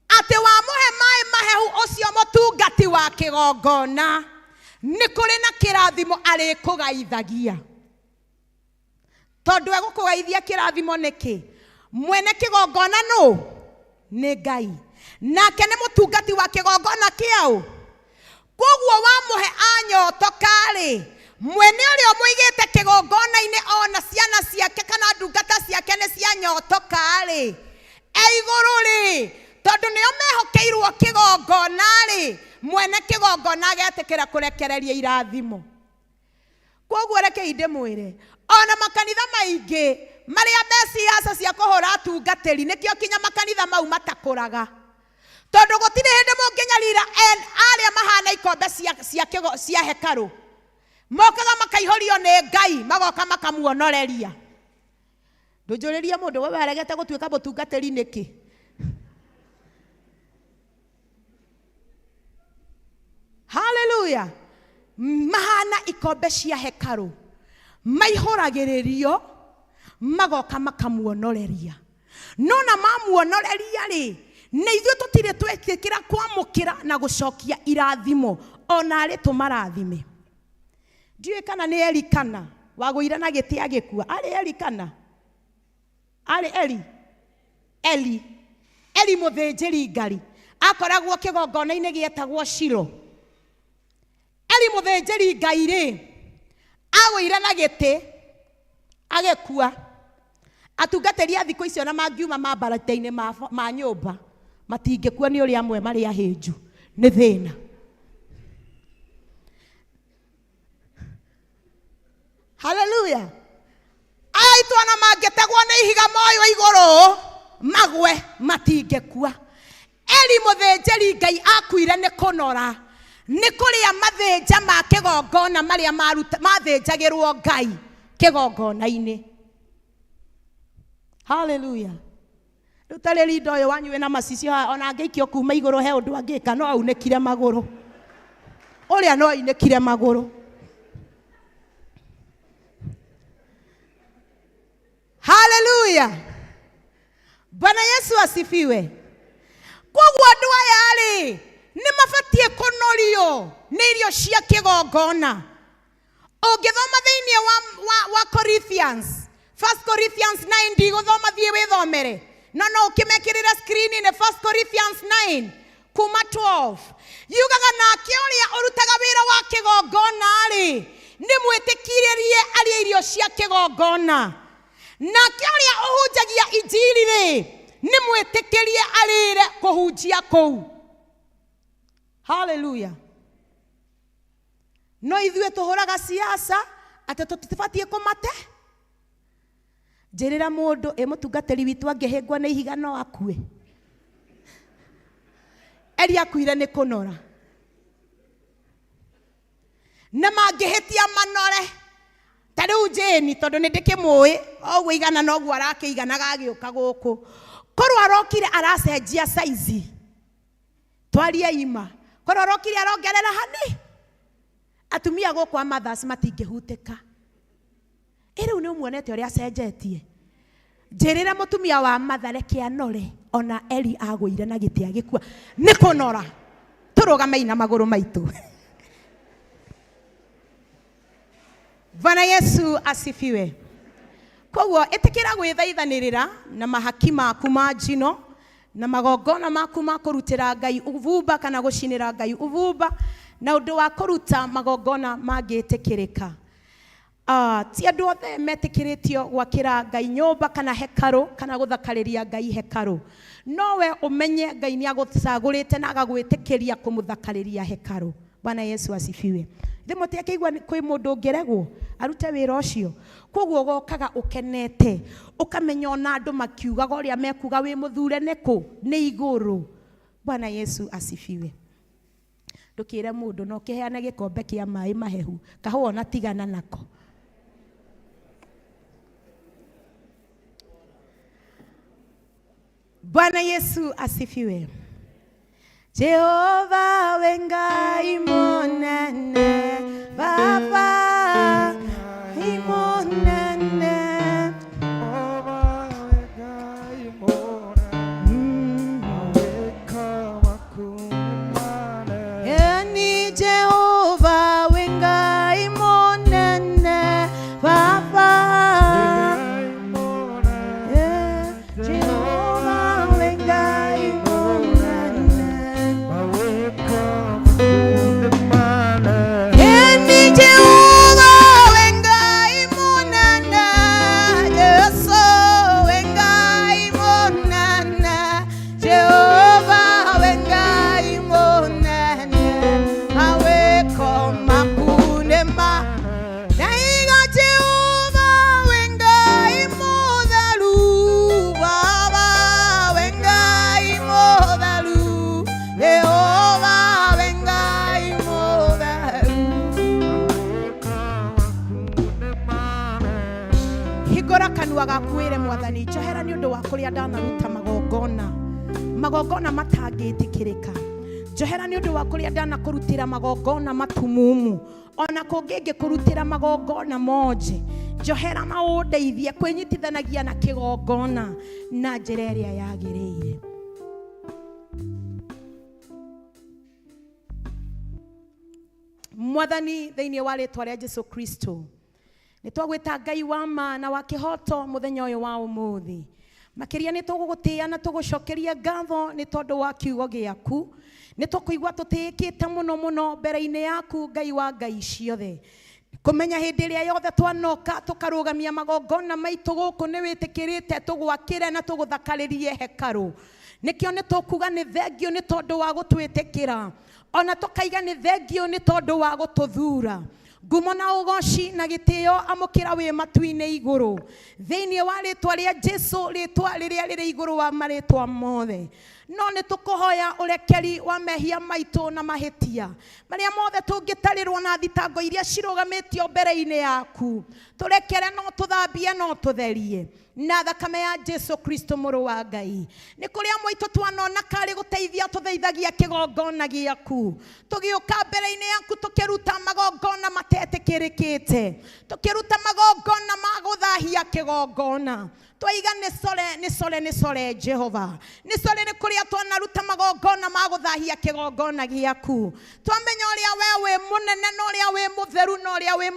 Atĩ wamũhe maĩ mahehu ũcio mũtungati wa kĩgongona, nĩ kũrĩ na kĩrathimo arĩkũgaithagia. Tondũ egũkũgaithia kĩrathimo nĩkĩ? Mwene kĩgongona nũ? Nĩ Ngai. Nake nĩ mũtungati wa kĩgongona kĩaũ? Koguo wamũhe anyotoka-rĩ, mwene ũrĩa ũmũigĩte kĩgongona-inĩ ona ciana ciake kana ndungata ciake nĩ cianyotoka-rĩ, e igũrũ-rĩ, Tondũ nĩo mehokeirwo kĩgongona rĩ, mwene kĩgongona agetĩkĩra kũrekereria irathimo. Koguo rekei ndĩmwĩre, ona makanitha maingĩ marĩa me ciaca cia kũhũra atungatĩri, nĩkĩo kinya makanitha mau matakũraga. Tondũ gũtirĩ hĩndĩ mũngĩnyarira arĩa mahana ikombe cia hekarũ. Mokaga makaihũrio nĩ Ngai, magoka makamuonoreria. Ndũnjũrĩrie mũndũ, wewe aregete gũtuĩka mũtungatĩri nĩkĩ? Haleluya. Mahana ikombe cia hekarũ, maihũragĩrĩrio, magoka makamuonoreria. No na mamuonoreria rĩ, nĩ ithuĩ tũtirĩ twetĩkĩra kwamũkĩra na gũcokia irathimo, ona arĩ tũmarathime. Ndiũĩ kana nĩ Eli kana wagũire na gĩtĩ agĩkua. Arĩ Eli kana? Arĩ Eli? Eli. Eli mũthĩnjĩri Ngai. Akoragwo kĩgongona-inĩ gĩetagwo Shilo. Eli mũthĩnjĩri Ngai rĩ, agũire na gĩtĩ agĩkua. Atungatĩri a thikũ icio na mangiuma mambarate-inĩ ma nyũmba matingĩkua nĩ ũrĩa amwe marĩ ahĩnju nĩ thĩna. Haleluya. Aya aitũ ona mangĩtegwo nĩ ihiga moywo igũrũ magwe matingĩkua. Eli mũthĩnjĩri Ngai akuire nĩ kũnora, nĩ kũrĩa mathĩnja ma kĩgongona marĩa mathĩnjagĩrwo Ngai kĩgongona-inĩ. Haleluya. Rĩu ta rĩrĩ indo ũyũ wanyu wĩna macicio haha, ona angĩikio kuma igũrũ he ũndũ angĩka, no aunĩkire magũrũ. Ũrĩa no ainĩkire magũrũ. Haleluya. Bwana Yesu asifiwe. Koguo andũ aya rĩ, nĩ mabatiĩ kũnorio nĩ irio cia kĩgongona. Ũngĩthoma thĩinĩ wa Corinthians, 1 Corinthians 9, ndigũthoma, thiĩ wĩthomere. No no ũkĩmekĩrĩre screen-inĩ, 1 Corinthians 9 kuma 12. Yugaga nake ũrĩa ũrutaga wĩra wa kĩgongona rĩ, nĩ mwĩtĩkĩrie arĩe irio cia kĩgongona. Nake ũrĩa ũhunjagia injiri rĩ, nĩ mwĩtĩkĩrie arĩre kũhunjia kũu. Haleluya. No ithuĩ tũhũraga siasa atĩ tũtibatiĩ kũmate. Njĩrĩra mũndũ, ĩ mũtungatĩri witũ angĩhĩngwo nĩ ihiga no akue. Eli akuire nĩ kũnora. Na mangĩhĩtia manore. Ta rĩu Jane, tondũ nĩ ndĩkĩmũĩ, o ũguo igana noguo arakĩiganaga agĩũka gũkũ. Korwo arokire aracenjia size. Twarie ima. Korwo arokire arongerera hani. Atumia gũkũ a mothers matingĩhutĩka. Ĩ rĩu nĩ ũmuonete ũrĩa acenjetie. Njĩrĩra mũtumia wa mother reke anore, ona Eli agũire na gĩtĩ agĩkua. Nĩ kũnora. Tũrũgamei na magũrũ maitũ. Bwana Yesu asifiwe. Koguo ĩtĩkĩra gwĩthaithanĩrĩra na mahaki maku ma njino na magongona maku ma kũrutĩra Ngai ũbumba kana gũcinĩra Ngai ũbumba na ũndũ wa kũruta magongona mangĩtĩkĩrĩka. Ti andũ othe metĩkĩrĩtio gwakĩra Ngai nyũmba kana hekarũ kana gũthakarĩria Ngai hekarũ. No we ũmenye Ngai nĩ agũcagũrĩte na agagwĩtĩkĩria kũmũthakarĩria hekarũ. Bwana Yesu asifiwe. Thĩ mũtiakĩigua kwĩ mũndũ ũngĩregwo arute wĩra ũcio. Koguo ũgokaga ũkenete, ũkamenya ona andũ makiugaga ũrĩa mekuga wĩ mũthure nĩkũ? Nĩ igũrũ. Bwana Yesu asifiwe. Ndũkĩre mũndũ na ũkĩheane gĩkombe kĩa maĩ mahehu, kahũa ona tigana nako. Bwana Yesu asifiwe. Jehova we Ngai monene, Baba imonene. Eni Jehova we Ngai monene, Baba. Jehova we Ngai monene. kũrĩa ndanaruta magongona magongona matangĩtĩkĩrĩka. Njohera nĩ ũndũ wa kũrĩa ndanakũrutĩra magongona matumumu, ona kũngĩ ngĩkũrutĩra magongona monje. Njohera na ũndeithie kwĩnyitithanagia na kĩgongona na njĩra ĩrĩa yagĩrĩire. Mwathani, thĩinĩ wa rĩtwa rĩa Jesu Kristo, nĩ twagwĩta Ngai wa ma na wa kĩhoto mũthenya ũyũ wa ũmũthĩ. Makĩria nĩ tũgũgũtĩĩa na tũgũcokeria ngatho nĩ tondũ wa kiugo gĩaku. Nĩ tũkũigua tũtĩĩkĩte mũno mũno mbere-inĩ yaku, Ngai wa ngai ciothe. Kũmenya hĩndĩ ĩrĩa yothe twanoka tũkarũgamia magongona maitũ gũkũ nĩ wĩtĩkĩrĩte tũgwakĩre na tũgũthakarĩrie hekarũ. Nĩkĩo nĩ tũkuga nĩ thengio nĩ tondũ wa gũtwĩtĩkĩra, ona tũkaiga nĩ thengio nĩ tondũ wa gũtũthura. Ngumo na ũgoci na gĩtĩo amũkĩra wĩ matu-inĩ igũrũ, thĩinĩ wa rĩtwa rĩa Jesu, rĩtwa rĩrĩa rĩrĩ igũrũ wa marĩtwa mothe. No nĩ tũkũhoya ũrekeri wa mehia maitũ na mahĩtia marĩa mothe tũngĩtarĩrwo na thitango iria cirũgamĩtio mbere-inĩ yaku. Tũrekere, no tũthambie, no tũtherie na thakame ya Jesu Kristo mũrũ wa Ngai. Nĩ kũrĩa mwaitũ twanona karĩ gũteithia tũteithagia kĩgongona gĩaku, tũgĩũka mbere-inĩ yaku tũkĩruta magongona matetĩkĩrĩkĩte, tũkĩruta magongona ma gũthahia kĩgongona. Twaiga nĩ core, nĩ core, nĩ core Jehova, nĩ core nĩ kũrĩa twanaruta magongona ma gũthahia kĩgongona gĩaku. Twamenya ũrĩa we wĩ mũnene na ũrĩa wĩ mũtheru na ũrĩa wĩ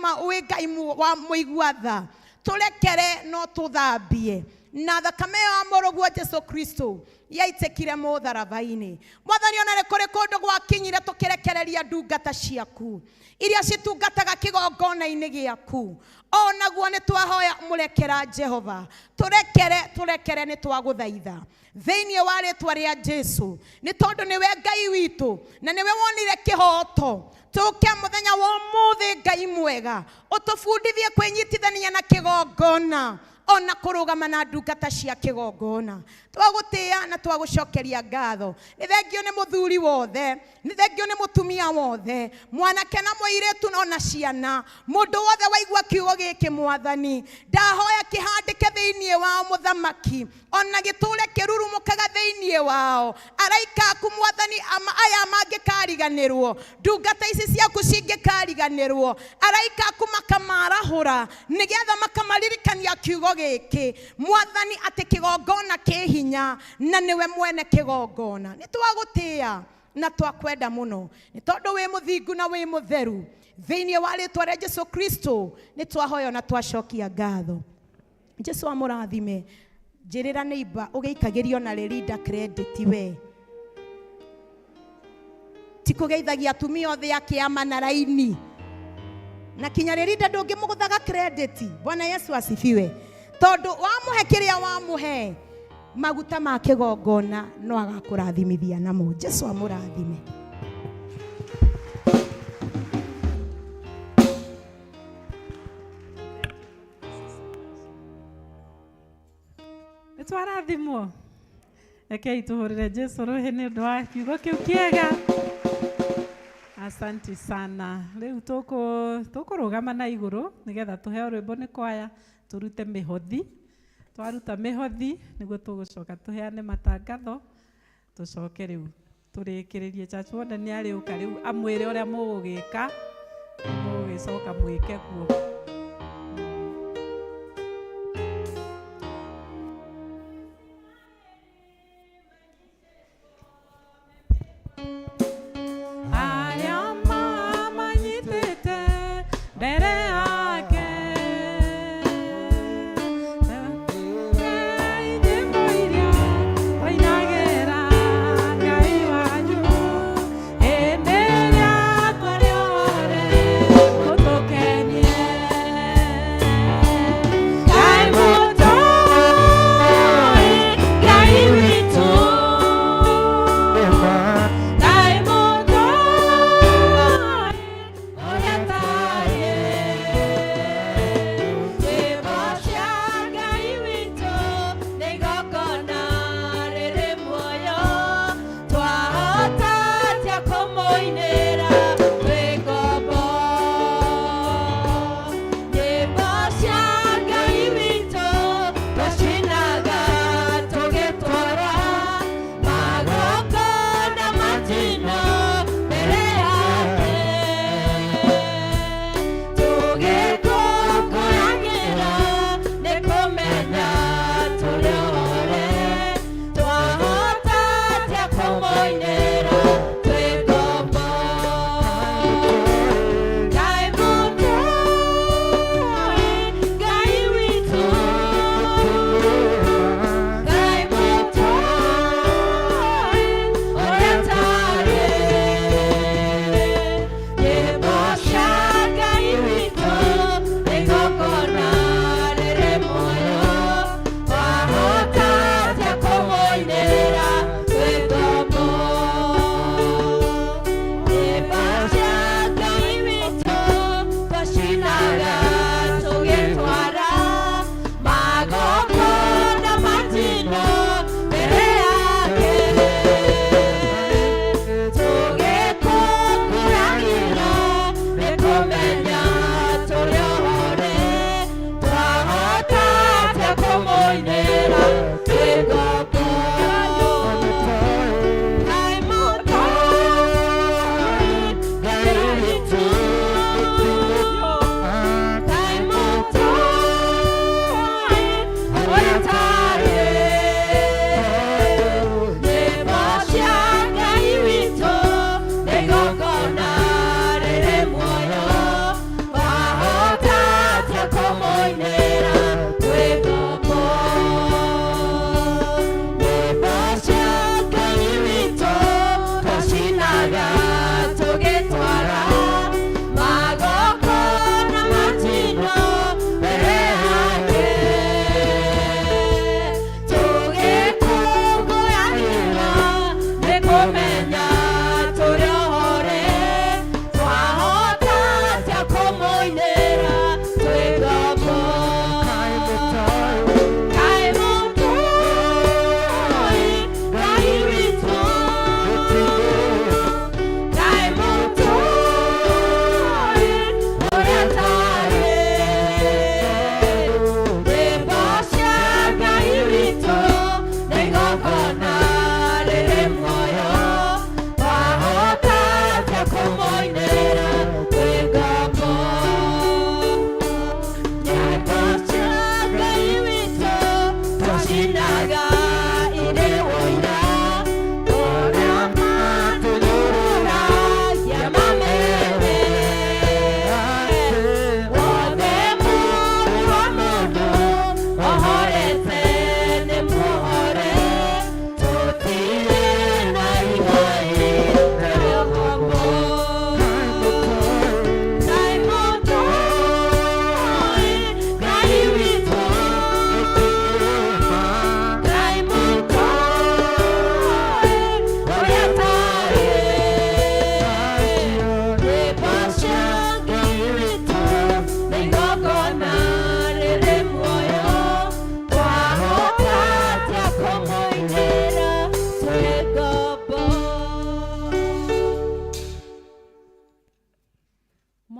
Ngai wa mũigua tha. Tũrekere no tũthambie na thakame ya mũrũguo Jesu Kristo yaitĩkire mũtharaba-inĩ. Mwathani, ona nĩ kũrĩ kũndũ gwakinyire tũkĩrekereria ndungata ciaku iria citungataga kĩgongona-inĩ gĩaku, onaguo nĩ twahoya mũrekera Jehova. Tũrekere, tũrekere, nĩ twagũthaitha thĩinĩ wa rĩtwa rĩa Jesu, nĩ tondũ nĩwe Ngai witũ na nĩwe wonire kĩhoto. Tũke mũthenya wa ũmũthĩ, Ngai mwega, ũtũbundithie kwĩnyitithania na kĩgongona ona kũrũgama na ndungata cia kĩgongona. Twagũtĩĩa na twagũcokeria ngatho. Nĩ thengio nĩ mũthuri wothe, nĩ thengio nĩ mũtumia wothe, mwanake na mũirĩtu ona ciana, mũndũ wothe waigua kiugo gĩkĩ. Mwathani, ndahoya kĩhandĩke thĩinĩ wao, mũthamaki, ona gĩtũre kĩrurumũkaga thĩinĩ wao. Araika aku, Mwathani, aya mangĩkariganĩrwo, ndungata ici ciaku cingĩkariganĩrwo, araika aku makamarahũra nĩgetha makamaririkania kiugo gĩkĩ, Mwathani, atĩ kĩgongona kĩ hinya na nĩwe mwene kĩgongona. Nĩ twagũtĩĩa na twakwenda mũno nĩ tondũ wĩ mũthingu na wĩ mũtheru. Thĩinĩ wa rĩtwa rĩa Jesu Kristo nĩ twahoya na twacokia ngatho. Jesu amũrathime. Njĩrĩra neighbor ũgĩikagĩrio na rĩrinda credit, we ti kũgeithagia atumia othe a kĩama na raini na kinya rĩrinda ndũngĩmũgũthaga credit. Bwana Yesu asifiwe. Tondũ wamũhe kĩrĩa wamũhe maguta ma kĩgongona no agakũrathimithia namo. Jesu amũrathime. Nĩ twarathimwo. Rekei tũhũrĩre Jesu rũhĩ nĩ ũndũ wa kiugo kĩu kĩega. Asanti sana. Rĩu tũkũrũgama na igũrũ nĩgetha tũheo rwĩmbo nĩ kwaya, tũrute mĩhothi. Twaruta mĩhothi nĩguo tũgũcoka tũheane matangatho, tũcoke rĩu tũrĩkĩrĩrie. Church warden nĩ arĩũka rĩu amwĩre ũrĩa mũgũgĩka, mũgũgĩcoka mwĩke guo. Arĩa mamanyitĩte mbere yake, nyĩmbo iria twainagĩra Ngai wanyu hĩndĩ ĩrĩa kũrĩ ũrĩ ũtũkenie.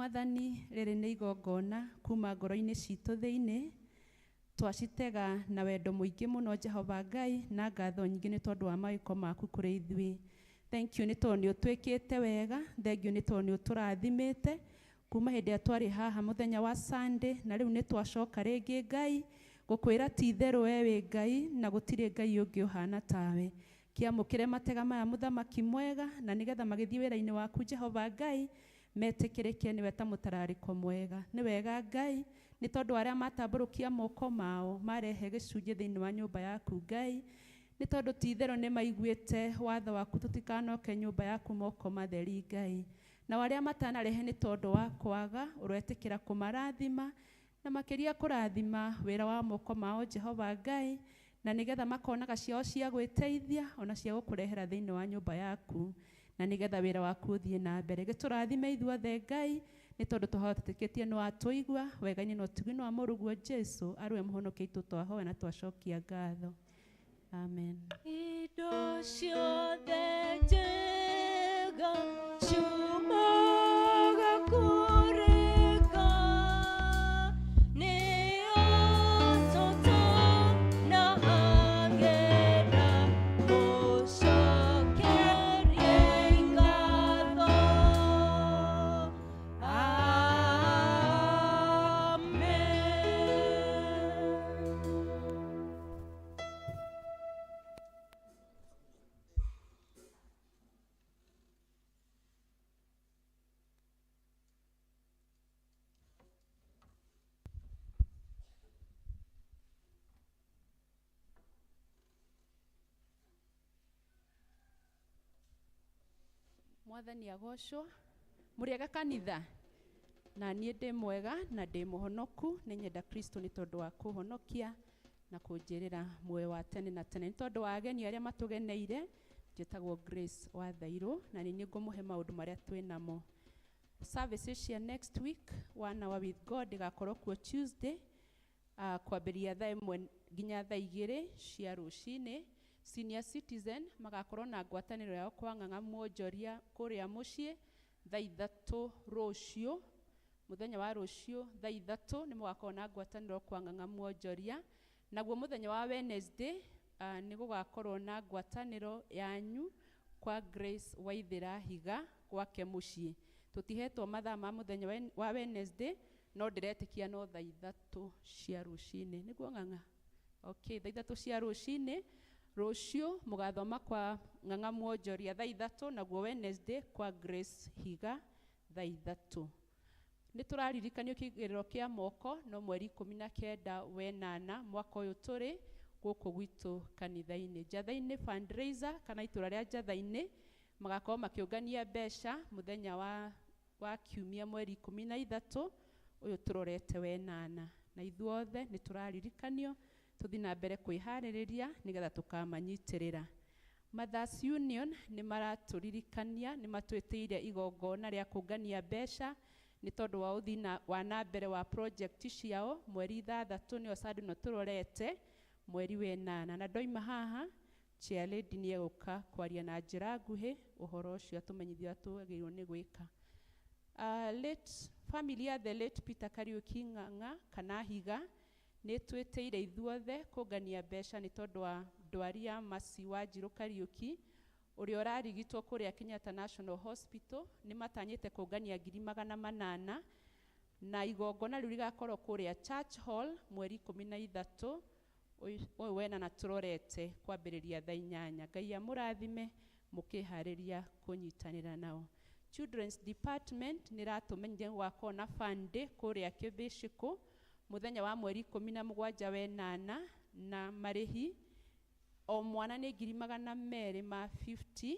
Mwathani, rĩrĩ nĩ igongona kuma ngoro-inĩ citũ thĩinĩ, twacitega na wendo mũingĩ mũno Jehova Ngai, na ngatho nyingĩ nĩ tondũ wa mawĩko maku kũrĩ ithuĩ. Thank you nĩ tondũ nĩ ũtwĩkĩte wega, thank you nĩ tondũ nĩ ũtũrathimĩte kuma hĩndĩ ĩrĩa twarĩ haha mũthenya wa Sunday, na rĩu nĩ twacoka rĩngĩ Ngai gũkwĩra ti itherũ we wĩ Ngai na gũtirĩ Ngai ũngĩ ũhana tawe. Kĩamũkĩre matega maya mũthamaki mwega, na nĩgetha magĩthiĩ wĩra-inĩ waku Jehova Ngai metĩkĩrĩke nĩwe ta mũtararĩko mwega. Nĩ wega Ngai nĩ tondũ arĩa matambũrũkia moko mao marehe gĩcunjĩ thĩinĩ wa nyũmba yaku Ngai, nĩ tondũ ti itherũ nĩ maiguĩte watho waku tũtikanoke nyũmba yaku moko matheri Ngai. Na arĩa matanarehe nĩ tondũ wa kwaga ũretĩkĩra kũmarathima na makĩria kũrathima wĩra wa moko mao Jehova Ngai, na nĩgetha makonaga ciao cia gwĩteithia ona cia gũkũrehera thĩinĩ wa nyũmba yaku, na nĩgetha wĩra waku ũthiĩ na mbere. Gĩtũrathime ithuothe Ngai nĩ tondũ tũhoteketie nĩ watũigua wega-inĩ na ũtugi-inĩ wa mũrũguo Jesu arĩwe mũhonokia witũ, twahoya na twacokia ngatho. Amen. Indo ciothe njega ciumaga kũrĩ Ngai, nĩo tũtana angera mũcokerie ngatho. Amen. Mwathani agocwo. Mũrĩega kanitha? Na niĩ ndĩ mwega na ndĩ mũhonoku, nĩ nyenda Kristo nĩ tondũ wa kũhonokia na kũnjĩrĩra muoyo wa tene na tene. Nĩ tondũ wa ageni arĩa matũgeneire, njĩtagwo Grace Wathairũ na nĩ niĩ ngũmũhe maũndũ marĩa twĩ namo. Services cia next week, One Hour with God ĩgakorwo kuo Tuesday, kwambĩrĩria thaa 1 nginya thaa 2 cia rũcinĩ. Senior Citizen magakorwo na ngwatanĩro yao kwa Ng'ang'a Mwonjoria kũrĩa mũciĩ thaa 3 rũciũ, mũthenya wa rũciũ thaa 3 nĩ mũgakorwo na ngwatanĩro kwa Ng'ang'a Mwonjoria. Naguo mũthenya wa Wednesday nĩ gũgakorwo na ngwatanĩro yanyu kwa Grace Waithĩra Higa gwake mũciĩ. Tũtihetwo mathaa ma mũthenya wa Wednesday, no ndĩretĩkia no thaa 3 cia rũcinĩ. Nĩguo Ng'ang'a? Okay, thaa 3 cia rũcinĩ rũciũ mũgathoma kwa Ng'ang'a Mwonjoria thaa 3, naguo Wednesday kwa Grace Higa thaa 3. Nĩ tũraririkanio kĩigĩrĩro kĩa moko no mweri 19 wenana mwaka ũyũ tũrĩ gũkũ gwitũ kanitha-inĩ. Njatha-inĩ fundraiser kana itũra rĩa Njatha-inĩ magakorwo makĩũngania mbeca mũthenya wa kiumia mweri 13 ũyũ tũrorete wenana. Na ithuothe nĩ tũraririkanio tũthiĩ na mbere kwĩharĩrĩria nĩgetha tũkamanyitĩrĩra. Mothers Union nĩ maratũririkania, nĩ matwĩtĩire igongona rĩa kũngania mbeca nĩ tondũ wa ũthii wa na mbere wa project ciao mweri 6 nĩyo Sunday ĩno tũrorete mweri wenana. Na ndoima haha chair lady nĩ egũka kwaria na njĩra nguhĩ ũhoro ũcio atũmenyithia ũrĩa twagĩrĩirwo nĩ gwĩka. Late family ya the late Peter Kariuki Ng'ang'a kana Higa nĩ twĩtĩire ithuothe kũngania mbeca nĩ tondũ wa ndwari ya Mercy Wanjirũ Kariuki ũrĩa ũrarigitwo kũrĩa Kenyatta National Hospital. Nĩ matanyĩte kũngania 800,000 na igongona rĩu rĩgakorwo kũrĩa Church Hall mweri 13 ũyũ wenana tũrorete kwambĩrĩria thaa 8. Ngai amũrathime mũkĩharĩria kũnyitanĩra nao. Children's Department nĩ ĩratũmenyithia gũgakorwo na fun day kũrĩa Kĩbĩcĩkũ mũthenya wa mweri 17 wenana, na marĩhi o mwana nĩ 250,000.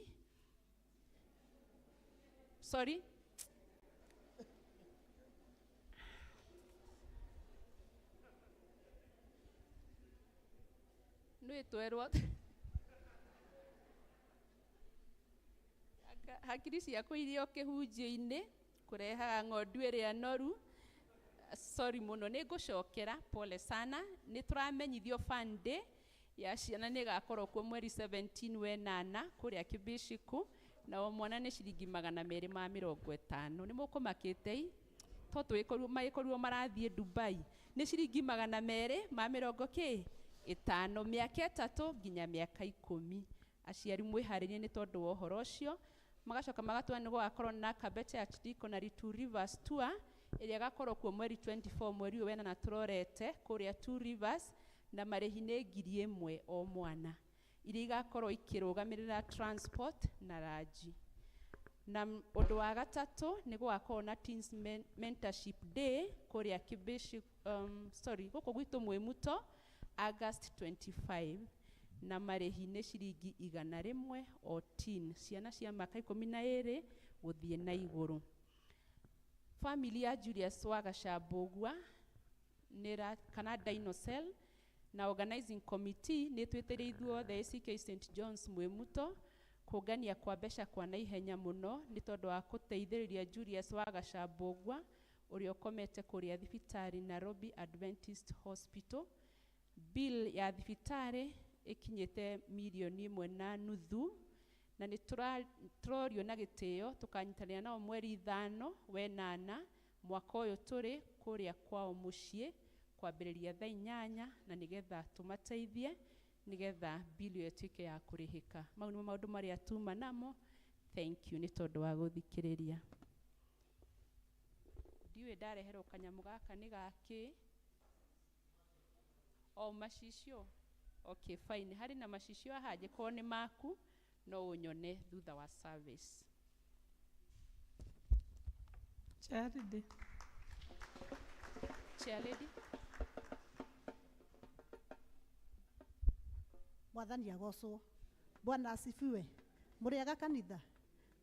Sorry, nĩ twerwo hakiri ciakwa iria kĩhunjio-inĩ kũrehaga ng'ondu ĩrĩa noru. Sorry mũno, nĩ ngũcokera, pole sana. Nĩ tũramenyithio fun day ya ciana nĩ ĩgakorwo kuo mweri 17 wenana kũrĩa Kĩbĩcĩkũ, na o mwana nĩ ciringi 250. Nĩ mũkũmakĩte? To tũgĩkorirwo magĩkorirwo marathiĩ Dubai. Nĩ ciringi magana merĩ ma mĩrongo kĩ ĩtano mĩaka 3 nginya mĩaka 10. Aciari mwĩharĩrie nĩ tondũ wa ũhoro ũcio. Magacoka magatwĩra nĩ gũgakorwo na Kabete Archdeaconry Two Rivers Tour ĩrĩa ĩgakorwo kuo mweri 24 mweri ũyũ wena tũrorete kũrĩa Two Rivers, na marĩhi nĩ 1000 o mwana, iria igakorwo ikĩrũgamĩrĩra transport na ranji. Na ũndũ wa gatatũ nĩ gũgakorwo na Teens Mentorship Day kũrĩa Kibishi, sorry, gũkũ gwitũ Mwĩmuto, August 25, na marĩhi nĩ ciringi igana rĩmwe o teen, ciana cia mĩaka 12 gũthiĩ na igũrũ. Family ya Julius Wagacambũgua nĩra kana Dinocell na organizing committee nĩ twĩtĩire ithuothe ACK St John's Mwĩmuto kũngania kwa mbeca kwa naihenya mũno nĩ tondũ wa gũteithĩrĩria Julius Wagacambũgua ũrĩa ũkomete kũrĩa thibitarĩ Nairobi Adventist Hospital. Bill ya thibitarĩ ĩkinyĩte mirioni ĩmwe na nuthu, na nĩ tũrorio na gĩtĩo tũkanyitanĩra nao mweri 5 wenana mwaka ũyũ tũrĩ kũrĩa kwao mũciĩ kwambĩrĩria thaa 8, na nĩgetha tũmateithie nĩgetha bill ĩyo ĩtuĩke ya kũrĩhĩka. Mau nĩmo maũndũ marĩa tuma namo. Thank you nĩ tondũ wa gũthikĩrĩria. Ndiũĩ ndareherwo kanyamũ gaka nĩ gakĩ? O macicio. Okay, fine. Harĩ na macicio haha, angĩkorwo nĩ maku no ũnyone thutha wa service. Charity. Chair lady. Mwathani agocwo. Bwana asifiwe. Mũrĩega kanitha.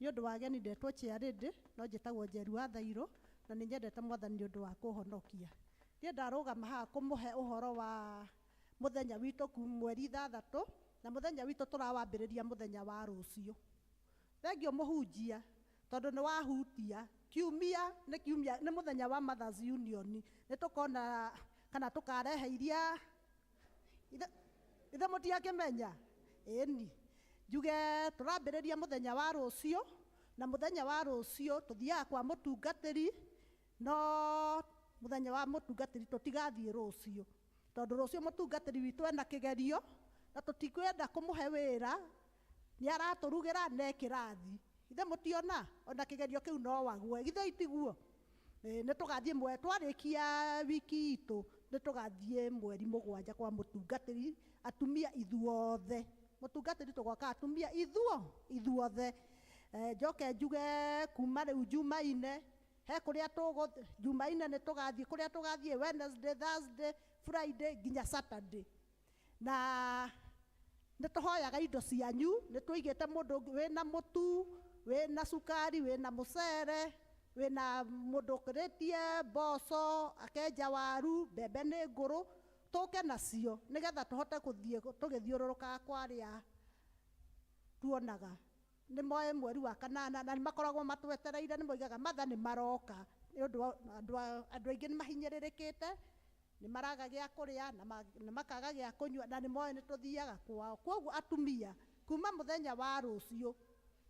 Nĩ ũndũ wa ageni ndetwo chair lady, no njĩtagwo Njeru wa Thairũ, na nĩ nyendete Mwathani nĩ ũndũ wa kũhonokia. Niĩ ndarũgama haha kũmũhe ũhoro wa mũthenya witũ mweri 6, na mũthenya witũ tũrawambĩrĩria mũthenya wa rũciũ. Thengio mũhunjia, tondũ nĩ wahutia. Kiumia nĩ kiumia, nĩ mũthenya wa Mothers Union. Nĩ tũkona kana tũkarehe iria ithe mũtiakĩmenya? Ĩni. Njuge tũrambĩrĩria mũthenya wa rũciũ, na mũthenya wa rũciũ tũthiaga kwa mũtungatĩri, no mũthenya wa mũtungatĩri tũtigathiĩ rũciũ, tondũ rũciũ mũtungatĩri witũ ena kĩgerio, na tũtikwenda kũmũhe wĩra, nĩ aratũrugĩra na kĩrathi. Ithe mũtiona ona kĩgerio kĩu no wagwe, githĩ itiguo? Nĩ tũgathiĩ twarĩkia wiki itũ, nĩ tũgathiĩ mweri 7 kwa mũtungatĩri, atumia ithuothe. Mũtungatĩri tũgoka atumia ithuothe. Njoke njuge kuma rĩu Jumaine, he kũrĩa tũgũ-, Jumaine nĩ tũgathiĩ kũrĩa tũgathiĩ Wednesday, Thursday, Friday nginya Saturday. Na nĩ tũhoyaga indo cianyu, nĩ tũigĩte mũndũ wĩna mũtu, wĩna cukari, wĩna mũcere, wĩna mũndũ ũkĩrĩtie mboco, akenja waru, mbembe nĩ ngũrũ, tũke nacio nĩgetha tũhote gũthiĩ tũgĩthiũrũrũkaga kwa arĩa tuonaga. Nĩ moĩ mweri wa 8 na nĩ makoragwo matwetereire, nĩ moigaga matha nĩ maroka. Nĩ ũndũ wa andũ aingĩ nĩ mahinyĩrĩrĩkĩte, nĩ maraga gĩa kũrĩa na nĩ makaga gĩa kũnyua, na nĩ moĩ nĩ tũthiaga kwao. Kwoguo atumia kuma mũthenya wa rũciũ,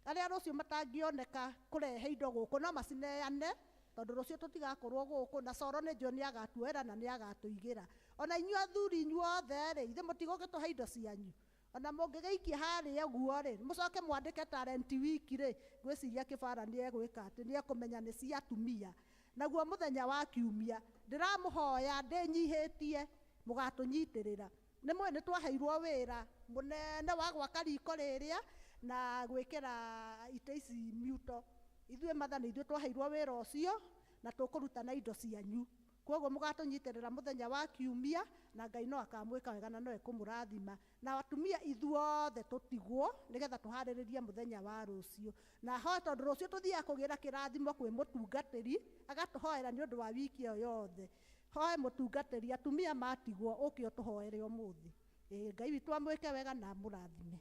arĩa rũciũ matangĩoneka kũrehe indo gũkũ no macineane, tondũ rũciũ tũtigakorwo gũkũ, na coro nĩ njũĩ nĩ agatuoera na nĩ agatũigĩra. Ona inyuĩ athuri inyuothe rĩ, ithe mũtigũgĩtũhe indo cianyu. Ona mũngĩgĩikia harĩa ũguo rĩ, mũcoke mwandĩke talent wiki rĩ, ngwĩciria kĩbara nĩ egwĩka atĩ nĩ ekũmenya nĩ cia atumia. Naguo mũthenya wa kiumia ndĩramũhoya ndĩnyihĩtie mũgatũnyitĩrĩra. Nĩ mũĩ nĩ twaheirwo wĩra mũnene wa gwaka riko rĩrĩa na gwĩkĩra itĩ ici miuto. Ithuĩ matha nĩ ithuĩ twaheirwo wĩra ũcio na tũkũruta na indo cianyu. Kwoguo mũgatũnyitĩrĩra mũthenya wa kiumia na Ngai no akamwĩka wega na no ekũmũrathima. Na atumia ithuothe tũtigwo nĩgetha tũharĩrĩrie mũthenya wa rũciũ. Na ho tondũ rũciũ tũthiaga kũgĩra kĩrathimo kwĩ mũtungatĩri, agatũhoera nĩ ũndũ wa wiki ĩyo yothe. Hoe mũtungatĩri, atumia matigwo, ũke ũtũhoere ũmũthĩ. Ngai witũ amwĩke wega na amũrathime.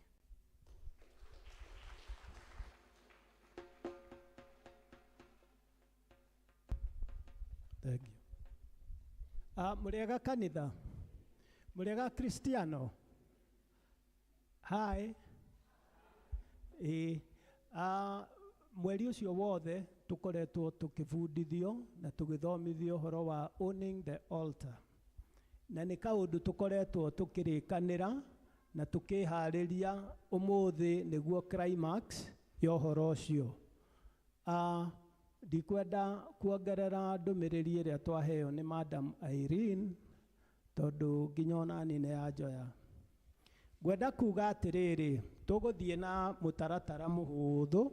Thank you. Mũrĩega kanitha, mũrĩega Kristiano. Hi. Mweri ũcio wothe tũkoretwo tũkĩbundithio na tũgĩthomithio ũhoro wa owning the altar. Na nĩ kaũndũ tũkoretwo tũkĩrĩkanĩra na tũkĩharĩria ũmũthĩ nĩguo climax ya ũhoro ũcio. Ndikwenda kuongerera ndũmĩrĩri ĩrĩa twaheo nĩ Madam Irene tondũ nginya onani nĩ yanjoya. Ngwenda kuga atĩrĩrĩ, tũgũthiĩ na mũtaratara mũhũthũ.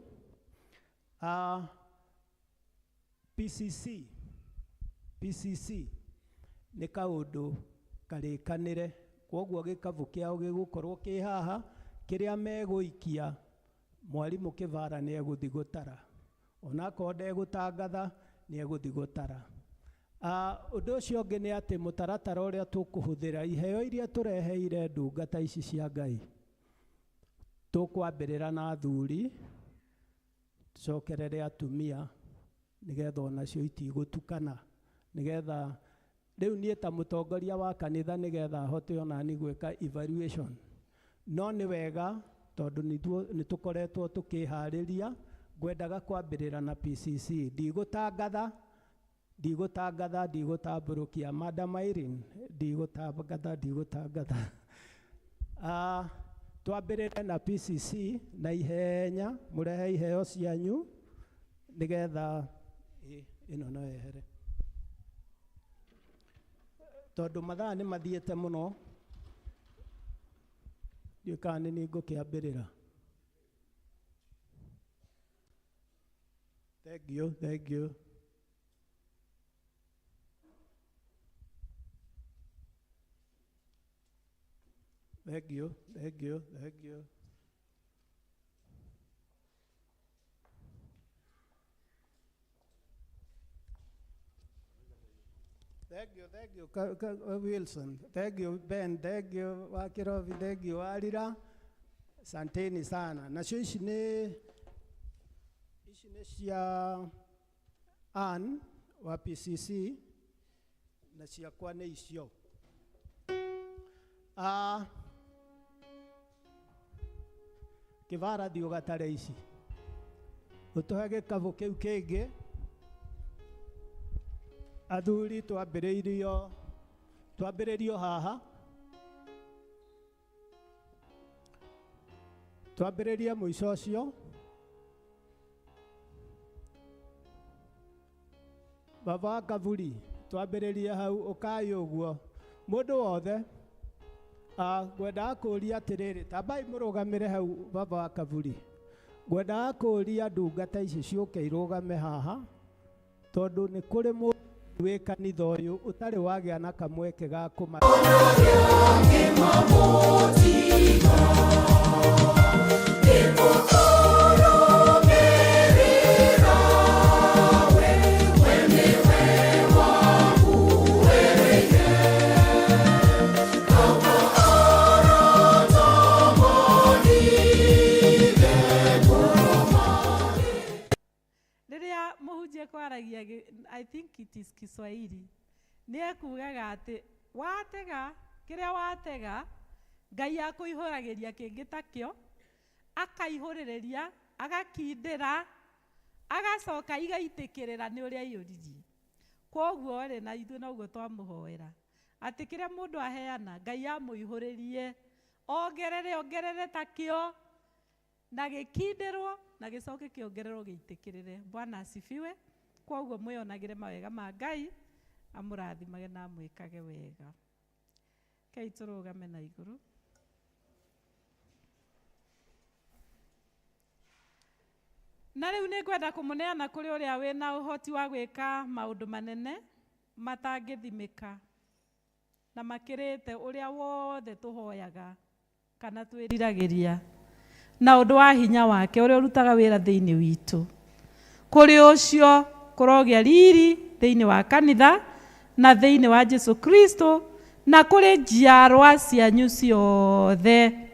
PCC nĩ kaũndũ karĩkanĩre, kwoguo gĩkabũ kĩao gĩgũkorwo kĩ haha, kĩrĩa megũikia mwarimũ Kĩbara nĩ egũthiĩ gũtara, onakorwo ndegũtangatha nĩ egũthiĩ gũtara. Ũndũ ũcio ũngĩ nĩ atĩ mũtaratara ũrĩa tũkũhũthĩra iheo iria tũreheire ndungata ici cia Ngai, tũkwambĩrĩra na athuri, tũcokerere atumia, nĩgetha onacio itigũtukana, nĩgetha rĩu niĩ ta mũtongoria wa kanitha nĩgetha hote onani gwĩka evaluation. No nĩ wega tondũ nĩ tũkoretwo tũkĩharĩria, ngwendaga kwambĩrĩra na PCC. Ndigũtangatha, ndigũtangatha, ndigũtambũrũkia. Madam Irene, ndigũtangatha, ndigũtangatha. Twambĩrĩre na PCC na ihenya, mũrehe iheo cianyu nĩgetha ĩno no yehere. Tondũ mathaa nĩ mathiĩte mũno, ndiũĩ kana nĩ niĩ ngũkĩambĩrĩra. Thank you, thank you. Thank you, thank you, thank you. Thank you, thank you, Wilson. Thank you, Ben. Thank you, Wakirovi. Thank you, Alira. Santeni sana. Nacio ici nĩ cia Ann wa PCC na ciakwa nĩ icio. Kĩbara thiĩ ũgatare ici. Ũtũhe gĩkabũ kĩu kĩngĩ. Athuri twambĩrĩirio haha. Twambĩrĩrie mũico ũcio. Baba wa Kaburi, twambĩrĩrie hau ũkai ũguo. Mũndũ wothe, ngwendaga kũũria atĩrĩrĩ, tambai mũrũgamĩre hau baba wa Kaburi. Ngwendaga kũũria ndungata ici ciũke irũgame haha, tondũ nĩ kũrĩ mũndũ wĩ kanitha ũyũ ũtarĩ wagĩa na kamweke ga kũma- Rĩrĩa mũhunjia kwaragia I think it is Kiswahili, nĩ ekugaga atĩ watega kĩrĩa watega Ngai akũihũragĩria kĩngĩ takĩo, akaihũrĩrĩria, agakindĩra, agacoka igaitĩkĩrĩra nĩ ũrĩa aiyũririe. Kwoguo rĩ, na ithuĩ noguo twamũhoera atĩ kĩrĩa mũndũ aheana Ngai amũihũrĩrie, ongerere, ongerere takĩo, na gĩkindĩrwo, na gĩcoke kĩongererwo gĩitĩkĩrĩre. Bwana asifiwe. Kwoguo mwĩonagĩre mawega ma Ngai, amũrathimage na amwĩkage wega. Kei tũrũgame na igũrũ. Na rĩu nĩ ngwenda kũmũneana kũrĩ ũrĩa wĩna ũhoti wa gwĩka maũndũ manene matangĩthimĩka na makĩrĩte ũrĩa wothe tũhoyaga kana twĩriragĩria, na ũndũ wa hinya wake ũrĩa ũrutaga wĩra thĩinĩ witũ. Kũrĩ ũcio kũrogĩa riri thĩinĩ wa kanitha na thĩinĩ wa Jesu Kristo na kũrĩ njiarwa cianyu ciothe.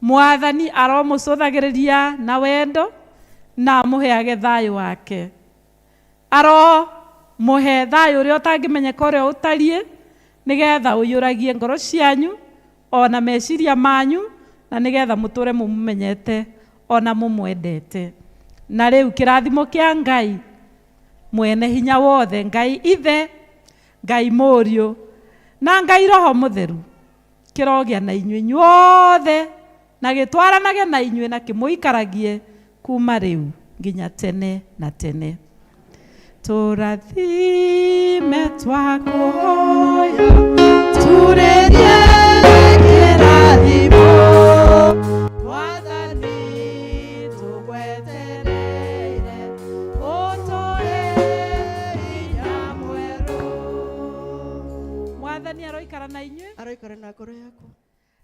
Mwathani aromũcũthagĩrĩria na wendo na amũheage thayũ wake. Aromũhe thayũ ũrĩa ũtangĩmenyeka ũrĩa ũtariĩ, nĩgetha ũiyũragie ngoro cianyu ona meciria manyu, na nĩgetha mũtũre mũmũmenyete ona mũmwendete. Na rĩu kĩrathimo kĩa Ngai mwene hinya wothe, Ngai Ithe, Ngai Mũriũ na Ngai Roho Mũtheru kĩrogĩa na inyuĩ inyuothe na gĩtwaranage na inyuĩ na kĩmũikaragie kuma rĩu nginya tene na tene. Tũrathime twakũhoya turĩrie kĩrathimo Mwathani tũgwetereire ũtũhe hinya mwerũ. Mwathani aroikara na inyuĩ, aroikara na ngoro yaku.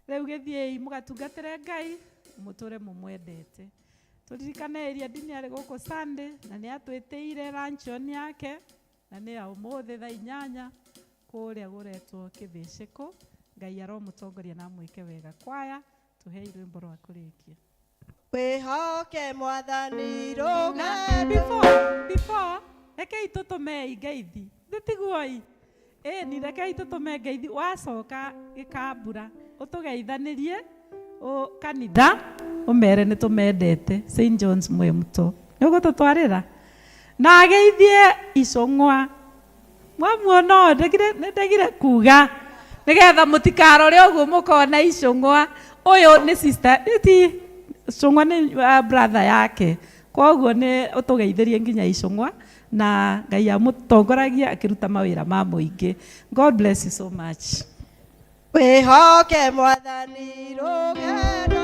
Rĩu gĩthiĩi mũgatungatĩre Ngai mũtũre mũmwendete. Tũririkane ĩria ndini arĩ gũkũ Sunday na nĩ atwĩtĩire luncheon yake na nĩ ya ũmũthĩ thaa 8 kũrĩa gũretwo Kĩthĩcĩkũ. Ngai aromũtongoria na amwĩke wega. Kwaya tũhei rwĩmbo rwa kũrĩkia. Wĩhoke Mwathani Na rũgendo. before rekei tũtũmei ngeithi thĩtiguoi ĩni, rekei tũtũme ngeithi wacoka gĩkambura ũtũgeithanĩrie kanitha ũmere nĩ tũmendete St John's Mwĩmũtũ nĩ ũgũtũtwarĩra na ageithie icũng'wa mwamuona nĩ ndegire kuga nĩgetha mũtikarore ũguo mũkona icũng'wa ũyũ nĩ sister ti icũng'wa nĩ brother yake koguo nĩ ũtũgeithĩrie nginya icũng'wa na Ngai amũtongoragia akĩruta mawĩra ma mũingĩ. God bless you so much. Wĩhoke Mwathani rũgendo.